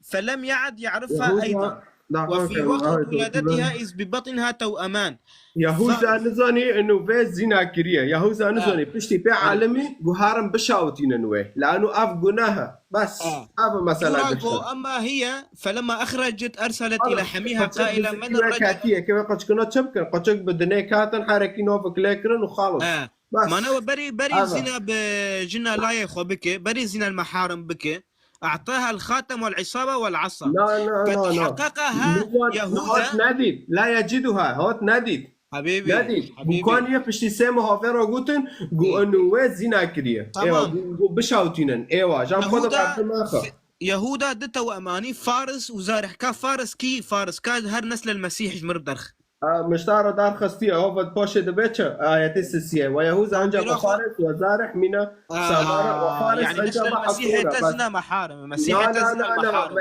Felem ya'd ya'rifha eydan. Ve fî weqt wiladetiha iz bi batniha tew'eman. Yahuza nizanî inu vê zîna kiriye. Yahuza nizanî, piştî pê alimî guharin bişawitînin wê. Lanu ev gunah e. Bes, ev mesela gişt e. Ema hiye, felemma exrecet erselet ila hemiha qaila men recul. Katiye, ke wê qoçkino çi bikin? Qoçik bi dinê katin, herekî novi kilê kirin û xalis. Bes. Mane we berî, berî zîna bi jina layê xwe bike, berî zîna meharim bike. A'taha el-xatem wel-isaba wel-asa. Na, na, na, na. Fetehaqeqaha Yehuda. Hot nedît. La yeciduha. Hot nedît. Habîbî, Nedît. Habîbî. Gu kaniye piştî sê meha vê re gotin, gu inu wê zîna kiriye. Tamam. Êwa, gu, gu bişawtînin. Êwa, jam xwe de Yehuda, qebdin naxe. Yehuda di tewemanî Faris û Zarih. Ka Faris kî? Faris ka her neslel Mesîh ji mir derx. A, miştara dar xestiye, o vet paşê dibe çi? Ayetê sisiye. Ve Yehuza anca bi Faris ve Zarih mîna Samara ve Faris anca bi Mesîhê te zina meharim. Mesîhê te zina meharim.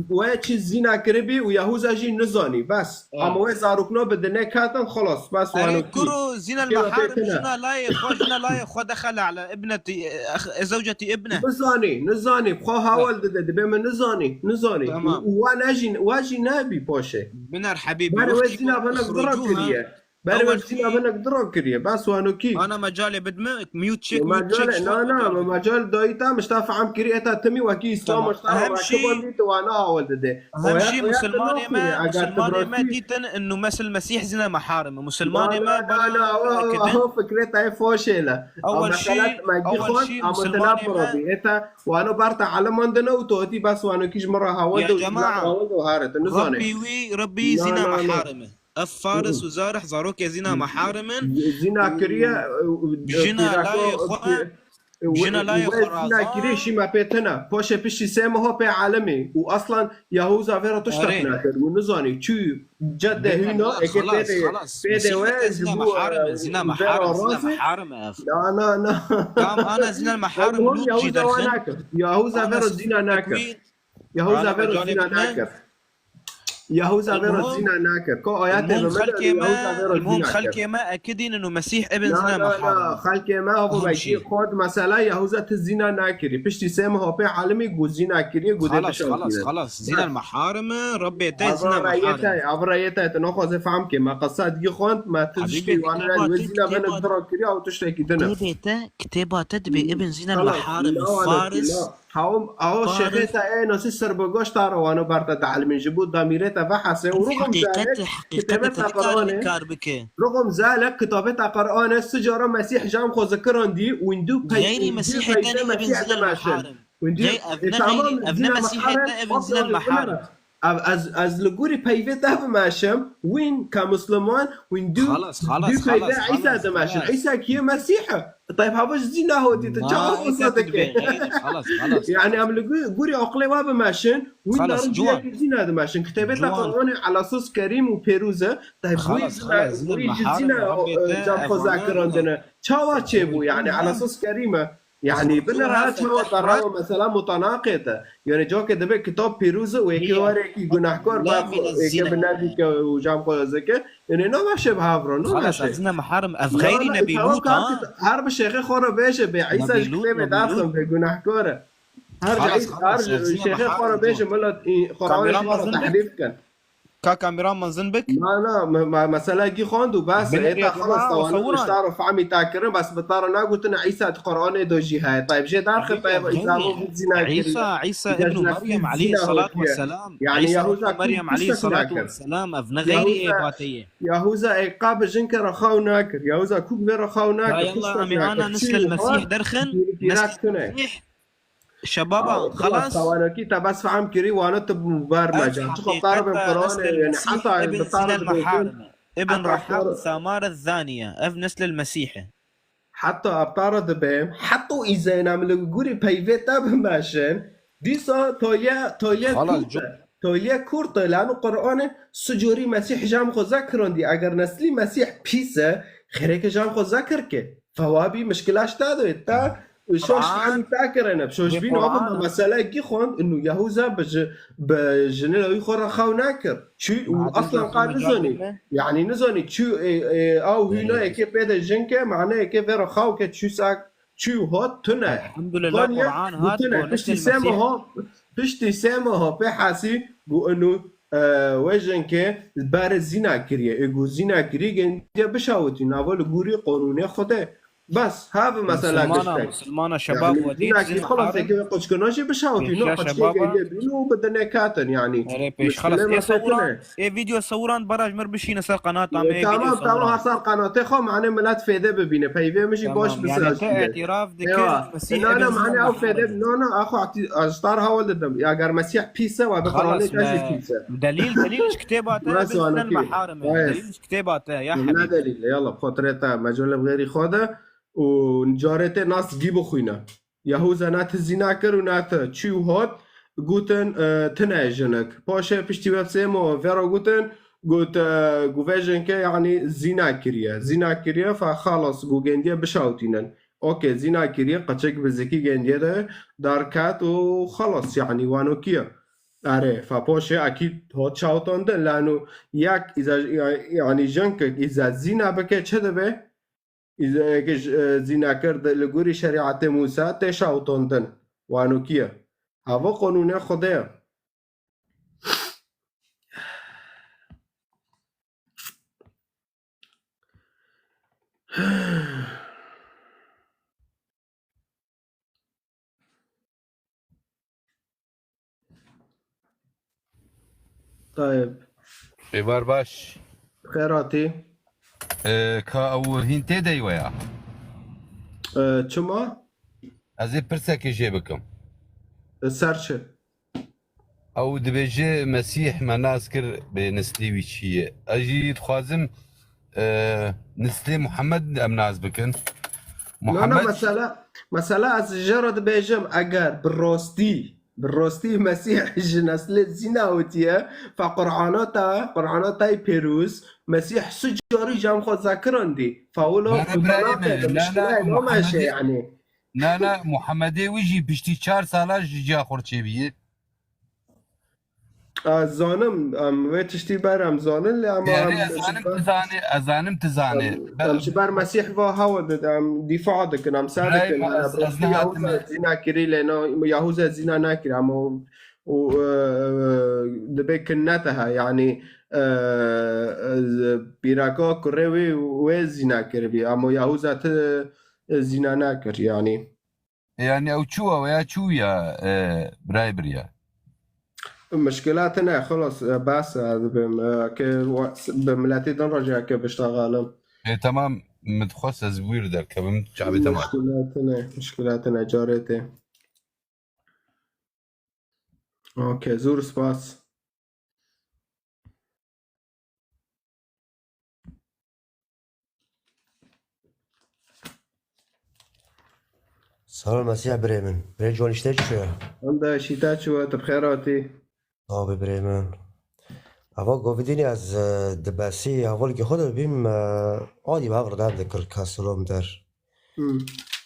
We çi zina kiribî û Yehuza jî nizanî. Bes. Ama we zarokno bi dinê katin, xelas. Bes wano kî. Kuro zina meharim, jina layê xwe, jina layê xwe dexele ala ibneti, e, zewceti ibne. Nizanî, nizanî. Xwe hawal dide, dibe min nizanî, nizanî. Tamam. Wa nejî, wa jî nebî poşê. Biner Habîbî. Bere we zîna bana diro kiriye. Bere we zîna bana diro kiriye. Bas wano kî. Ana mecalê bidme, mute çek, mute çek. Na, na, me mecal dayî te, mişta fehm kirî, eta timî wekî Îslam, mişta wekî bandî, tu wana hawal dide. Hem jî musulmanê me, musulmanê me dîtin, inu mesel Mesîh zîna meharim. Musulmanê me bana. Fikrê te foşê le. Ewel şî, ewel şî musulmanê me. Eta wano bar te eleman dine û tu hatî bas wano kî ji min re hawal de û hawal de û hare, tu nizane. Rabbî wî, Rabbî zîna meharim e. Ev Faris û Zarih zarokê zîna meharim in. Zîna kiriye, e, jina layê xwe, jina layê xwe zîna kiriye, şî me pê tine. Poşê piştî sê meho pê alimî. Û aslan Yahuza vê re tiştek nakir. Û nizanî çû cedde hûna, eke pê de, pê de we ji bo, e, zîna meharim, zîna meharim ev. Na, na, na. Tam ana zîna meharim Lut jî derxin. Yahuza vê re zîna nakir. Yahuza vê re zîna nakir. Yahuza vê re zîna nakir. Ko ayetê me, Yahuza vê re zîna nakir. Xelkê me ekidînin û Mesîh ibn zîna meharim. Xelkê me, abo belkî xod mesela Yahuza ti zîna nakirî. Piştî sê meho pê alimî gu zîna kiriye, gu dê bişawtîne. Xalas, xalas, xalas. Zîna meharim e, Rabbê te zîna meharim. Ev rayê te, ev rayê te, tu naxwaze fehm ke. Me qesa digî xwend, me ti tiştî wane ne, wê zîna bene dira kiriye, ew tiştekî din e. Kitêba te, kitêba te dibê ibn zîna meharim e, Faris. Hawim, aho şêxê te ê nasî sir bi goş ta re wano ber te dielimîn ji bo damîrê te vehese û ruxum zalek kitêbê te Qur'anê. Ruxum zalek kitabê te Qur'anê si cara Mesîh jam xwe zikirandî û hindû pey-, hindû peyvê Mesîh dimeşin. Hindû, e, tamam, zîna meharim, Ev, ez, ez li gorî peyvê te bimeşim, wîn ke Musliman, wîn dû, dû peyvê Îsa dimeşin. Îsa kî ye? Mesîh e. Tayb hava ji zîna hotî, tu çawa wisa dike? Yanî em li gu-, gorî aqilê we bimeşin, wîn darin ciyekî zîna dimeşin. Kitêbê te Qur'anê elasos kerîm û pêroz e. Tayb wî zîna, wî ji zîna, e, cam xwe zakirandine. Çawa çêbû, yanî elasos kerîm e. Yanî binir her çawa te rewa mesela mutanaqê te. Yanî cokê dibe kitab pîroz e û yekê were yekî gunehkar ber xwe, yekê bi nebî ke û cam xwe zike. Yanî nameşe bi hev re, nameşe. Xelas, ez ne meharim, ev xeyrî Nebî Lut, ha? Her bi şêxê xwe re bêje, bê Îsa ji kitêbê derxin, bê gunehkar e. Her Xalas, xalas, her zîna şêxê xwe re bêje, milet, Qur'anê xwe re tehrîf kin. Ka kamera mezin bik? Na, na, me, me, mesela gî xwend û bes, ê te xelas, tawanî nişta ro fehmî te kirin, bes bi te re nagotine Îsa di Qur'anê de jî heye. Tayb jê derxe, tayb Îsa ro zîna kiriye. Îsa, Îsa ibn Meryem aleyhi salatu ve selam. Yani Îsa Yahuza ibn Meryem aleyhi salatu ve selam, ev ne xeyrî ê bateye. Yahuza ê qab jinke re xew nakir. Yahuza kûk vê re xew nakir. Ya Allah, em ê ana nisl el Mesîh derxin, nesl el Mesîh. Şebaba, xelas. Tawanekî te bes fehm kirî, wane tu bermeca. Çiqa tarif Qur'anê, yani heta bi tarif Ibn Rahab, Samar Zaniye, ev nesl el Mesîh e. Heta aptara dibêm, heta îzeyna min li gurî peyvê te bimeşin, dîsa toye, toye kurt e. Toye kurt e, lano Qur'anê sicorî Mesîh jam xwe zekirandî. Eger neslî Mesîh pîs e, xêreke jam xwe zekir ke. Fewabî mişkilaş te doyê te, şoş fehm te kirine. Şoş bîn abi me mesele gî xwend, inu Yahuza bi ji-, bi jinê wî xwe re xew nekir. Çû û aslan qal nizanî. Yani nizanî çû, e, e, ew hûna yekê pê de jin ke, mane yekê vê re xew ke çû sak, çû hat tune. Elhamdülillah, Qur'an hat tune. Piştî sê meha, piştî sê meha pê hesî gu inu, e, wê jin ke berê zîna kiriye. Ê gu zîna kiriye, gendiye bişawitî. Nava li gurî qonûnê Xwedê. Bes, ha bi mesela Musulmana, giştek. Musulmana şebab yani, wedî, zina ki xelas, eke ve qoçkina jî bişawitî, no qoçkê geliye bîn û bi dinê katin yani. Erê, pêş xelas. Ê sewran, ê video sewran baraj mir bişîne ser qanata me. Tamam, tamam, ha ser qanatê xwe, mane milet fêde bibîne. Peyvê min jî baş bi ser. Te îtiraf dikir, Mesîh. Na, na, mane ew fêde, na, na, axo, ez tar hawal dedim. Ya ger Mesîh pîs e, wa bi Qur'anê te jî pîs e. Delîl, delîl ji kitêba te, bi zinen meharim e. Delîl ji kitêba te, ya hebîb. Ne delîl, yallah, xotirê te, mecûl bi xêrî xwe de. û carê tê nas gî bixwîne. Yahuza ne ti zîna kir û ne ti çû hot, gotin, e, tine jinik. Paşê piştî wê sê mo vê re gotin, got, e, gu vê jinke, yanî zîna kiriye. Zîna kiriye, fa xalas, gu gendiye bişawtînin. Okê, zîna kiriye, qeçek bi zikî gendiye de derket û xalas, yanî wanokiye. Erê, fa paşê ekîd hot şawtandin, lano yek îza, yanî jinkek îza zîna bike çi dibe? Îzeyeke ji, e, zînakir de li gorî şerîetê Mûsa tê şawtandin. Wano kî ye? Hava qonûnê Xwedê ye. Tayeb. Êvar baş. Xêr hatî. Ee, ka ew hîn tê dey we ya? Ee, çima? Ez ê pirsekê jê bikim. Ee, ser çi? Ew dibêje Mesîh me nas kir bê nislî wî çi ye. Ez jî dixwazim, e, nislê Muhammed em nas bikin. Na, na, Muhammed mesela, mesela ez ji re dibêjim, eger bi rostî, bi rostî Mesîh ji neslê zîna witiye, fa Qur'ana te, Qur'ana te yê pêrûz, Mesîh su carî cem xwe zekirandî. Fa wilo Bana birayê me, na, na, name şey Muhammedê, yani. Na, na, Muhammedê wî jî piştî çar sala ji ciya xwe çêbîye. Ez zanim, em vê tiştî ber em zanin, lê ama Yani em ez zanim tu zanê, ez zanim tu zanê. Em, em ji ber Mesîh va hewa didin, em dîfa dikin, em ser dikin. Em ez, ez nehatime. Yahuza zîna kirî lê na, Yahuza zîna nakir, em û, û, e, e, dibê kinnete he, yani, e, e, pîraka kurê wê, wê zîna kiribî, em û Yahuza ti, e, zîna nakir, yani. Yani ew çû ew ya çû ya, e, birayê birya. Mişkila tine, xelas, e, bes, e, dibim, e, ke wa-, s-, bi miletê din re jî eke biştexelim. E, tamam, min dixwest ez wî re derkevim, çavê te ma. Mişkila tine, mişkila tine, carê tê. Okey, zor spas. Sağ ol Mesih birê min. Birê John işte çiye? Em de şîta çi we, tu bi xêr hatî. Abi birê min. Ava govîdînî ez, e, di besî hevalkî xwe de bîm, e, alî bi hev re derdikir kesilom der. Hmm.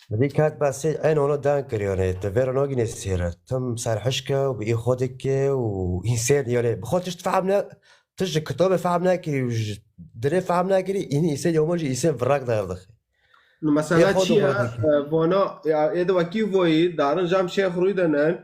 Min dî ket besê, ên ona deng kir, yani, tu vê re nagînê sêre. Tim serhişke û bi î xwe dike û însên, yani, bi xwe tişt fehm ne, tişt ji kitabê fehm nekirî û ji dinê fehm nekirî, înî însên, ya jî însên virek derdixê. Mesela çi ye? E, vana, ya, ê de wekî voyî, darin jam şêx rûy de ne,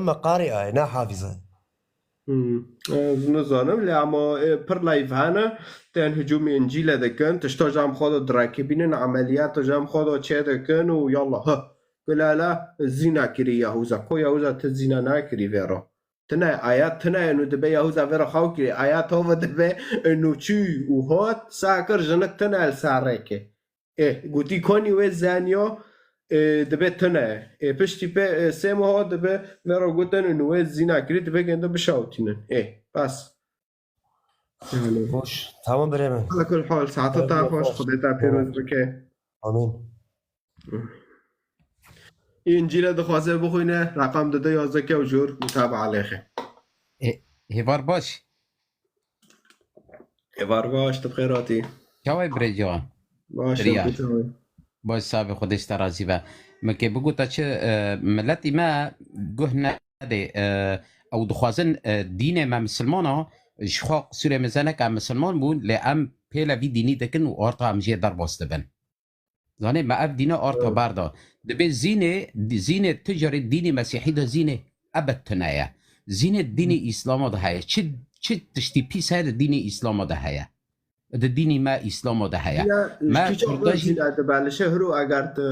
Temme qariya ye, ne hafize. Hmm. Ez nizanim, lê ama e, pir leyv hene, tên hicûmê Încîle dikin, tişta ji em xwe de direkibînin, emeliyata ji em xwe de çêdikin û yallah, ha, gulala zîna kirî Yahûza. Ko Yahûza ti zîna nakirî vê re? Tine, ayet tine ye, nû dibe Yahûza vê re xew kirî. Ayet hova dibe, e, nû çû û hot, sakir jinik tine li ser rêkê. Ê, gotî konî wê zeniyo, ê, dibe tune. Ê, piştî pê, ê, sê meha dibe me re gotin û wê zîna kirî dibe gende bişawitînin. Ê, bas. Yani. Hoş. Tamam birê min. Ala kul hal, saeta te xweş, Xwedê te pîroz bike. Amin. Încîle dixwaze bixwîne, reqam dide yazdeh kew jor, mutaba alêxe. Hê-, Hêvar baş. Êvar baş, tu bi xêr hatî. Çawa yî birê ciwan? Baş, Biriya. tu çawa yî? Baş, sabê Xwedê ji te razî be. Min kê bigota çi, e, miletî me guh nedê. E, ew dixwazin, e, dînê me misilmana, ji xwe qisûrê min zene ke em misilman bûn, lê em pêle vî dînî dikin û orta em jê derbas dibin. Zanê me ev dîne orta Evet. berda. Dibê zînê, zînê tu carê dînê mesîhî de zînê ebed tune ye. Zînê dînê îslama de heye. Çi, çi tiştî pîs heye di dînê îslama de heye. Di dînê me îslama de heye. Ya, Me kî çawa Kurda jî zîna dibe li şehir û eger tu,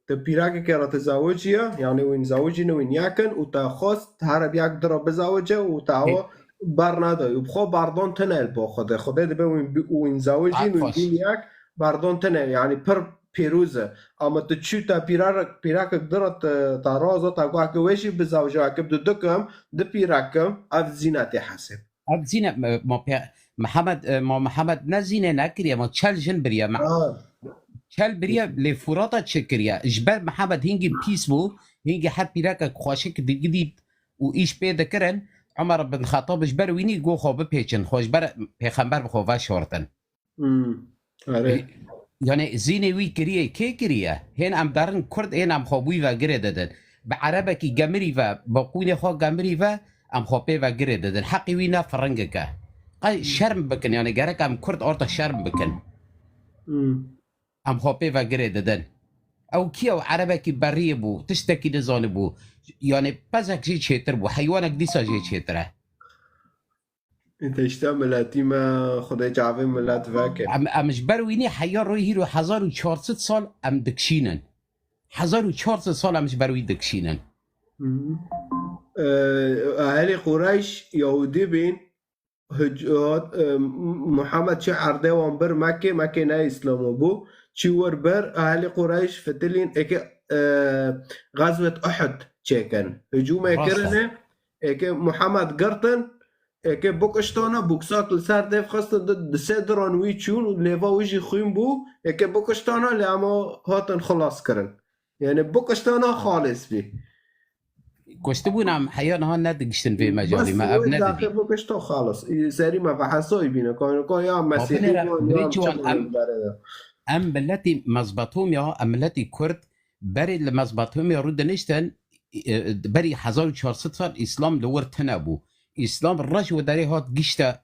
tu pîrakekê re tizawicî ye, yani wîn zawicî ne wîn yakin û te xwest here bi yak dira bizawice û te awa ber nade û bi xwe bardon tine li bo Xwedê. Xwedê dibe wîn bi-, wîn zawicî Saet wîn xweş. Dîn yak bardon tine, yani pir pêroz e. Ama tu çû te pîrar-, pîrakek dira te, te raza te guh ke wê jî bizawice, weke bi du dikim, du pîrakim, ev zîna tê hesib. Ev zîne, me, ma pe-, Mihemed, e, ma Mihemed ne zînê nekiriye, ma çel jin biriye. Me-, Ha. çel biriye, lê Furata çi kiriye? Ji ber Mihemed hingî pîs bû, hingî her pîrekek xweşik di-, dît û îş pê dikirin. Omer bin Xetab ji ber wînî got xwe bipêçin, xwe ji ber pêxember bi xwe veşortin. Hmm. Are. Yani zînê wî kiriye, kê kiriye? Hên em derin Kurd, hên em xwe bûyî ve girê didin. Bi erebekî gemirî ve, bi qûnê xwe gemirî ve, em xwe pê ve girê didin. Heqî wî ne firingik e. Qey şerm bikin, yani gerek em Kurd orta şerm bikin. Hmm. Em xwe pê ve girê didin. Ew kî ye? Ew erebekî beriyê bû, tiştekî nizanibû. Yani pezek jê çêtir bû, heywanek dîsa jê çêtir e. Te işte miletî me, Xwedê çavê milet veke. Em, em ji ber wî nî heya royê hîro hezar û çar sed sal em dikişînin. Hezar û çar sed sal em ji ber wî dikişînin. Hı. Ee, Ehlê Qureyş Yahudî bîn, hic-, hat, e, Muhammed çi erdê wan bir Mekkê, Mekkê ne Îslamo bû. Çi wir bir, Ehlê Qureyş fitilîn eke, e, Gazwet Uhud çêkin. Hicûmê Rast e. kirine, eke Muhammed girtin, eke bikiştana, bûksak li ser dêv xistin, di, di sê diran wî çûn û lêva wî jî xwîn bû, eke bikiştana, lê ema hatin xilas kirin. Yani bikiştana xalis bî. Kuştibûn em heya niha nedigiştin vê mecalî me, ev wê nedibî. Daxê bikişta xalis. Serî me ve hesoyî bîne. Ka, ka ya Mesîhî binêre, wan, ya binê çi wan, çi em, wan berê de. Em miletî Mezbetomya, em miletî Kurd, berê li Mezbetomya rû diniştin, e, berî hezar û çar sed sal Îslam li wir tune bû. Îslam reş û derê hat gişte,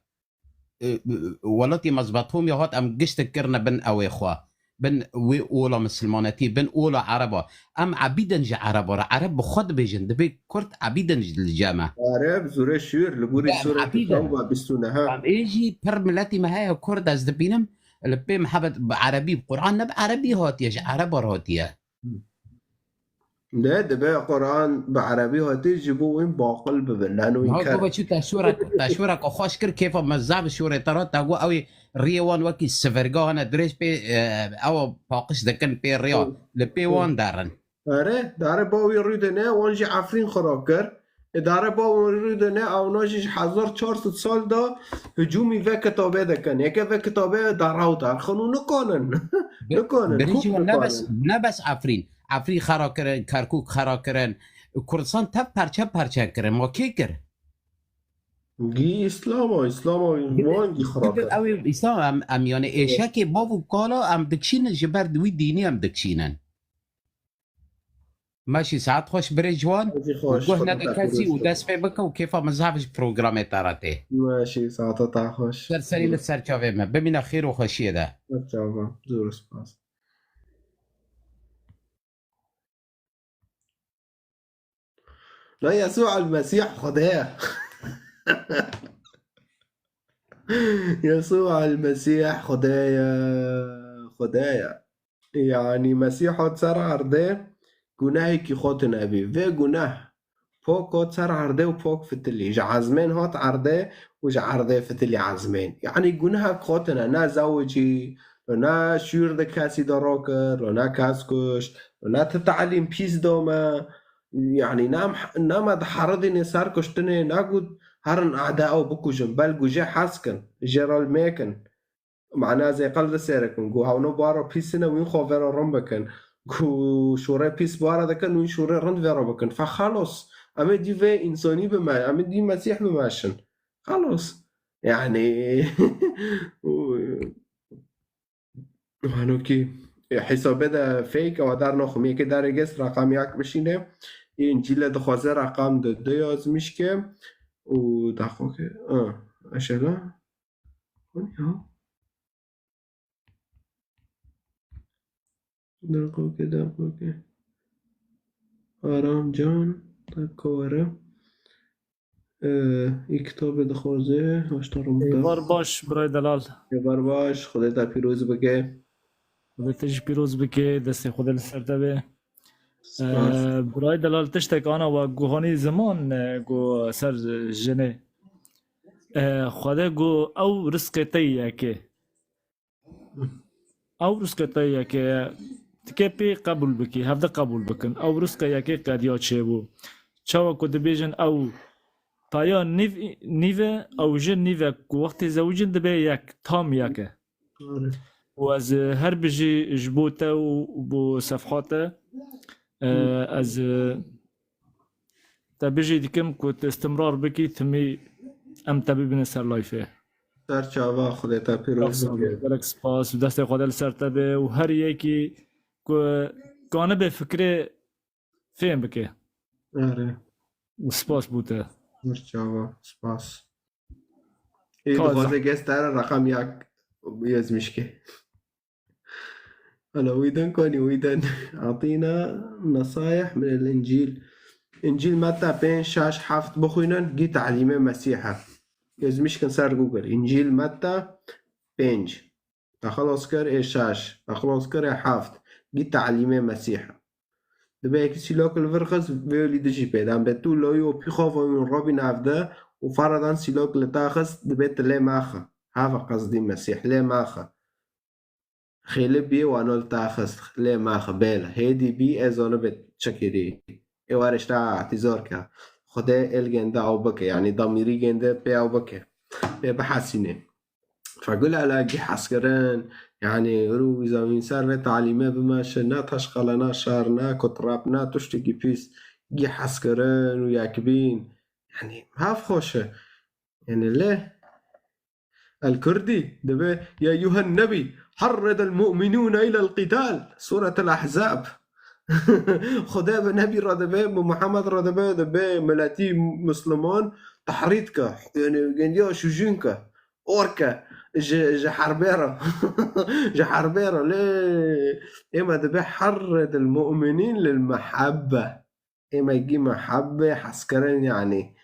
e, welatî Mezbetomya hat em giştik kirine bin ewê xwe. Bin wê ola misilmanetî, bin ola Ereba. Em ebîdin ji Ereba re. Ereb bi xwe dibêjin, dibê Kurd ebîdin ji li cem e. Ereb, zûrê şûr, li gorî Em sûretê ebîdin. Tewba bîst û neh. Em ê jî pir miletî me heye Kurd ez dibînim, li pê mihebet bi Erebî, bi Quran ne bi Erebî hatiye, ji Ereba re hatiye. De, dibe Quran bi Erebî hatî ji bo wî baqil bibin, lano wî Niha ker. Gova çû te şûrek, te şûrek xweş kir, kêfa me zaf şûrê te re, te got ew ê riyê wan wekî sivirga hene dirêj pê, e, ew paqij dikin pê riya, Hı. li pê Hı. wan derin. Ere, dare ba wî rû de ne, wan jî Efrîn xira kir. Îdare ba wan rû de ne, ewna jî ji hezar çar sed sal de hicûmî ve kitabê dikin. Yeke ve kitabê dara û derxin û nikanin. Bi-, nikanin, birî hûk ji wan ne bes, nikanin. Ne bes Efrîn. Efrîn xera kirin, Kerkûk xera kirin. Kurdistan tev perçe perçe kirin. Ma kê kir? Gî Îslama, Îslama wan gî xera kir. Ew ê Îslam em, em yani êşekê bav û kala em dikişînin ji ber wî dînî em dikişînin. Meşî, saet xweş birê ciwan. Saetî xweş, Guh nede kesî û dest pê bike û kêfa min zaf ji programê te re tê. Meşî, saeta te xweş. Ser serî li ser çavê me. Bimîne xêr û xweşiyê de. Ser çava. Zor spas. La Yesû el Mesîh Xwedê ye. Yesû el Mesîh Xwedê ye. Xwedê ye. Yanî Mesîh hat ser erdê, gunehekî xwe tune bî. Vê guneh pok hat ser erdê û pok fitilî. Ji ezmên hat erdê û ji erdê fitilî ezmên. Yanî gunehek xwe tune, ne zewicî, ne şûr di kesî de rakir, ne kes kuşt, ne ti telîm pîs da me. Yanî ne em, ne me diheridîne ser kuştinê, ne got herin ede ew bikujin, belkû jê hez kin, jê re lmê kin. Mana ez ê qel de sêr kim, ku hewno bara pîs tine, wîn xwe vera rind bikin. Ku şûrê pîs bara dikin, wîn şûrê rind vera bikin. Fe xelos. Em ê dî vê însanî bime, em ê dî Mesîh bimeşin. Xelos. Yani, û, hanokî, e, hesabê de fake, ewa dar naxim. Yekê darê gest, raqam yak bişîne. Încîle dixwaze raqam de, de yazmiş ke. Û daxo ke, a, eşela. Hûn ya. Deqokê, deqokê. Aram can, te kore. Ee, î kitabê dixwaze, haşta rom Êvar baş, birayê delal. Êvar baş, Xwedê te pîroz bike. Xwedê te jî pîroz bike, destê Xwedê li ser te be. Spas. Ee, birayê delal, tiştek ana we guhanî ziman, e, got ser jinê. Ee, Xwedê got ew rizqê te yekê. Ew rizqê te yekê ye. Dike pê qebûl bikî, hevde qebûl bikin. Ew rizqê yekê qediya çêbû. Çawa ku dibêjin ew taya nîv, nîv e, ew ji nîv e ku wextê zewicin dibe yek, tam yek e. Doğru. Û ez, e, her bijî ji bo te û bo sefha te, e, Hı. ez, e, te bijî dikim ku tu istimrar bikî, timî em te bibînin ser layfê. Ser çava, Xwedê te pîroz bike. Gelek spas, destê Xwedê li ser te be û her yekî ku kanibe fikrê fêm bike. Are. Û spas bû te. Ser çava, spas. Ê, Ka dixwaze za- gez te re reqem yak yazmiş ke. Hala wî din konî wî din. Atîna nesayih min el Încîl. Încîl Metta pênc, şaş, heft bixwînin, gî telîmê Mesîh e. Yazmiş kin ser Google. Încîl Metta pênc. Te xelas kir ê şaş. Te xelas kir ê heft. Gî telîmê Mesîh e. Dibe yekî sîlok li vir xist, vê lî dijî pê dan. Be tu loyî û pî xwe vayûn robî nav de û faradan sîlok li te xist, dibe tu lê maxe. Hava qezdî Mesîh, lê maxe. Xêli bî wano li te xist, lê maxe, bêle. Hêdî bî, ez onu be çi kirî. Ê warê ji te îhtîzar ke. Xwedê êl gênde ew bike, yanî damîrî gênde pê ew bike. Pê bihesînê. Fegul ala gî hezkirin, yanî rû wî zamîn ser vê talîmê bimeşe, ne teşqele, ne şer, ne kutrap, ne tiştekî pîs, gî hezkirin û yekbîn. Yanî hev xweş e. Yanî lê El Kurdî dibe, "Ya eyyuhen nebî, harridel mu'minûne ilel qîtal." Sûretel Ahzab. Xwedê bi nebî re dibe, bi Muhammed re dibe, dibe miletî Misliman tehrîd ke. Yanî gendiya şûjûn ke. Orke ji, ji herbê re. Ji herbê re. Lê ême dibe harridil mu'minîn lil mehebbe. Ême gî mehebbe hezkirin yanî.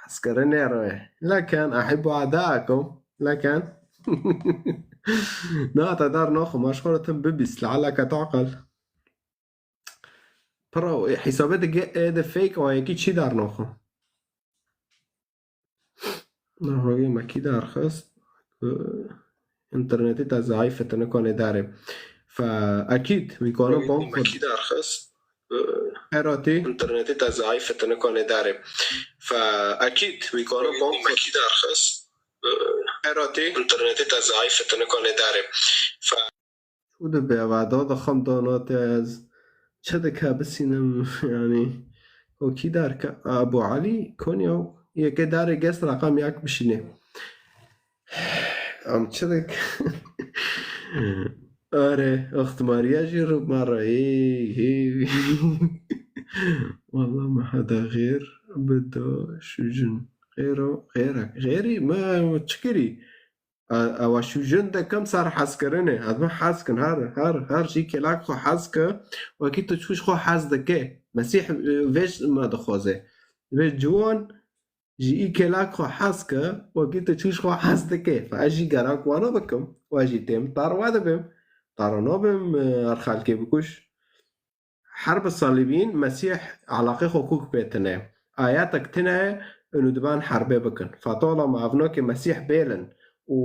Hezkirinê re. Leken ehibbu a'daakum. Leken. Na te dar naxim, ez xwe re tim bibîst. Lealeke ta'qil. Pira, e, hesabê de ge-, e, de fake o yekî çi dar naxim. Na, rogê me kî derxist? Internetê te zayîf e, tu nikanê darê. Fe ekîd, wî kano Rogê bank me xwe kî derxist? Qeratî. Internetê te zayîf e, tu nikanê darê. Fe ekîd, wî kano bank xwe kî derxist? Qeratî. Internetê te zayîf e, tu nikanê darê. Fe Çû dibe eva, da dixwim dana te ez çi dike bisînim, yanî, o kî dar ke, Abu Elî, Konya, yekê darê gest reqem yek bişînê. Em çi dik-, Are, ixtimariya jî rû me re, hey, hey. Walla me heda xêr bida şûjin. Xêro, xêrek. Xêrî me çi kirî? E, ewa şûjin dekim ser hezkirinê. Ez me hez kin, her, her, her jî kêlak xwe hez ke, wekî tu çûş xwe hez dike. Mesîh, e, vê ji me dixwaze. Vê ciwan ji î kêlak xwe hez ke, wekî tu çûş xwe hez dike. Fe ez jî gerek wana bikim. Wê jî têm tar we dibim. Tara nabim, e, her xelkê bikuş. Herb salîbîn, Mesîh eleqê xwe kûk pê tine. Ayetek tine, û diban herbê bikin. Fatala me evnokê Mesîh bêlin û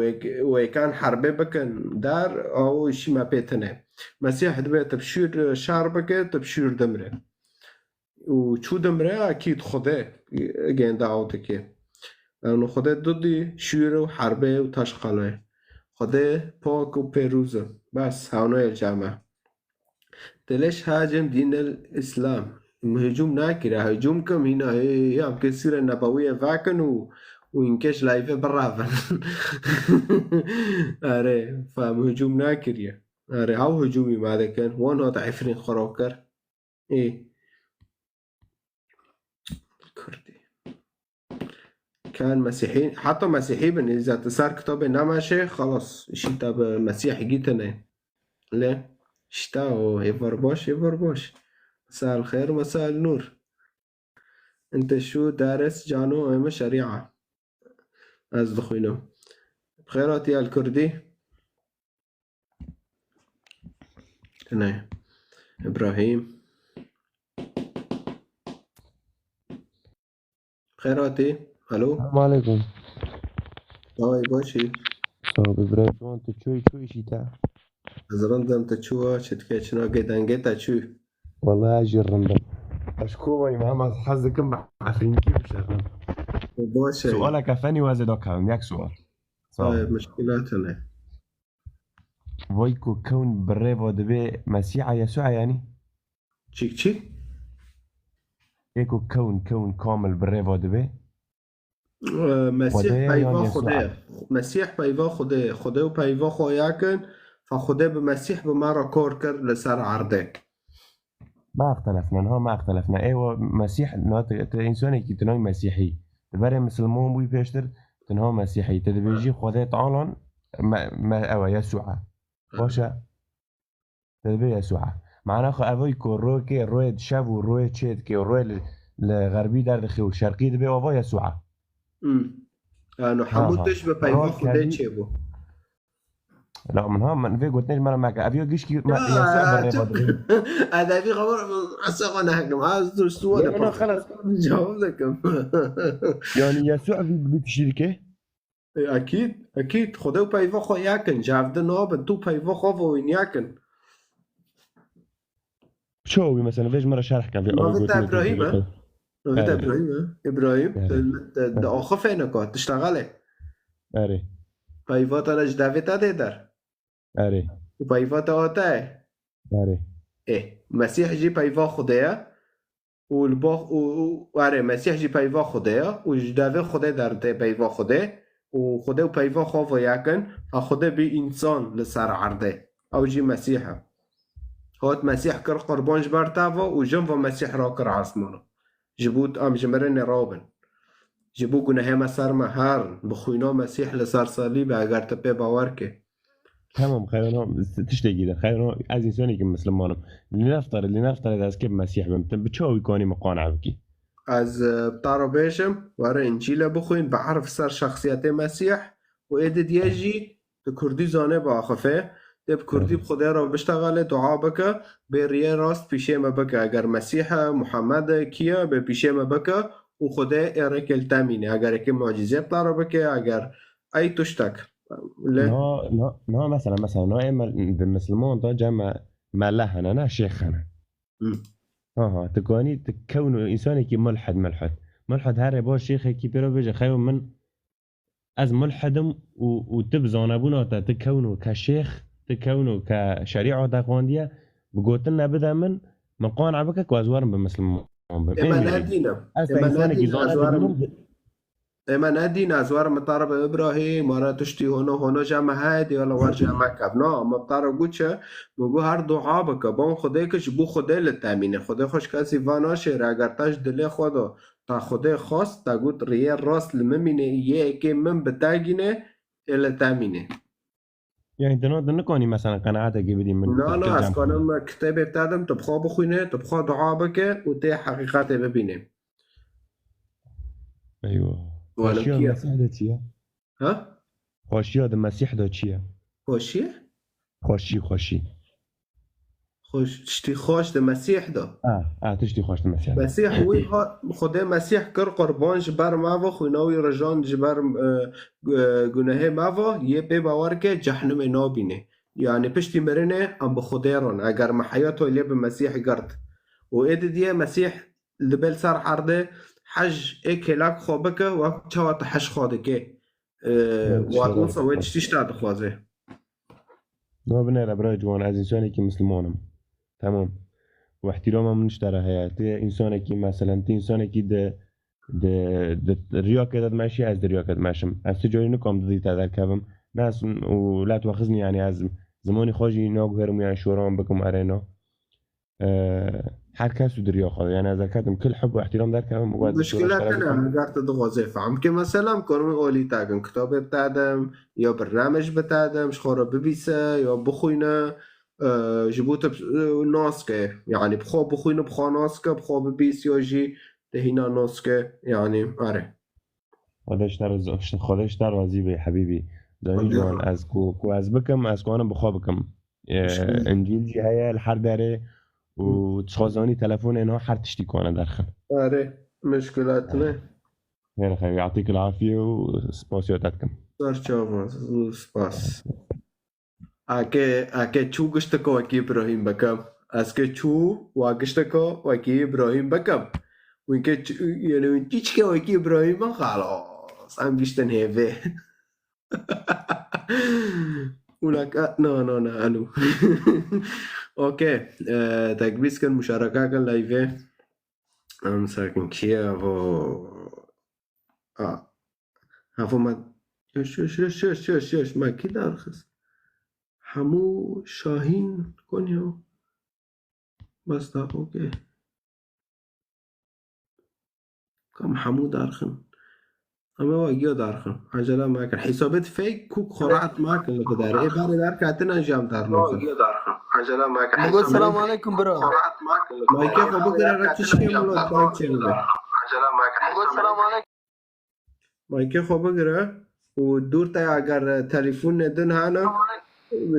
êk-, û êkan herbê bikin der, ew îşî me pê tine. Mesîh dibe tu bi şûr şer bike, tu bi şûr dimre. Û çû dimre, ekîd Xwedê gênde ew dike. Û Xwedê didî şûr û herbê û teşqele. Xwedê pak û pêrûz e. Bes, hewno ye came. Dilêş hacim dînel Îslam. Min hicûm nakiriye, hicûm kim hîna, hê, hê, em kesîre nebewiyê vekin û, û înkeş layvê birevin. Erê, fa min hicûm nakiriye. Erê, ew hicûmî me dikin. Wan hat Efrîn xwe ro kir. Ê. Kurdî. Kan Mesîhî, heta Mesîhî bin, îza tu ser kitabê nemeşê, xelas, îşî te bi Mesîh gîtine. Lê, işte o, êvar baş, êvar baş. Mesel xêr, mesel nûr. Ente şu deres cano ême şerîa. Ez dixwînim. Bi xêr hatî El Kurdî. Tine. Îbrahîm. Xêr hatî. Alo. Selamun aleyküm. Dawayê baş î. Sağ ol, Îbrahîm. Şu an tu çûyî, çûyî jî te? Ez rind im, tu çû wa, çi dike, çi nake, dengê te çû? Wallahî ez jî rind im. Ez ji Kobayê me, em ez hez dikim bi Efrînkî bişernim. Baş e. Sualeke fenî wezê da kevim, yek sual. Sağ ol. Hayır, muşkilat ne. Vay ku kewn bi rê va dibe Mesîha Yesûa yanî? Çik çik? Ê ku kewn, kewn kamil bi rê va dibe? Mesîh Xwedê ye yan peyva Yesû Xwedê ye. Mesîh peyva Xwedê ye. Xwedê û peyva xwe yek in. Fa Xwedê bi Mesîh bi me re kor kir li ser erdê. Ma extelefne, niha ma extelefne. Ê we Mesîh, niha tu, tu însanekî, tu nayî Mesîhî. Tu berê misilman bûyî pêştir, tu niha Mesîhî. Tu dibêjî Xwedê Teala me, me, ew e, Yesû e. Baş e? Te dibê Yesû e. Mana xwe ev e ku royê, royê şev û royê çê dike û royê li, li xerbî derdixê û şerqî dibê ava Yesû e. Hmm. Ano Ha, hemû ha. tişt bi peyva Roy Xwedê kevî çêbû. La min ha, min vê gotinê ji me re meke. Ev ya gişkî me Ya, Yesû bi rê çi- ve dibê. Edebî xeber esa xwe nehekim. Ez tu sual Ya, na, xelas. Cevap dekim. Yani Yesû ev bi tiştî dike? E, ekîd, ekîd. Xwedê û peyva xwe yek in. Ji hev di nabin. Tu peyva xwe ve wîn yek in. Çawa wî mesela? Vê ji me re şerh ke, vê Navê te gotinê Îbrahîm e? Navê te Erê. Îbrahîm e? Îbrahîm, Erê. te, te, te Erê. axifê neke, tiştexelê. Erê. Peyva te re ji devê te dê der. Erê. Û peyva te ate ye. Erê. Ê, Mesîh jî peyva Xwedê ye. Û li bo, û, û, erê, Mesîh jî peyva Xwedê ye û ji devê Xwedê derdê peyva Xwedê û Xwedê û peyva xwe ve yek in, ha Xwedê bî însan li ser erdê. Ew jî Mesîh e. Hat Mesîh kir qurban ji ber te ve û jin ve Mesîh rakir esmana. Ji bo em ji mirinê rabin. Ji bo gunehê me ser me herin. Bi xwîna Mesîh li ser salîbê eger tu pê bawer kê. Tamam, xeyr, no, tiştekî de. Xeyr, no, ez însanekî misliman im. Lê neftarê, lê neftarê de ez kê Mesîh bim? Te bi çawa wî kanî min qane bikî? Ez, e, bi te re bêjim, were Încîle bixwîn, biarif ser şexsiyetê Mesîh û ê didiye jî tu kurdî zanê biaxifê, dê bi kurdî bi Xwedê re biştexelê, dua bike, bê riyê rast pîşê me bike. Eger Mesîh e, Muhammed e, kî ye, bê pîşê me bike û Xwedê ê rêkê li te mîne. Eger êkê mucîzê bi te re bike, eger ey tiştek. Lê Na, na, na, mesela, mesela, na ê me, di Misliman de cem me, mele hene, ne şêx hene. Hı. Ha, ha, tu kanî, tu kewno, însanekî mulhid, mulhid. Mulhid here baş şêxekî pê re bêje, xeyo min, ez mulhidim û, û tu bi zanebûna te, tu kewno ke şêx, tu kewno ke şerîa te xwendiye, bi gotin nebide min, min qane bike ku ez werim bi Misliman bim. Ê Ê me mêrî. ne dîn e. Ez Ê te me ne însanekî dîn e, ez zanebû werim. dînim, Ê me ne dîn, ez werim min te re bi Îbrahîm, were tiştî hono, hono ji me heye, dê wele wer ji me kev. Na, min te re got çi? Min got her dua bike, ban Xwedê ke ji bo Xwedê li te mîne. Xwedê xwe ji kesî va naşêre, eger te ji dilê xwe de te Xwedê xwest, te got riyê rast li min mîne, yê êkê min bi te gîne, ê li te mîne. Yani, tu na, tu nikanî, mesela, qenaetekê bidî min, Na, tu, na, tu ez cem kanim kitêbê te dim, tu bi xwe bixwîne, tu bi xwe dua bike û tê heqîqetê bibîne. Eywa. Wele Xweşiya kî ye? Mesîh de çi ye? Ha? Xweşiya di Mesîh de çi ye? Xweşiye? Xweşî, xweşî. Xweş, tiştî xweş di Mesîh de. A, a, tiştî xweş di Mesîh de. Mesîh wî ha, Xwedê Mesîh kir qurban ji ber me ve, xwîna wî rijan ji ber, e, e, gunehê me ve, yê pê bawer ke cehnimê nabîne. Yani piştî mirinê em bi Xwedê ron. Eger me heyat wê lê bi Mesîh girt. Û ê didiye Mesîh li ber ser erdê hej ê kêlek xwe bike, wek çawa tu hej xwe dike. E, Evet, wa şeref. Wisa wê tiştî ji te dixwaze. No, binêre, birayê ciwan, ez însanekî misliman im. Tamam. Û îhtîrama min ji te re heye. Tu însanekî, meselen, tu însanekî di, di, di riyakê de dimeşî, ez di riyakê dimeşim. Ez tu carî nikom di dî te derkevim. Ne ez û let we xiznî, yani ez zimanî xwe jî naguherim, yani şoran bikim erê no. E, her kes û di riya xwe de. Yani ez derketim kil hub û îhtîram derkevim û we Muşkila tune ne, eger tu dixwazê fehm ke, mesela, em karin olî te kin, kitabê bi te dim, ya birnamej bi te dim, ji xwe re bibîse, ya bixwîne, e, ji bo tu, e, nas ke. Yani bi xwe bixwîne, bi xwe nas ke, bi xwe bibîs, ya jî te hîna nas ke. Yani, erê. Xwedê ji te re, Xwedê ji te razî be, hebîbî. Zanî Xwedê ciwan, razî. Ez ku, ku ez bikim, ez kanim bi xwe bikim. E, Muşkil. Încîl jî heye li her derê û Hı. tu xwe zanî telefonê niha her tiştî kane derxin. Erê, muşkilat ne. Xêr xeyrî, yatîkil afiyê û spasiya te dikim. Ser çava, zû spas. Eke, eke çû gişteke wekî Îbrahîm bikim. Ez ke çû wa gişteke wekî Îbrahîm bikim. Wî ke çû, yani wî çîçke wekî Îbrahîm bin xalas. Em giştin hêvê. Ulaka, no, no, no, alo. Okey. E, tekbîs kin, muşaraka kin live. Em sakin kiye vo. A. Evo me. Şuş, şuş, şuş, şuş, şuş. Me kî derxist? Hemû Şahîn Konya. Bes daxo ke. Kam hemû derxin. Em ê wa giya derxin. Ecele mekin. Hesabet fake kuk xwe rahat mekin li ku der. Ê berê derketine jî em dernaxin. Ecele mekin. Mugo, selam aleykum bro. Mayke xwe bigire re tişkê min lo çê bike. Mugo, selam aleykum. Mayke xwe bigire û dûr te eger telefonê din hene,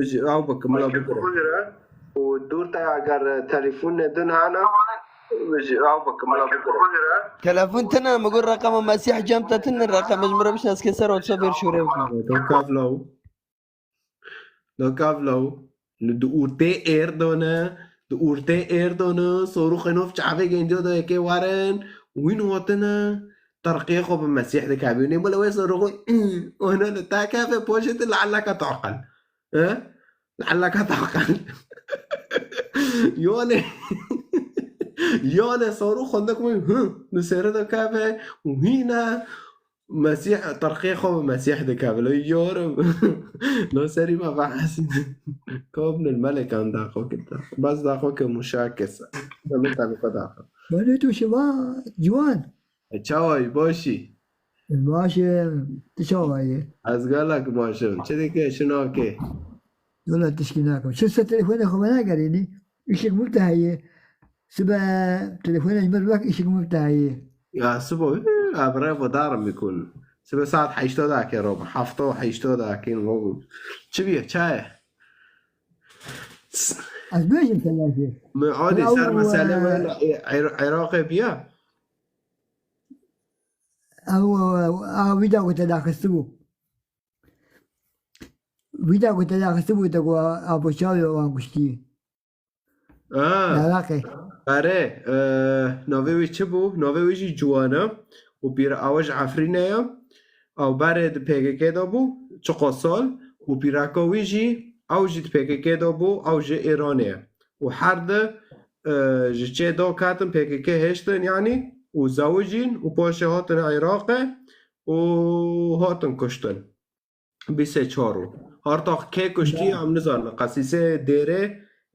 ji ew bikim, min bigire. Û dûr te eger telefonê din hene, ji ew bikim, min bigire. Telefon tine, mi got reqema Mesîh cem te tine, reqem ji min re bişin, ez kê ser WhatsApp vêr şûrê bikim. Kav law. Li kav law, li di ortê êr de ne, di ortê êr de ne, sorûxê nov çavê gendiyo de yekê werin, wîn hatine, terqiyê xwe bi Mesîh dikevînê. Bila wê sorûxê, ona li te keve poşê te lealeke taqil. E? Lealeke taqil. Yone, yone sorûx xwendek wî, hı, li sêre de keve, wîne, Mesîh, terqiyê xwe bi Mesîh dike, bila yorim. Lo serî me behs. Kabnil melekan daxo kete. Bes daxo ke muşakes. Min tabi xwe daxo. Belê tu şiva ciwan. E, çawa yî, baş î? Baş im. Tu çawa yî? Ez gelek baş im. Çi dike, şinakê? Wela tişkî nakim. Çi se telefonê xwe venagerînî? Îşek min te heye. Sibe telefonê ji min wek îşek min te heye. Ya sibo, eh, ev revo darim bikun. Sibe saet heşta dakê rob, hefta û heşta dakê rob. Çi biye, çaye? Ez bêjim te lajê. Mi adê ser mesele wela, e, Ira-, Iraqê biya? Ew, ew, ew, wî de ku te daxistibû. Wî de ku te daxistibû, te ku abo çavê wan kuştî. Ah. Iraqê. Erê, e, navê wî çi bû? Navê wî jî Ciwan e. Û pîr-, ew ji Efrînê ye. Ew berê di P K K de bû, çiqa sal. Û pîreka wî jî, ew jî di P K K de bû, ew ji Îranê ye. Û her di, e, ji çê do ketin P K K hêştin, yanî, û zewicîn, û paşê hatin Iraqê, û hatin kuştin. Bîst û çar û. Hartax kê kuştî, em nizanin. Qesîsê dêrê,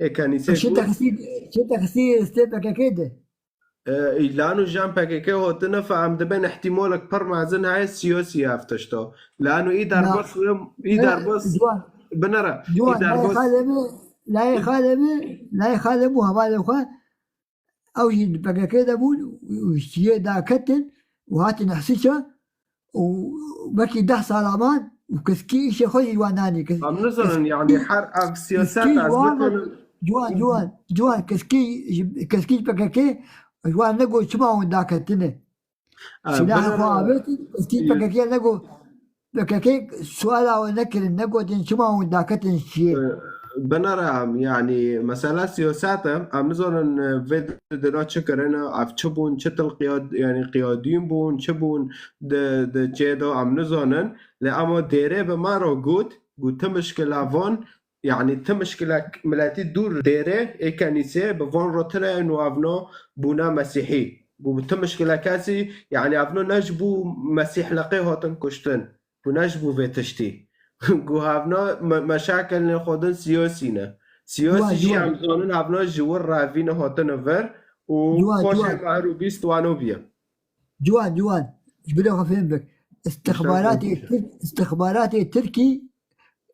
ê kenîsê Çi got. Texsî, çi texsî stê P K K de? E, îlan û jan P K K hotine fe, em dibên ihtimalek pir mezin heye siyasî ev tişta. Lano î derbas, î derbas, Ciwan, binere, î Ciwan, nayê derbas. Xalê min, nayê xalê min, nayê xalê min û hevalê xwe, ew jî di P K K de bûn û ji yê daketin û hatin Hesîça û wekî deh sala man û keskî îşê xwe jî wan nanî. Kes-, Em nizanin, kes-, yanî her ev siyaset keskî ez wan, nikarim. Ciwan, ciwan, ciwan, keskî ji, keskî ji P K K ji wan negot çima hûn daketine. E, Silahê xwe avêtin, keskî P K K negot, P K K suala we nekirin, negotin çima hûn daketin şiyê. E, binere em, yanî, mesela siyaset e, em nizanin, e, vê dina çi kirine, ev çi bûn, çi til qiyad-, yanî qiyadîn bûn, çi bûn, di, di çê de em nizanin. Lê ema dêrê bi me re got, got ti mişkila van, yanî ti mişkilek miletî dûr dêrê ê kenîsê bi van re tune ye û evna bûne mesîhî. Got ti mişkile kesî, yanî evna ne ji bo mesîhleqê hatin kuştin. Got ne ji bo vê tiştî. Got evna me-, meşakilên xwe din siyasî ne. Siyasî Ciwan, jî ciwan. Em zanin evna ji wir revî ne hatine vir û Ciwan, paşê ciwan. Mehrûbî stwano biye. Ciwan, ciwan. Ji bilê xwe fêm bik. Îstixbaratê Tirk, îstixbaratê Tirkî,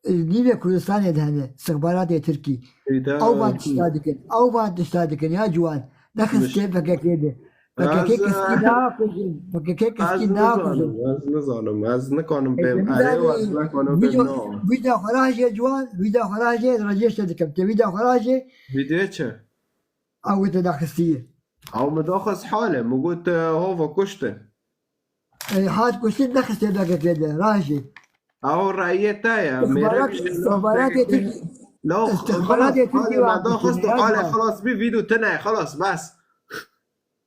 e, nîvê Kurdistanê de hene. Îstixbaratê Tirkî. Ew van tişta dikin. Ew van tişta dikin ya ciwan. Nexistê P K K de. P K K keskî nakujin. P K K keskî nakujin. Ez nizanim. Ez nikanim bêm erê û ez nikanim bêm na. Vîdeo xwe rajê ciwan, vîdeo xwe rajê, rejê te dikim. Te vîdeo xwe rajê. Vîdeo çi? Ew te daxistî ye. Ew min daxist hale, min got, e, hova kuştin. E, hat kuştin nexistê P K K de, rajê. Ew reyê te ye, mêrek ji nav P K K. Law, îstixbaratê Tirkî, îstixbaratê Tirkî hale, me daxist û hale, xilas bî, vîdyo tune, xilas, bes.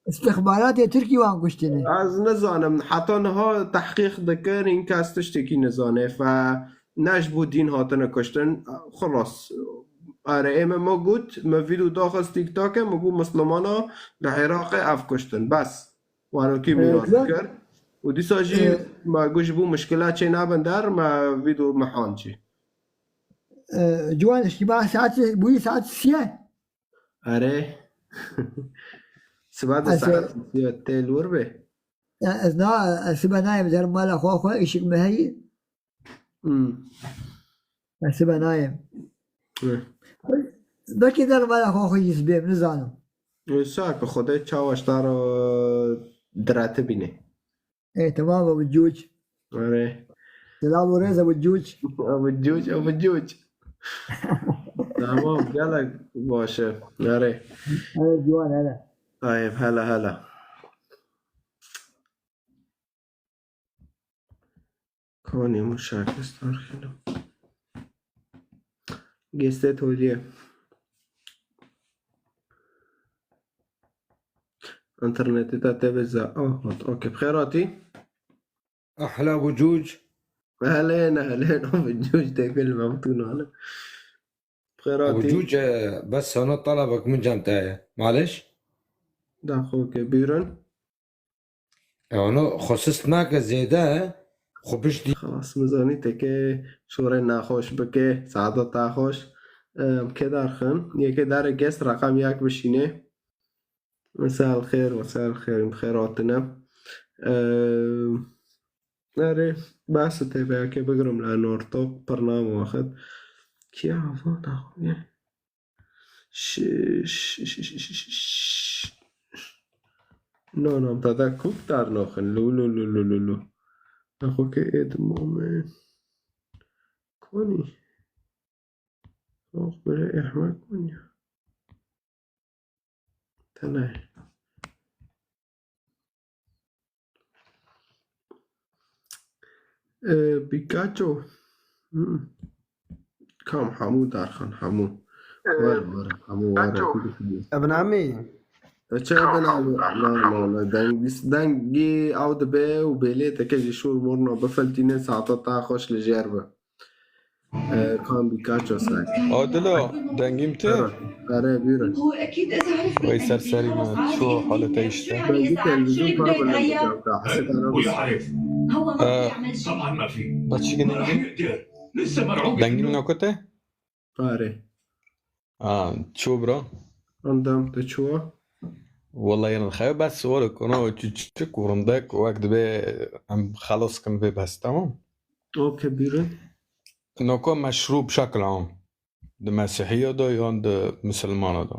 Îstixbaratê Tirkî wan kuştine. Ez nizanim, heta niha tehqîq dikin, hîn kes tiştekî nizane. Fe ne ji bo dîn hatine kuştin, xilas. Erê, ê me, me got, me vîdyo daxist TikTokê, me got, Mislimana li Iraqê ev kuştin. Bes. Warokî mînas dikir. Û dîsa jî, e, me got ji bo mişkila çê nabin der, me vî do mehan jî. E, ciwan, şîva saet, bûyî saet siyê. Erê. Siba de, ez, e, saet siyê tê li wir bê. Ya, ez na, ez sibe nayêm, zer mala xwe xwe, îşik me heyî. Hmm. Ez sibe nayêm. Hı. Belkî der mala xwe xwe yî sibêm, nizanim. Wisa ki Xwedê çawa ji te re direte bîne. Ê, temam e, bi cûc. Erê. Selam û rêz e, bi cûc. Bi cûc, bi cûc. Tamam, gelek baş e. Erê. Erê, ciwan, hele. Tayeb, hele, hele. Konî muşakis tarxîlo. Geste toliye. Înternetê te tê vêza. Oh, hot. Okey, bi xêr hatî. Ehla Abu Cûc. Ehlên, ehlên, Abu Cûc tê gul me, tu nane. Bi xêr hatî. Abu Cûc, e, bes sana talebek min cem te ye. Maliş? Da xwe ke bîrin. E, onu xwe sist nake zêde, xwe piştî. Xelas, min zanî teke şorê naxweş bike, saeta te xweş. Em, kê darxin, yekê darê gest reqem yek bişîne. Mesel xêr, mesel xêr, bi xêr hatine. Em, erê, bes tê be, yekê bigirim le nortok, pir nam wexit. Kiya hava daxuye. Ş-, ş-, ş-, ş-, ş-, ş-, No, no, te de kuk dar noxin. Lu, lu, lu, lu, lu, lu. Te xwe ke ê dimome. Konî. Ox bire Ehmed Konya. Te ne. Ee, Pikachu. Hmm. Kam hemû darxan, hemû. Ee, were, were, hemû were. Pikachu. Ebn Amî. E, çi Ebn Amî? Na, na, na. Deng, dengî ew dibe û bêlê teke jî şûr morna bifeltîne, saeta te xweş li jêr be. Ee, kan Pikachu say. Adilo, dengim te? Erê, erê, buyurun. Wey ser serî me, ço halete işte. Dengî televîzyon para bile Pikachu, hesê bana. Ee, بس شي قلنا لي؟ دنقلنا كنت؟ Erê. Aa, ço bira? Endam te çuwa? Wallahî, yên xewe bes were kono çiçik û rindek wek dibe em xelas kin vê bes, tamam? Okey, buyurun. Noko meşrû bi şekil am. Di Mesîhiya de yan di Misilmana de.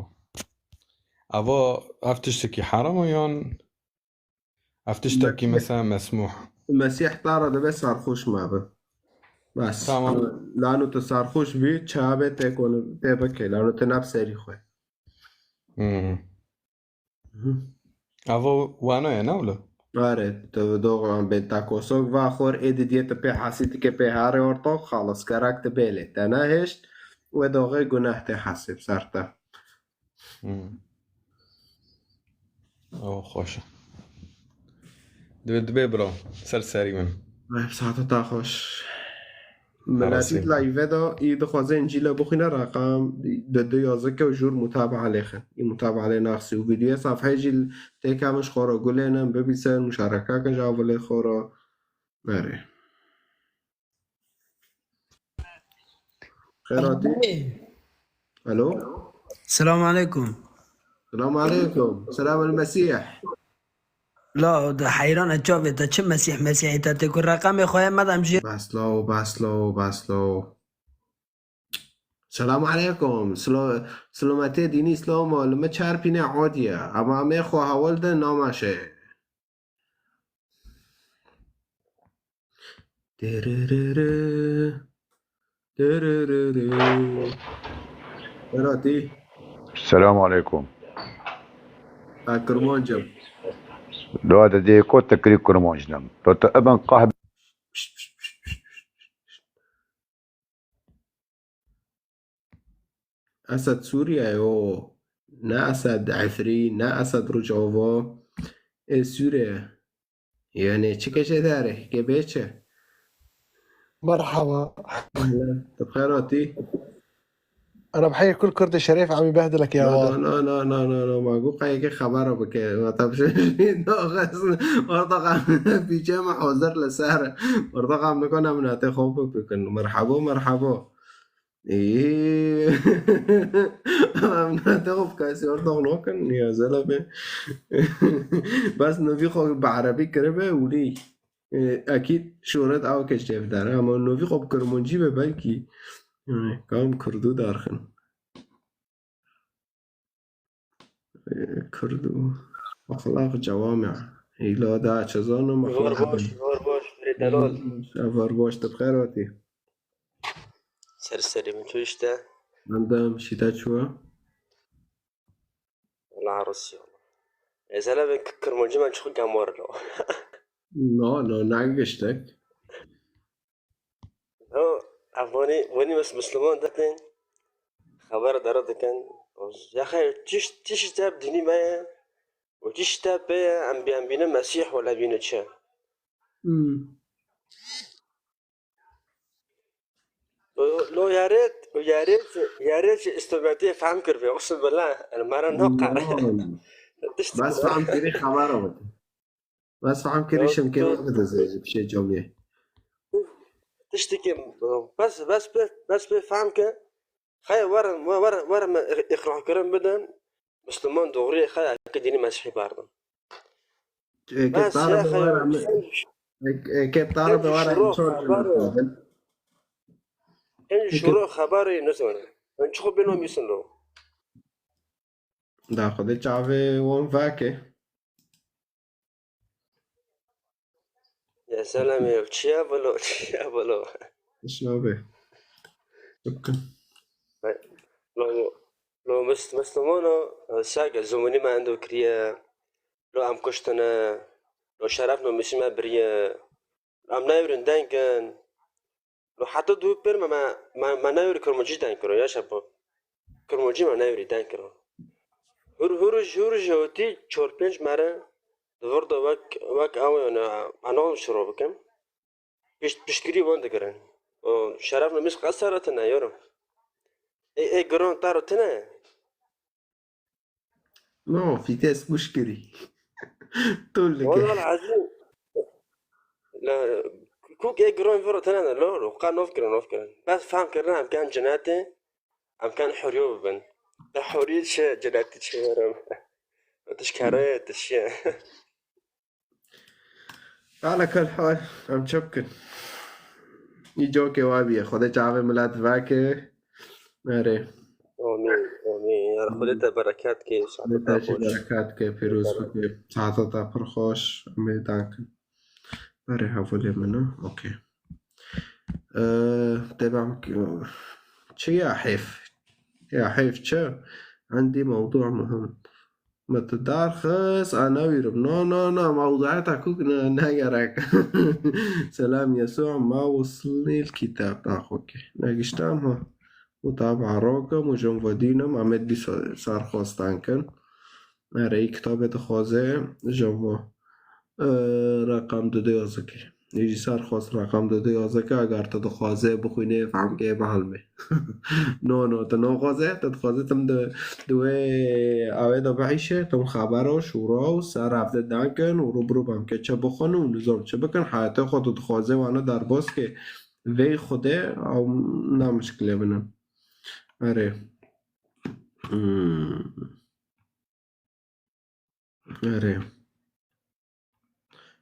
Eva ev tiştekî heram e yan ev tiştekî Me-, me-, mesela mesmûh? Mesîh te re dibe sarxoş mabe. Bes. Tamam. Lano tu sarxoş bî, çabe te konu, te bike. Lano tu ne bi serî xwe. Hmm. Hı. Ava wana ye, ne wilo? Are, tu dogan ben takosok va xor ê didiye tu pê hasî dike pê harê ortok, xalas, kerak tu bêlê. Te nehêşt, we doxê guneh tê hesib ser te. Hmm. Ew xweş e. Divê, divê bira. Ser serî min. Ay, saeta te xweş. Miletî Arasê. Live de î dixwaze Încîle bixwîne, reqam di du yazike û jûr mutabaa lêxin. Î mutabaa lê naxsî û vîdyoya safheyê jî têke min ji xwe re gulênin, bibîsin, muşareke kin ji avilê xwe re. Nerê. Xêr hatî. Alo. Selam aleykum. Selam aleykum. Selam el Mesîh. La, de heyran e çavê te çi Mesîh, Mesîhê te tê ku reqemê xwe ye medem jê. Bes lo, bes lo, bes lo. Selam aleykum. Silo-, silometê dînî, silomo, li me çar pîne odiye. Ama me xwe hewil de namaşe. Dırırırı. Dırırırı. Beratî. Selam aleykum. Ha, kurmancim. Doğa de dê kot te kirî kurmanc nem. Do te eben qahbe. Esed Sûriye ye o. Ne Esed Efrî, ne Esed Rojava. Ê Sûriye. Yani çi keşe dare, gebê çi? Merhaba. Ehlen, tu bi xêr hatî. Rebheyê kul Kurdê şerêf em ê behdilek ya Na, war. na, na, na, na, na, na, ma gu qeyekê xebera bike. Ma te bişe naxist. Ortaqa pîçe me hazir li ser. Ortaqa em nikane minetê xwe bikin. Merhabo, merhabo. Î, em minetê xwe bikasî ortax nakin. Ya zelebê. Bes nivî xwe bi erebî kiribe û lî. E, ekîd şoret ew keç çêvdar. Ama novî xwe bi kirmancî be belkî. E, kam Kurdû darxin. E, Kurdû. Axlaq cewame. Îla da çi zanim Zor axlaq. Baş, zor baş, Mirê Delal. Zor baş, tu bi xêr hatî. Ser serê min tu işte. Min de şîta çû. Wala Rûsya. Êzele ve k-, kirmancî me çiqu gemar lo. No, no, ne giştek. No, ev vanî, vanî mes Müslüman dikin. Xeber dere dikin. Ya xey, tiş, tiş te dinî me ye. O tiş te pê ye, em bi-, em bîne Mesîh wala bîne çi? Hmm. Lo, lo yaret, lo yaret, yaret ji îstometiyê fehm kiribe. Uqsim billah, yani mara no qare. No. Tişt Bas fehm kirî xebera bide. Bas fehm kirî Yo, şim kê yo. Bide zê, bir şey camiye. Tiştekî, bes, bes pê, bes pê fehm ke. Xey werin, we-, werin, werin me î-, îqrar kirin bidin. Müslüman doğruya xey ke dînî Mesîhî berdin. Eke Bes ya tarif xey wara me, sen eke, eke tarif sen wara şiro çor xebarê, sen Eke şiro xebarê nizane. Ben çiqo bêno mîsin lo. Da xwe de çavê wan veke. Ya selam ya. Çiya bolo, çiya bolo. Şabe. Çikin. Lo, lo Müs-, Müslümano, e, sage, zumuni me endo kiriye. Lo em kuştine. Lo şeref no Müslüme biriye. Em nayurin dengin. Lo heta du pêr me, me, me, me nayurî kirmancî deng kiro, ya şebo. Kirmancî me nayurî deng kiro. Hur, hur, hur ji hotî çor pênc mere di vir de wek, wek ew, yani, anoğum şiro bikim. Pişt, piştgirî wan digirin. O şeref nûmîs qesera tine, yoro. Ê, ê giron taro tine. No, vites buşkirî. Tol dike. Wala lazim. La, kuk ê giron viro tene de lo, lo, ka nov kirin, nov kirin. Bes fam kirin, em kan cenetê, em kan huriyo bibin. Da huriyo çi, cenetî çi verim. Tişkere, tişiye. Ala kul hal, em çi bikin? Î cokê wa bîye. Xwedê çavê milet veke. Erê. Amîn, amîn. Ya Xwedê te bereket ke, Xwedê saeta te jî xweş. Bereket ke, pîroz bike. Saeta te pir xweş. Em ê dan kin. Erê, hevalê min e. Okey. Ee, devam ki-, çi ya heyf? Ya heyf çi? Endî mewdu muhim. Me tu darxist, a newîrim. No, no, no, mewdueta kuk ne, ne gerek. Selam Yesû, ma wislî l-kitab. Ah, okey. Negiştam ha. Mutaba rokim û jin vedînim, em ê dî sa-, sarxwestan kin. Erê, kitabê dixwaze, jin ve, e, reqam dudu yazikê. Ê jî serxwest reqam dudu yazikê, eger tu dixwaze bixwînê, fehmkê, bihelmê. No, no, tu naxwaze, tu dixwaze tim di, di wê awê de bihîşe, tim xebera, şûra û ser hevde dan kin û rû bi rû bam ke çi bixwin û nizam çi bikin, heyatê xwe tu dixwaze wana derbas ke vê Xwedê, ew ne mişkilê min e. Erê. Hmm. Erê.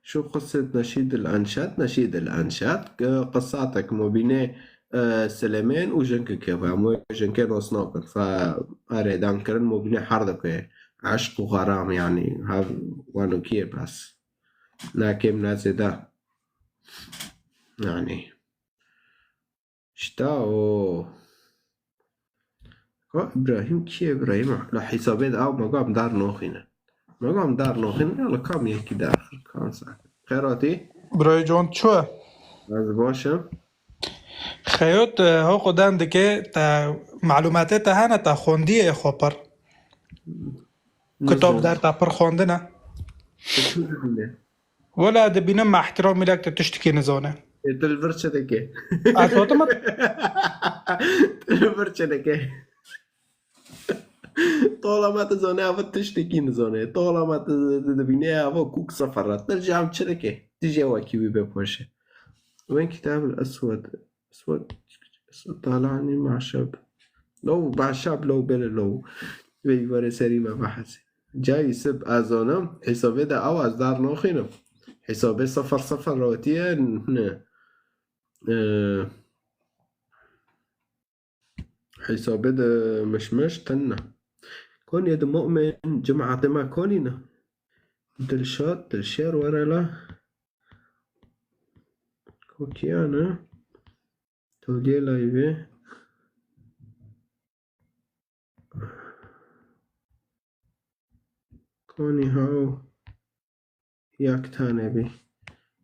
Şu qisset neşîd el enşat, neşîd el enşat, ki qisatek mobînê, e, Silemên û jinkekê ve. Em wê jinkê nas nakin. Fe erê dan kirin mobînê her dike. Eşq û xeram, yanî, hev wanokiyê bes. Ne kêm, ne zêde. Yanî. Şita o. Ka Îbrahîm kî ye Îbrahîm? La hesabê de ew me got em dar noxîne. Me got em dar noxîne, ya li kam yekî dar xir, kam sa. Xêr hatî? Birayê Can çi ye? Ez baş im. Xeyot, e, ho xwe den dike, te malûmatê te hene, te xwendiye xwe pir. Kitab Nizam. Der te pir xwendine. Tu çi dibîne? Wela dibînim me ihtiram milek te tiştekî nizane. Ê, tu li vir çi dike? Ez gotim, Tu li vir çi dike? Tolama tu zane ava tiştekî nizane. Tolama tu dibîne ava kûk sefera. Tu jam çirike. Tu jê wekî wî bê poşe. Wen kitab el eswed. Eswed. Talani maşab. Lo maşab lo bele lo. Ve vare serî me bahsî. Cayî sib ez zanim. Hesabê de ew ez dar naxînim. Hesabê sefer sefer rotiye ne. Ee, Hesabê de mişmiş tune. Koniyê de mu'min, cemaatê me konî ne. Dilşad, Dilşêr were la. Kokiya ne? Toliyê layvê. Konî haw. Yak tane bî.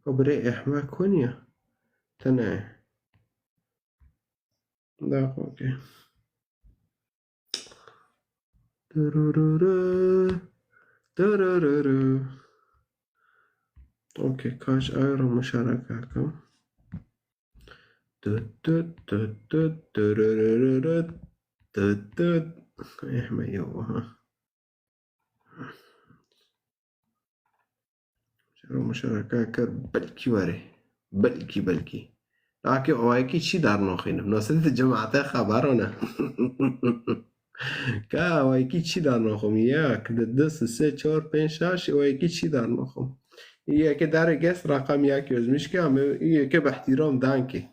O birê ehmek hûn ya. Tene. Da, okey. Durururu. Durururu. Okey, kaç euro muşaraka kim? Tut, tut, tut, tut, durururu. Tut, tut. Ehme yo, ha. Şero muşereke kir, belkî were. Belkî, belkî. Lakî awayekî çî dar naxînim. Nasıl di cemaate xebero ne. Ka awayekî çî dar naxim. Yek, di, du, sê, çar, pênc, şeş, awayekî çî dar naxim. Yeke dere ges rakam yek yazmış ki, ama yeke bi ihtiram danke.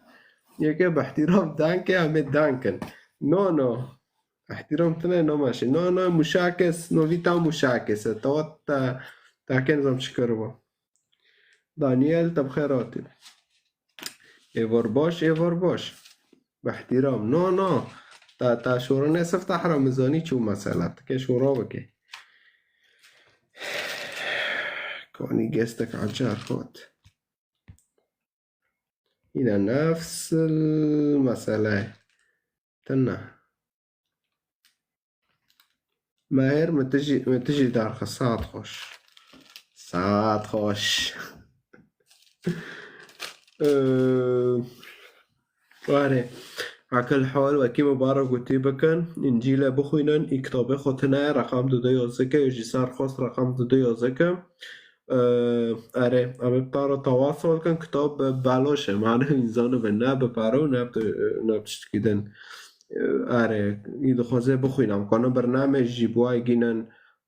Yeke bi ihtiram danke, ama danken. No, no. Ehtîram tine namaşe. No, no, muşakes, no vîta muşakes. Tawa ta, ta ke nizam çi kiribo. Daniel, te bi xêr hatî. Êvar baş, êvar baş. Bi ehtîram. No, no. Ta, ta şora ne sifte hera mizanî çû mesela. Ti ke şora bike. Kanî gestek acar hat. Yine nefs el mesele. Tine. Meher, min tijî, min tijî derxist. Saet xweş. Saet xweş. Ee, Were. Akel hal wekî min bara gotî bikin. Încîle bixwînin, î kitabê xwe tine, reqam dudu yazike, jî ser xwest reqam dudu yazike. Ee, Erê, em ê bi te re tewasol kin, kitab bi beloş e, mane însan e, ne bi pere û ne bi, ne bi tiştekî din. Ee, Erê, î dixwaze bixwîne, em kanin bernamej jî bi wayê gînin,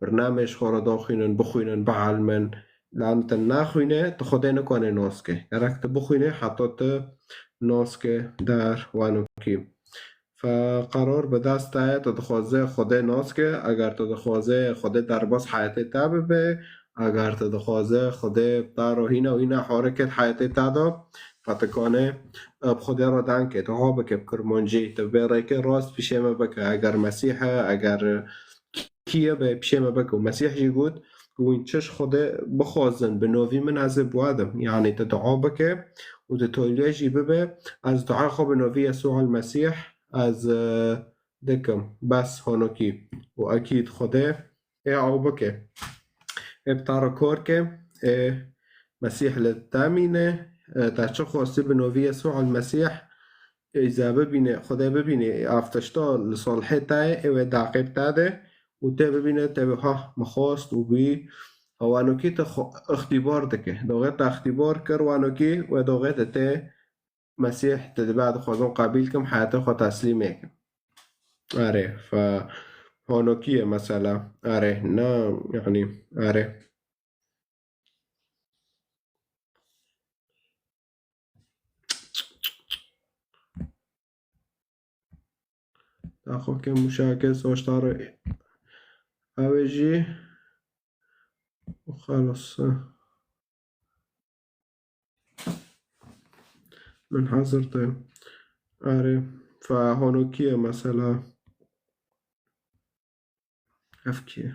bernamej xwe re daxwînin, bixwînin, bielmin, lan te naxwîne, tu Xwedê nikane nas ke. Gerek tu bixwîne, heta tu nas ke der wanokî. Fe qerar bi dest te ye, tu dixwaze Xwedê nas ke, eger tu dixwaze Xwedê derbas heyetê te bibe, eger tu dixwaze Xwedê bi te re hîna û hîna hareket heyetê te de, fe tu kane, e, bi Xwedê re deng ke, dua bike bi kirmancî, tu bê rêkê rast pişê me bike, eger Mesîh e, eger kî ye be pişê me bike. Û Mesîh jî got ku wîn çiş Xwedê bixwazin bi novî min ez ê bi we dim. Yanî tu dua bike û tu tolye jî bibe, ez dua xwe bi novî Yesû el Mesîh ez, e, dikim. Bes honokî û ekîd Xwedê ê ew bike. Ê bi te re kor ke, ê Mesîh li te mîne, e, te çi xwestî bi novî Yesû el Mesîh, ê ze bibîne, Xwedê bibîne, ê ev tişta li salihê te ye, ê wê daqê bi te de û tê bibîne, tê bê ha, min xwest û bûyî. Wanokî tu xwe îxtîbar dike. Doxê te îxtîbar kir wanokî, wê doxê te tê Mesîh te dibe, dixwazim qebîl kim, heyatê xwe teslîmê kim. Erê, fe honokî ye mesela. Erê, na, yanî, erê. Daxo ke muşake soştaro ew ê jî û xelas. Min hazir te. Erê, fe honokî ye mesela. Ev kî ye?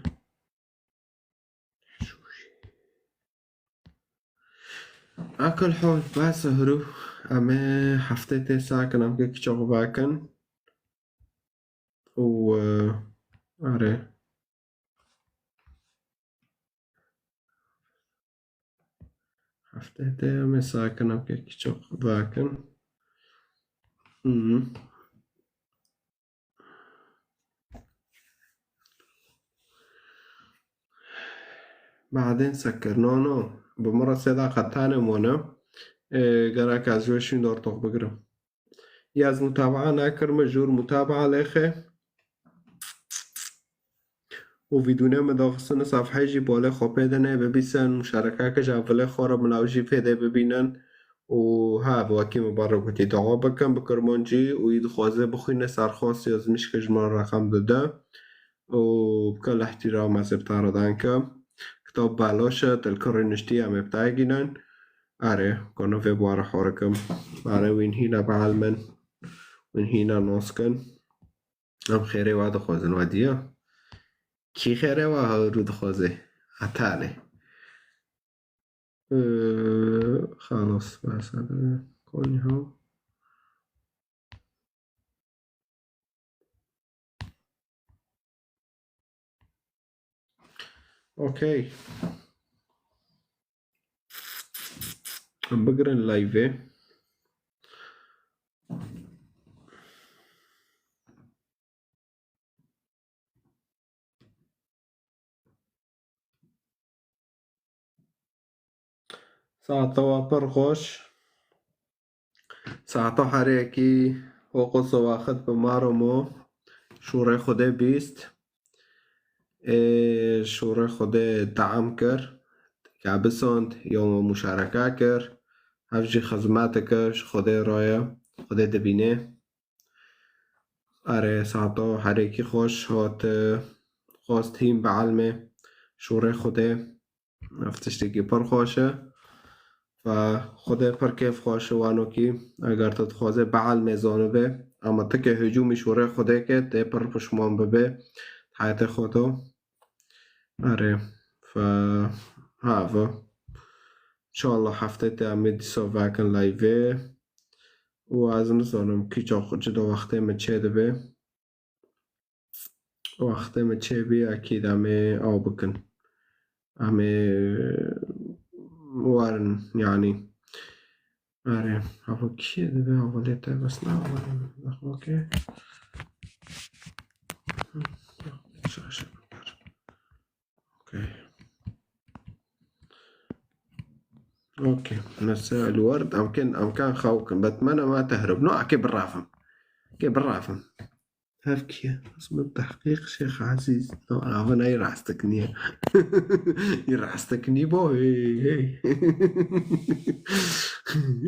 Akil hol, bes huru. Em ê heftê tê sakin em ke kiçok vakin. Û, e, erê. Heftê tê em ê sakin em ke kiçok vakin. Hmm. Badên sekir. No, no. Bi min re sê deqa tenê mane. Ê, gerek ez ji wê şîn dortox bigirim. Ya ez mutabaa nekirime, jûr mutabaa lêxe. Û vîdûnê min daxistine sefheyê jî bolê xwe pê dine, bibîsin, muşarekeke ji evilê xwe re min ew jî fêdê bibînin. Û ha, bi wekî min bar gotî, dawa bikin bi kirmancî û yî dixwaze bixwîne serxwest ya zimîşke ji min reqem dide. Û bi kul îhtîram ez ê bi te re danke. Kitab belaş e, tu li ku rûniştî em ê bi te gînin. Erê, kano vê bû re horikim. Erê, wîn hîna bielmin. Wîn hîna nas kin. Em xêrê we dixwazin, we diya. Kî xêrê we hewrû dixwaze? Hetanê. Ee, xalas, bes e. Konî ha. Okey. Em bigirin live. Saeta we pir xweş. Saeta herêkî, hoqos û waxit bi maro mo. Şûrê Xwedê bîst. Ê, şûrê Xwedê team kir. Ke bisand, ya me muşareke kir. Hev jî xizmet dike, ji Xwedê re ye. Xwedê dibîne. Erê, saeta herêkî xweş hat, e, xwest hîn bielmê. Şûrê Xwedê. Ev tiştekî pir xweş e. Ve Xwedê pir kêf xweş e wanokî. Eger tu dixwazê bielmê zanibe, ama tu ke hicûmî şûrê Xwedê ke, tê pir pişman bibe. Heyetê xwe to. Erê. Fe, ha, ve. Înşallah heftê te em ê dîsa vekin live. Û ez nizanim kî çax, çi da wextê min çêdibe. Wextê min çêbî, ekîd em ê aw bikin. Em ê werin, yanî. Erê, hava kî dibe, hava lê te bes ne, hava lê min. Okey. Şaşe. Okey. Okey. Mesela الورد, em kin, em kan xew kin. Betmene ma tehrib. No, ake birafim. Ake birafim. Hev kî ye? Ez min tehqîq Şêx Ezîz. No, ava ne rastek niye. Î rastek nî bo, hey, hey.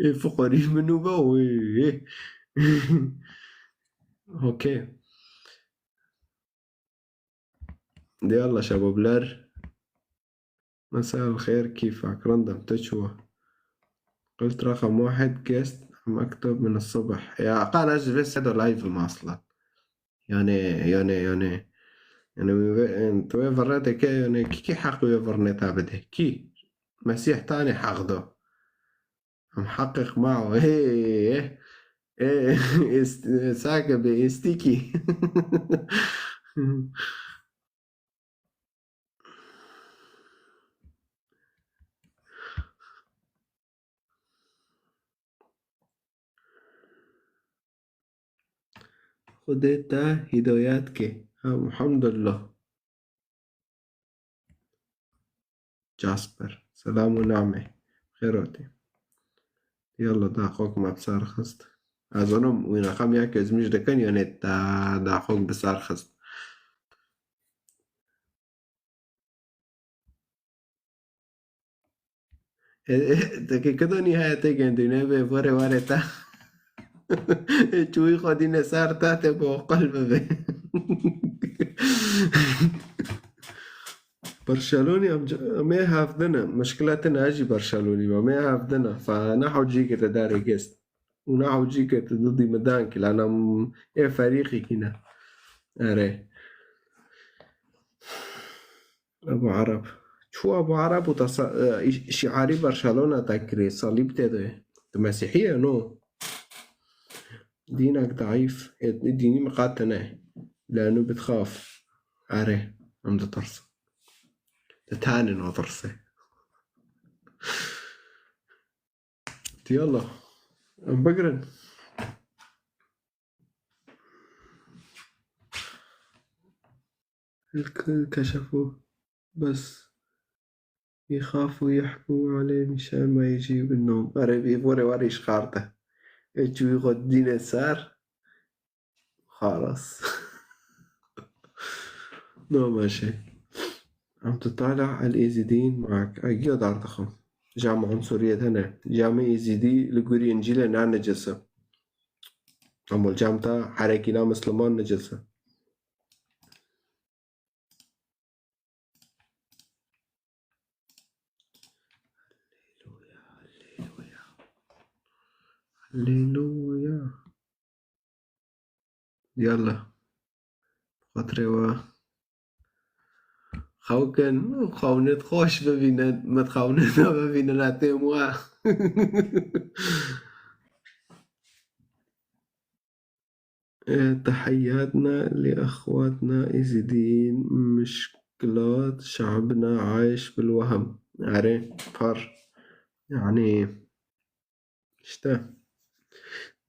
Ê fuqarî min û bo, hey, hey. Okey. Diyallah şebabler. مساء الخير، كيفك؟ رندم، تشوى. قلت رقم واحد guest مكتوب من الصبح. Ya, qana ji vê sê de live im aslan. Yani, yani, yani. Yani, wê, tu wê virre dike, yani, kî, kî heq wê virnê ta bide? Kî? Mesîh tanê heq do. Em heqê xwe ma ê, ê, ê, êst-, sake bê êstîkî. Xwedê te hîdayet ke. Elhamdulillah. Jasper. Selam û name. Xêr hatî. Yalla daxok me bi ser xist. Ez onim wî rexem ya ke ez mij dikin, yanê te daxok bi ser xist. E, e, teke kidonî heye tê gendî, ne be, were, were te. Çûyî xwe dîne ser te, tê bi oqil bibe. Barcelonî em c-, em ê hevdin e. Mişkila te ne jî Barcelonî be. Em ê hevdin e. Fa ne hewcî girte darê gest. Û ne hewcî girte didî min dankî. Lana ê ferîqîkî ne. Erê. Ebu Ereb. Çû Ebu Ereb û te sa-, e, şiarî Barcelona te kirê. Salîb tê de. Tu mesîhî ye, no? Dînek daîf, ê, dînî miqate ne. Lanu bitxaf. Erê, em ditirsin. Di tane natirse. Yalla. Em bigirin. Ke-, keşefo. Bes. يخافوا يحكوا عليه مشان ما يجيب النوم. Erê, vî vorê were îşxarte. Ê çûyî xwe dîne ser. Xalas. No, ماشي. عم تطالع الإيزيديين معك. Ay, giya dar dixim. Cam Unsuriye hene. Camê Êzîdî li gorî Încîlê ne necis e. Ama cam ta herekî na Misliman necis e. Haleluya, haleluya. Haleluya. Yalla. Xatirê we. Xew kin, xewnêt xweş bibînin, min xewnêt nebibînin, etê we. إيه، تحياتنا لأخواتنا إيزيديين، مشكلات شعبنا عايش بالوهم. Erê, par. Yani, işte.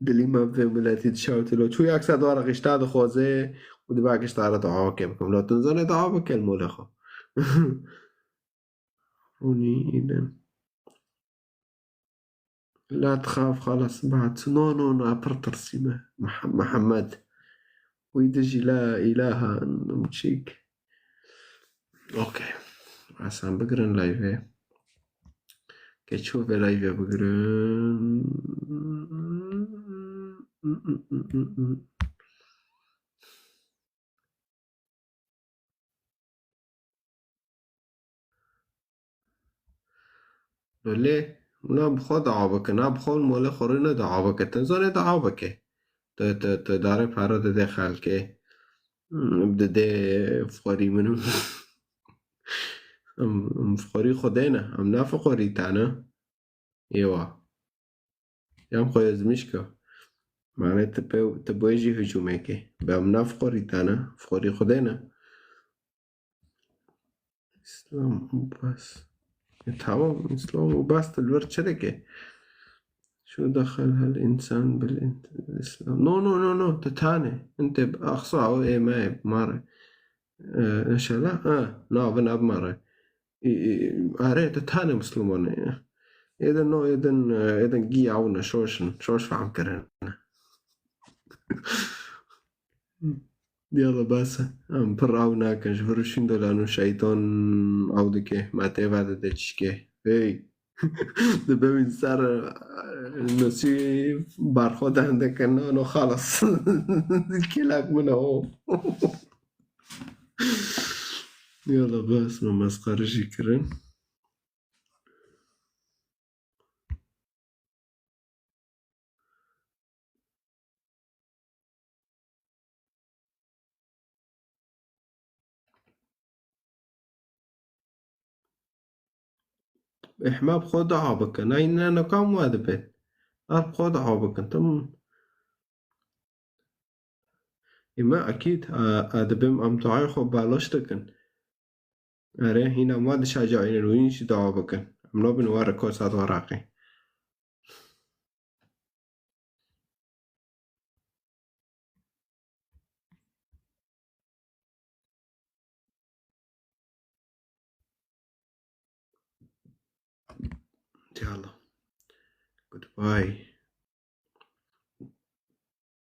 Dilî me bi vê miletî dişewtilo. Çû yek sed were qîşta dixwaze û dibe qîşta re dua kê bikim. Lo tu nizanê dua bike li molê xwe. Rûnî îdin. لا تخاف، خلاص، بعد. No, no, no, pir tirsî me. Mih-, Mihemed. Wî dijî la îlaha, çîk. Okey. Asan bigirin live. Keço ve live bigirin. Lê, na bi xwe dua bike, na bi xwe li molê xwe rûne dua bike. Tu zanê dua bike. Tu, tu, tu darê pere dide xelkê. Hmm, dide fuqarî min. Em, em fuqarî Xwedê ne. Em ne fuqarî te ne. Êwa. Yan xwe ezmîşka. Mane tu pê, tu boyê jî hicûmekê. Be em ne fuqarî te ne. Fuqarî Xwedê ne. İslam û bes. E, tamam, İslam û bes tu li vir çi dike? Şu dexil hel insan bil int-, İslam. No, no, no, no, tu tane. Inte aqsa o ê me, mare. E, inşallah. Ha, na, bin ab mare. E, e, are, tu tane Müslüman e. Êdin, no, êdin, e, êdin giya wine, şoşin, şoş fam kirin. Yala bes e. Em pir aw nakin. Ji vir û şîn dolan û şeytan aw dike. Me tê ve dide çişkê. Hey. Dibe wî ser, e, nasî barxwe de hende kin. No, no, xalas. Kêlek min e o. Yala bes, me mesxere jî kirin. Ehma bi xwe dua bikin. Ay ne, ne kam we dibin. Ev bi xwe dua bikin. Tamam. Ê me ekîd, e, e, dibim em duayê xwe baloş dikin. Erê, hîna ma dişa cayînin û hîn jî dua bikin. Em nabin were kosa Iraqê. Yalla. Goodbye.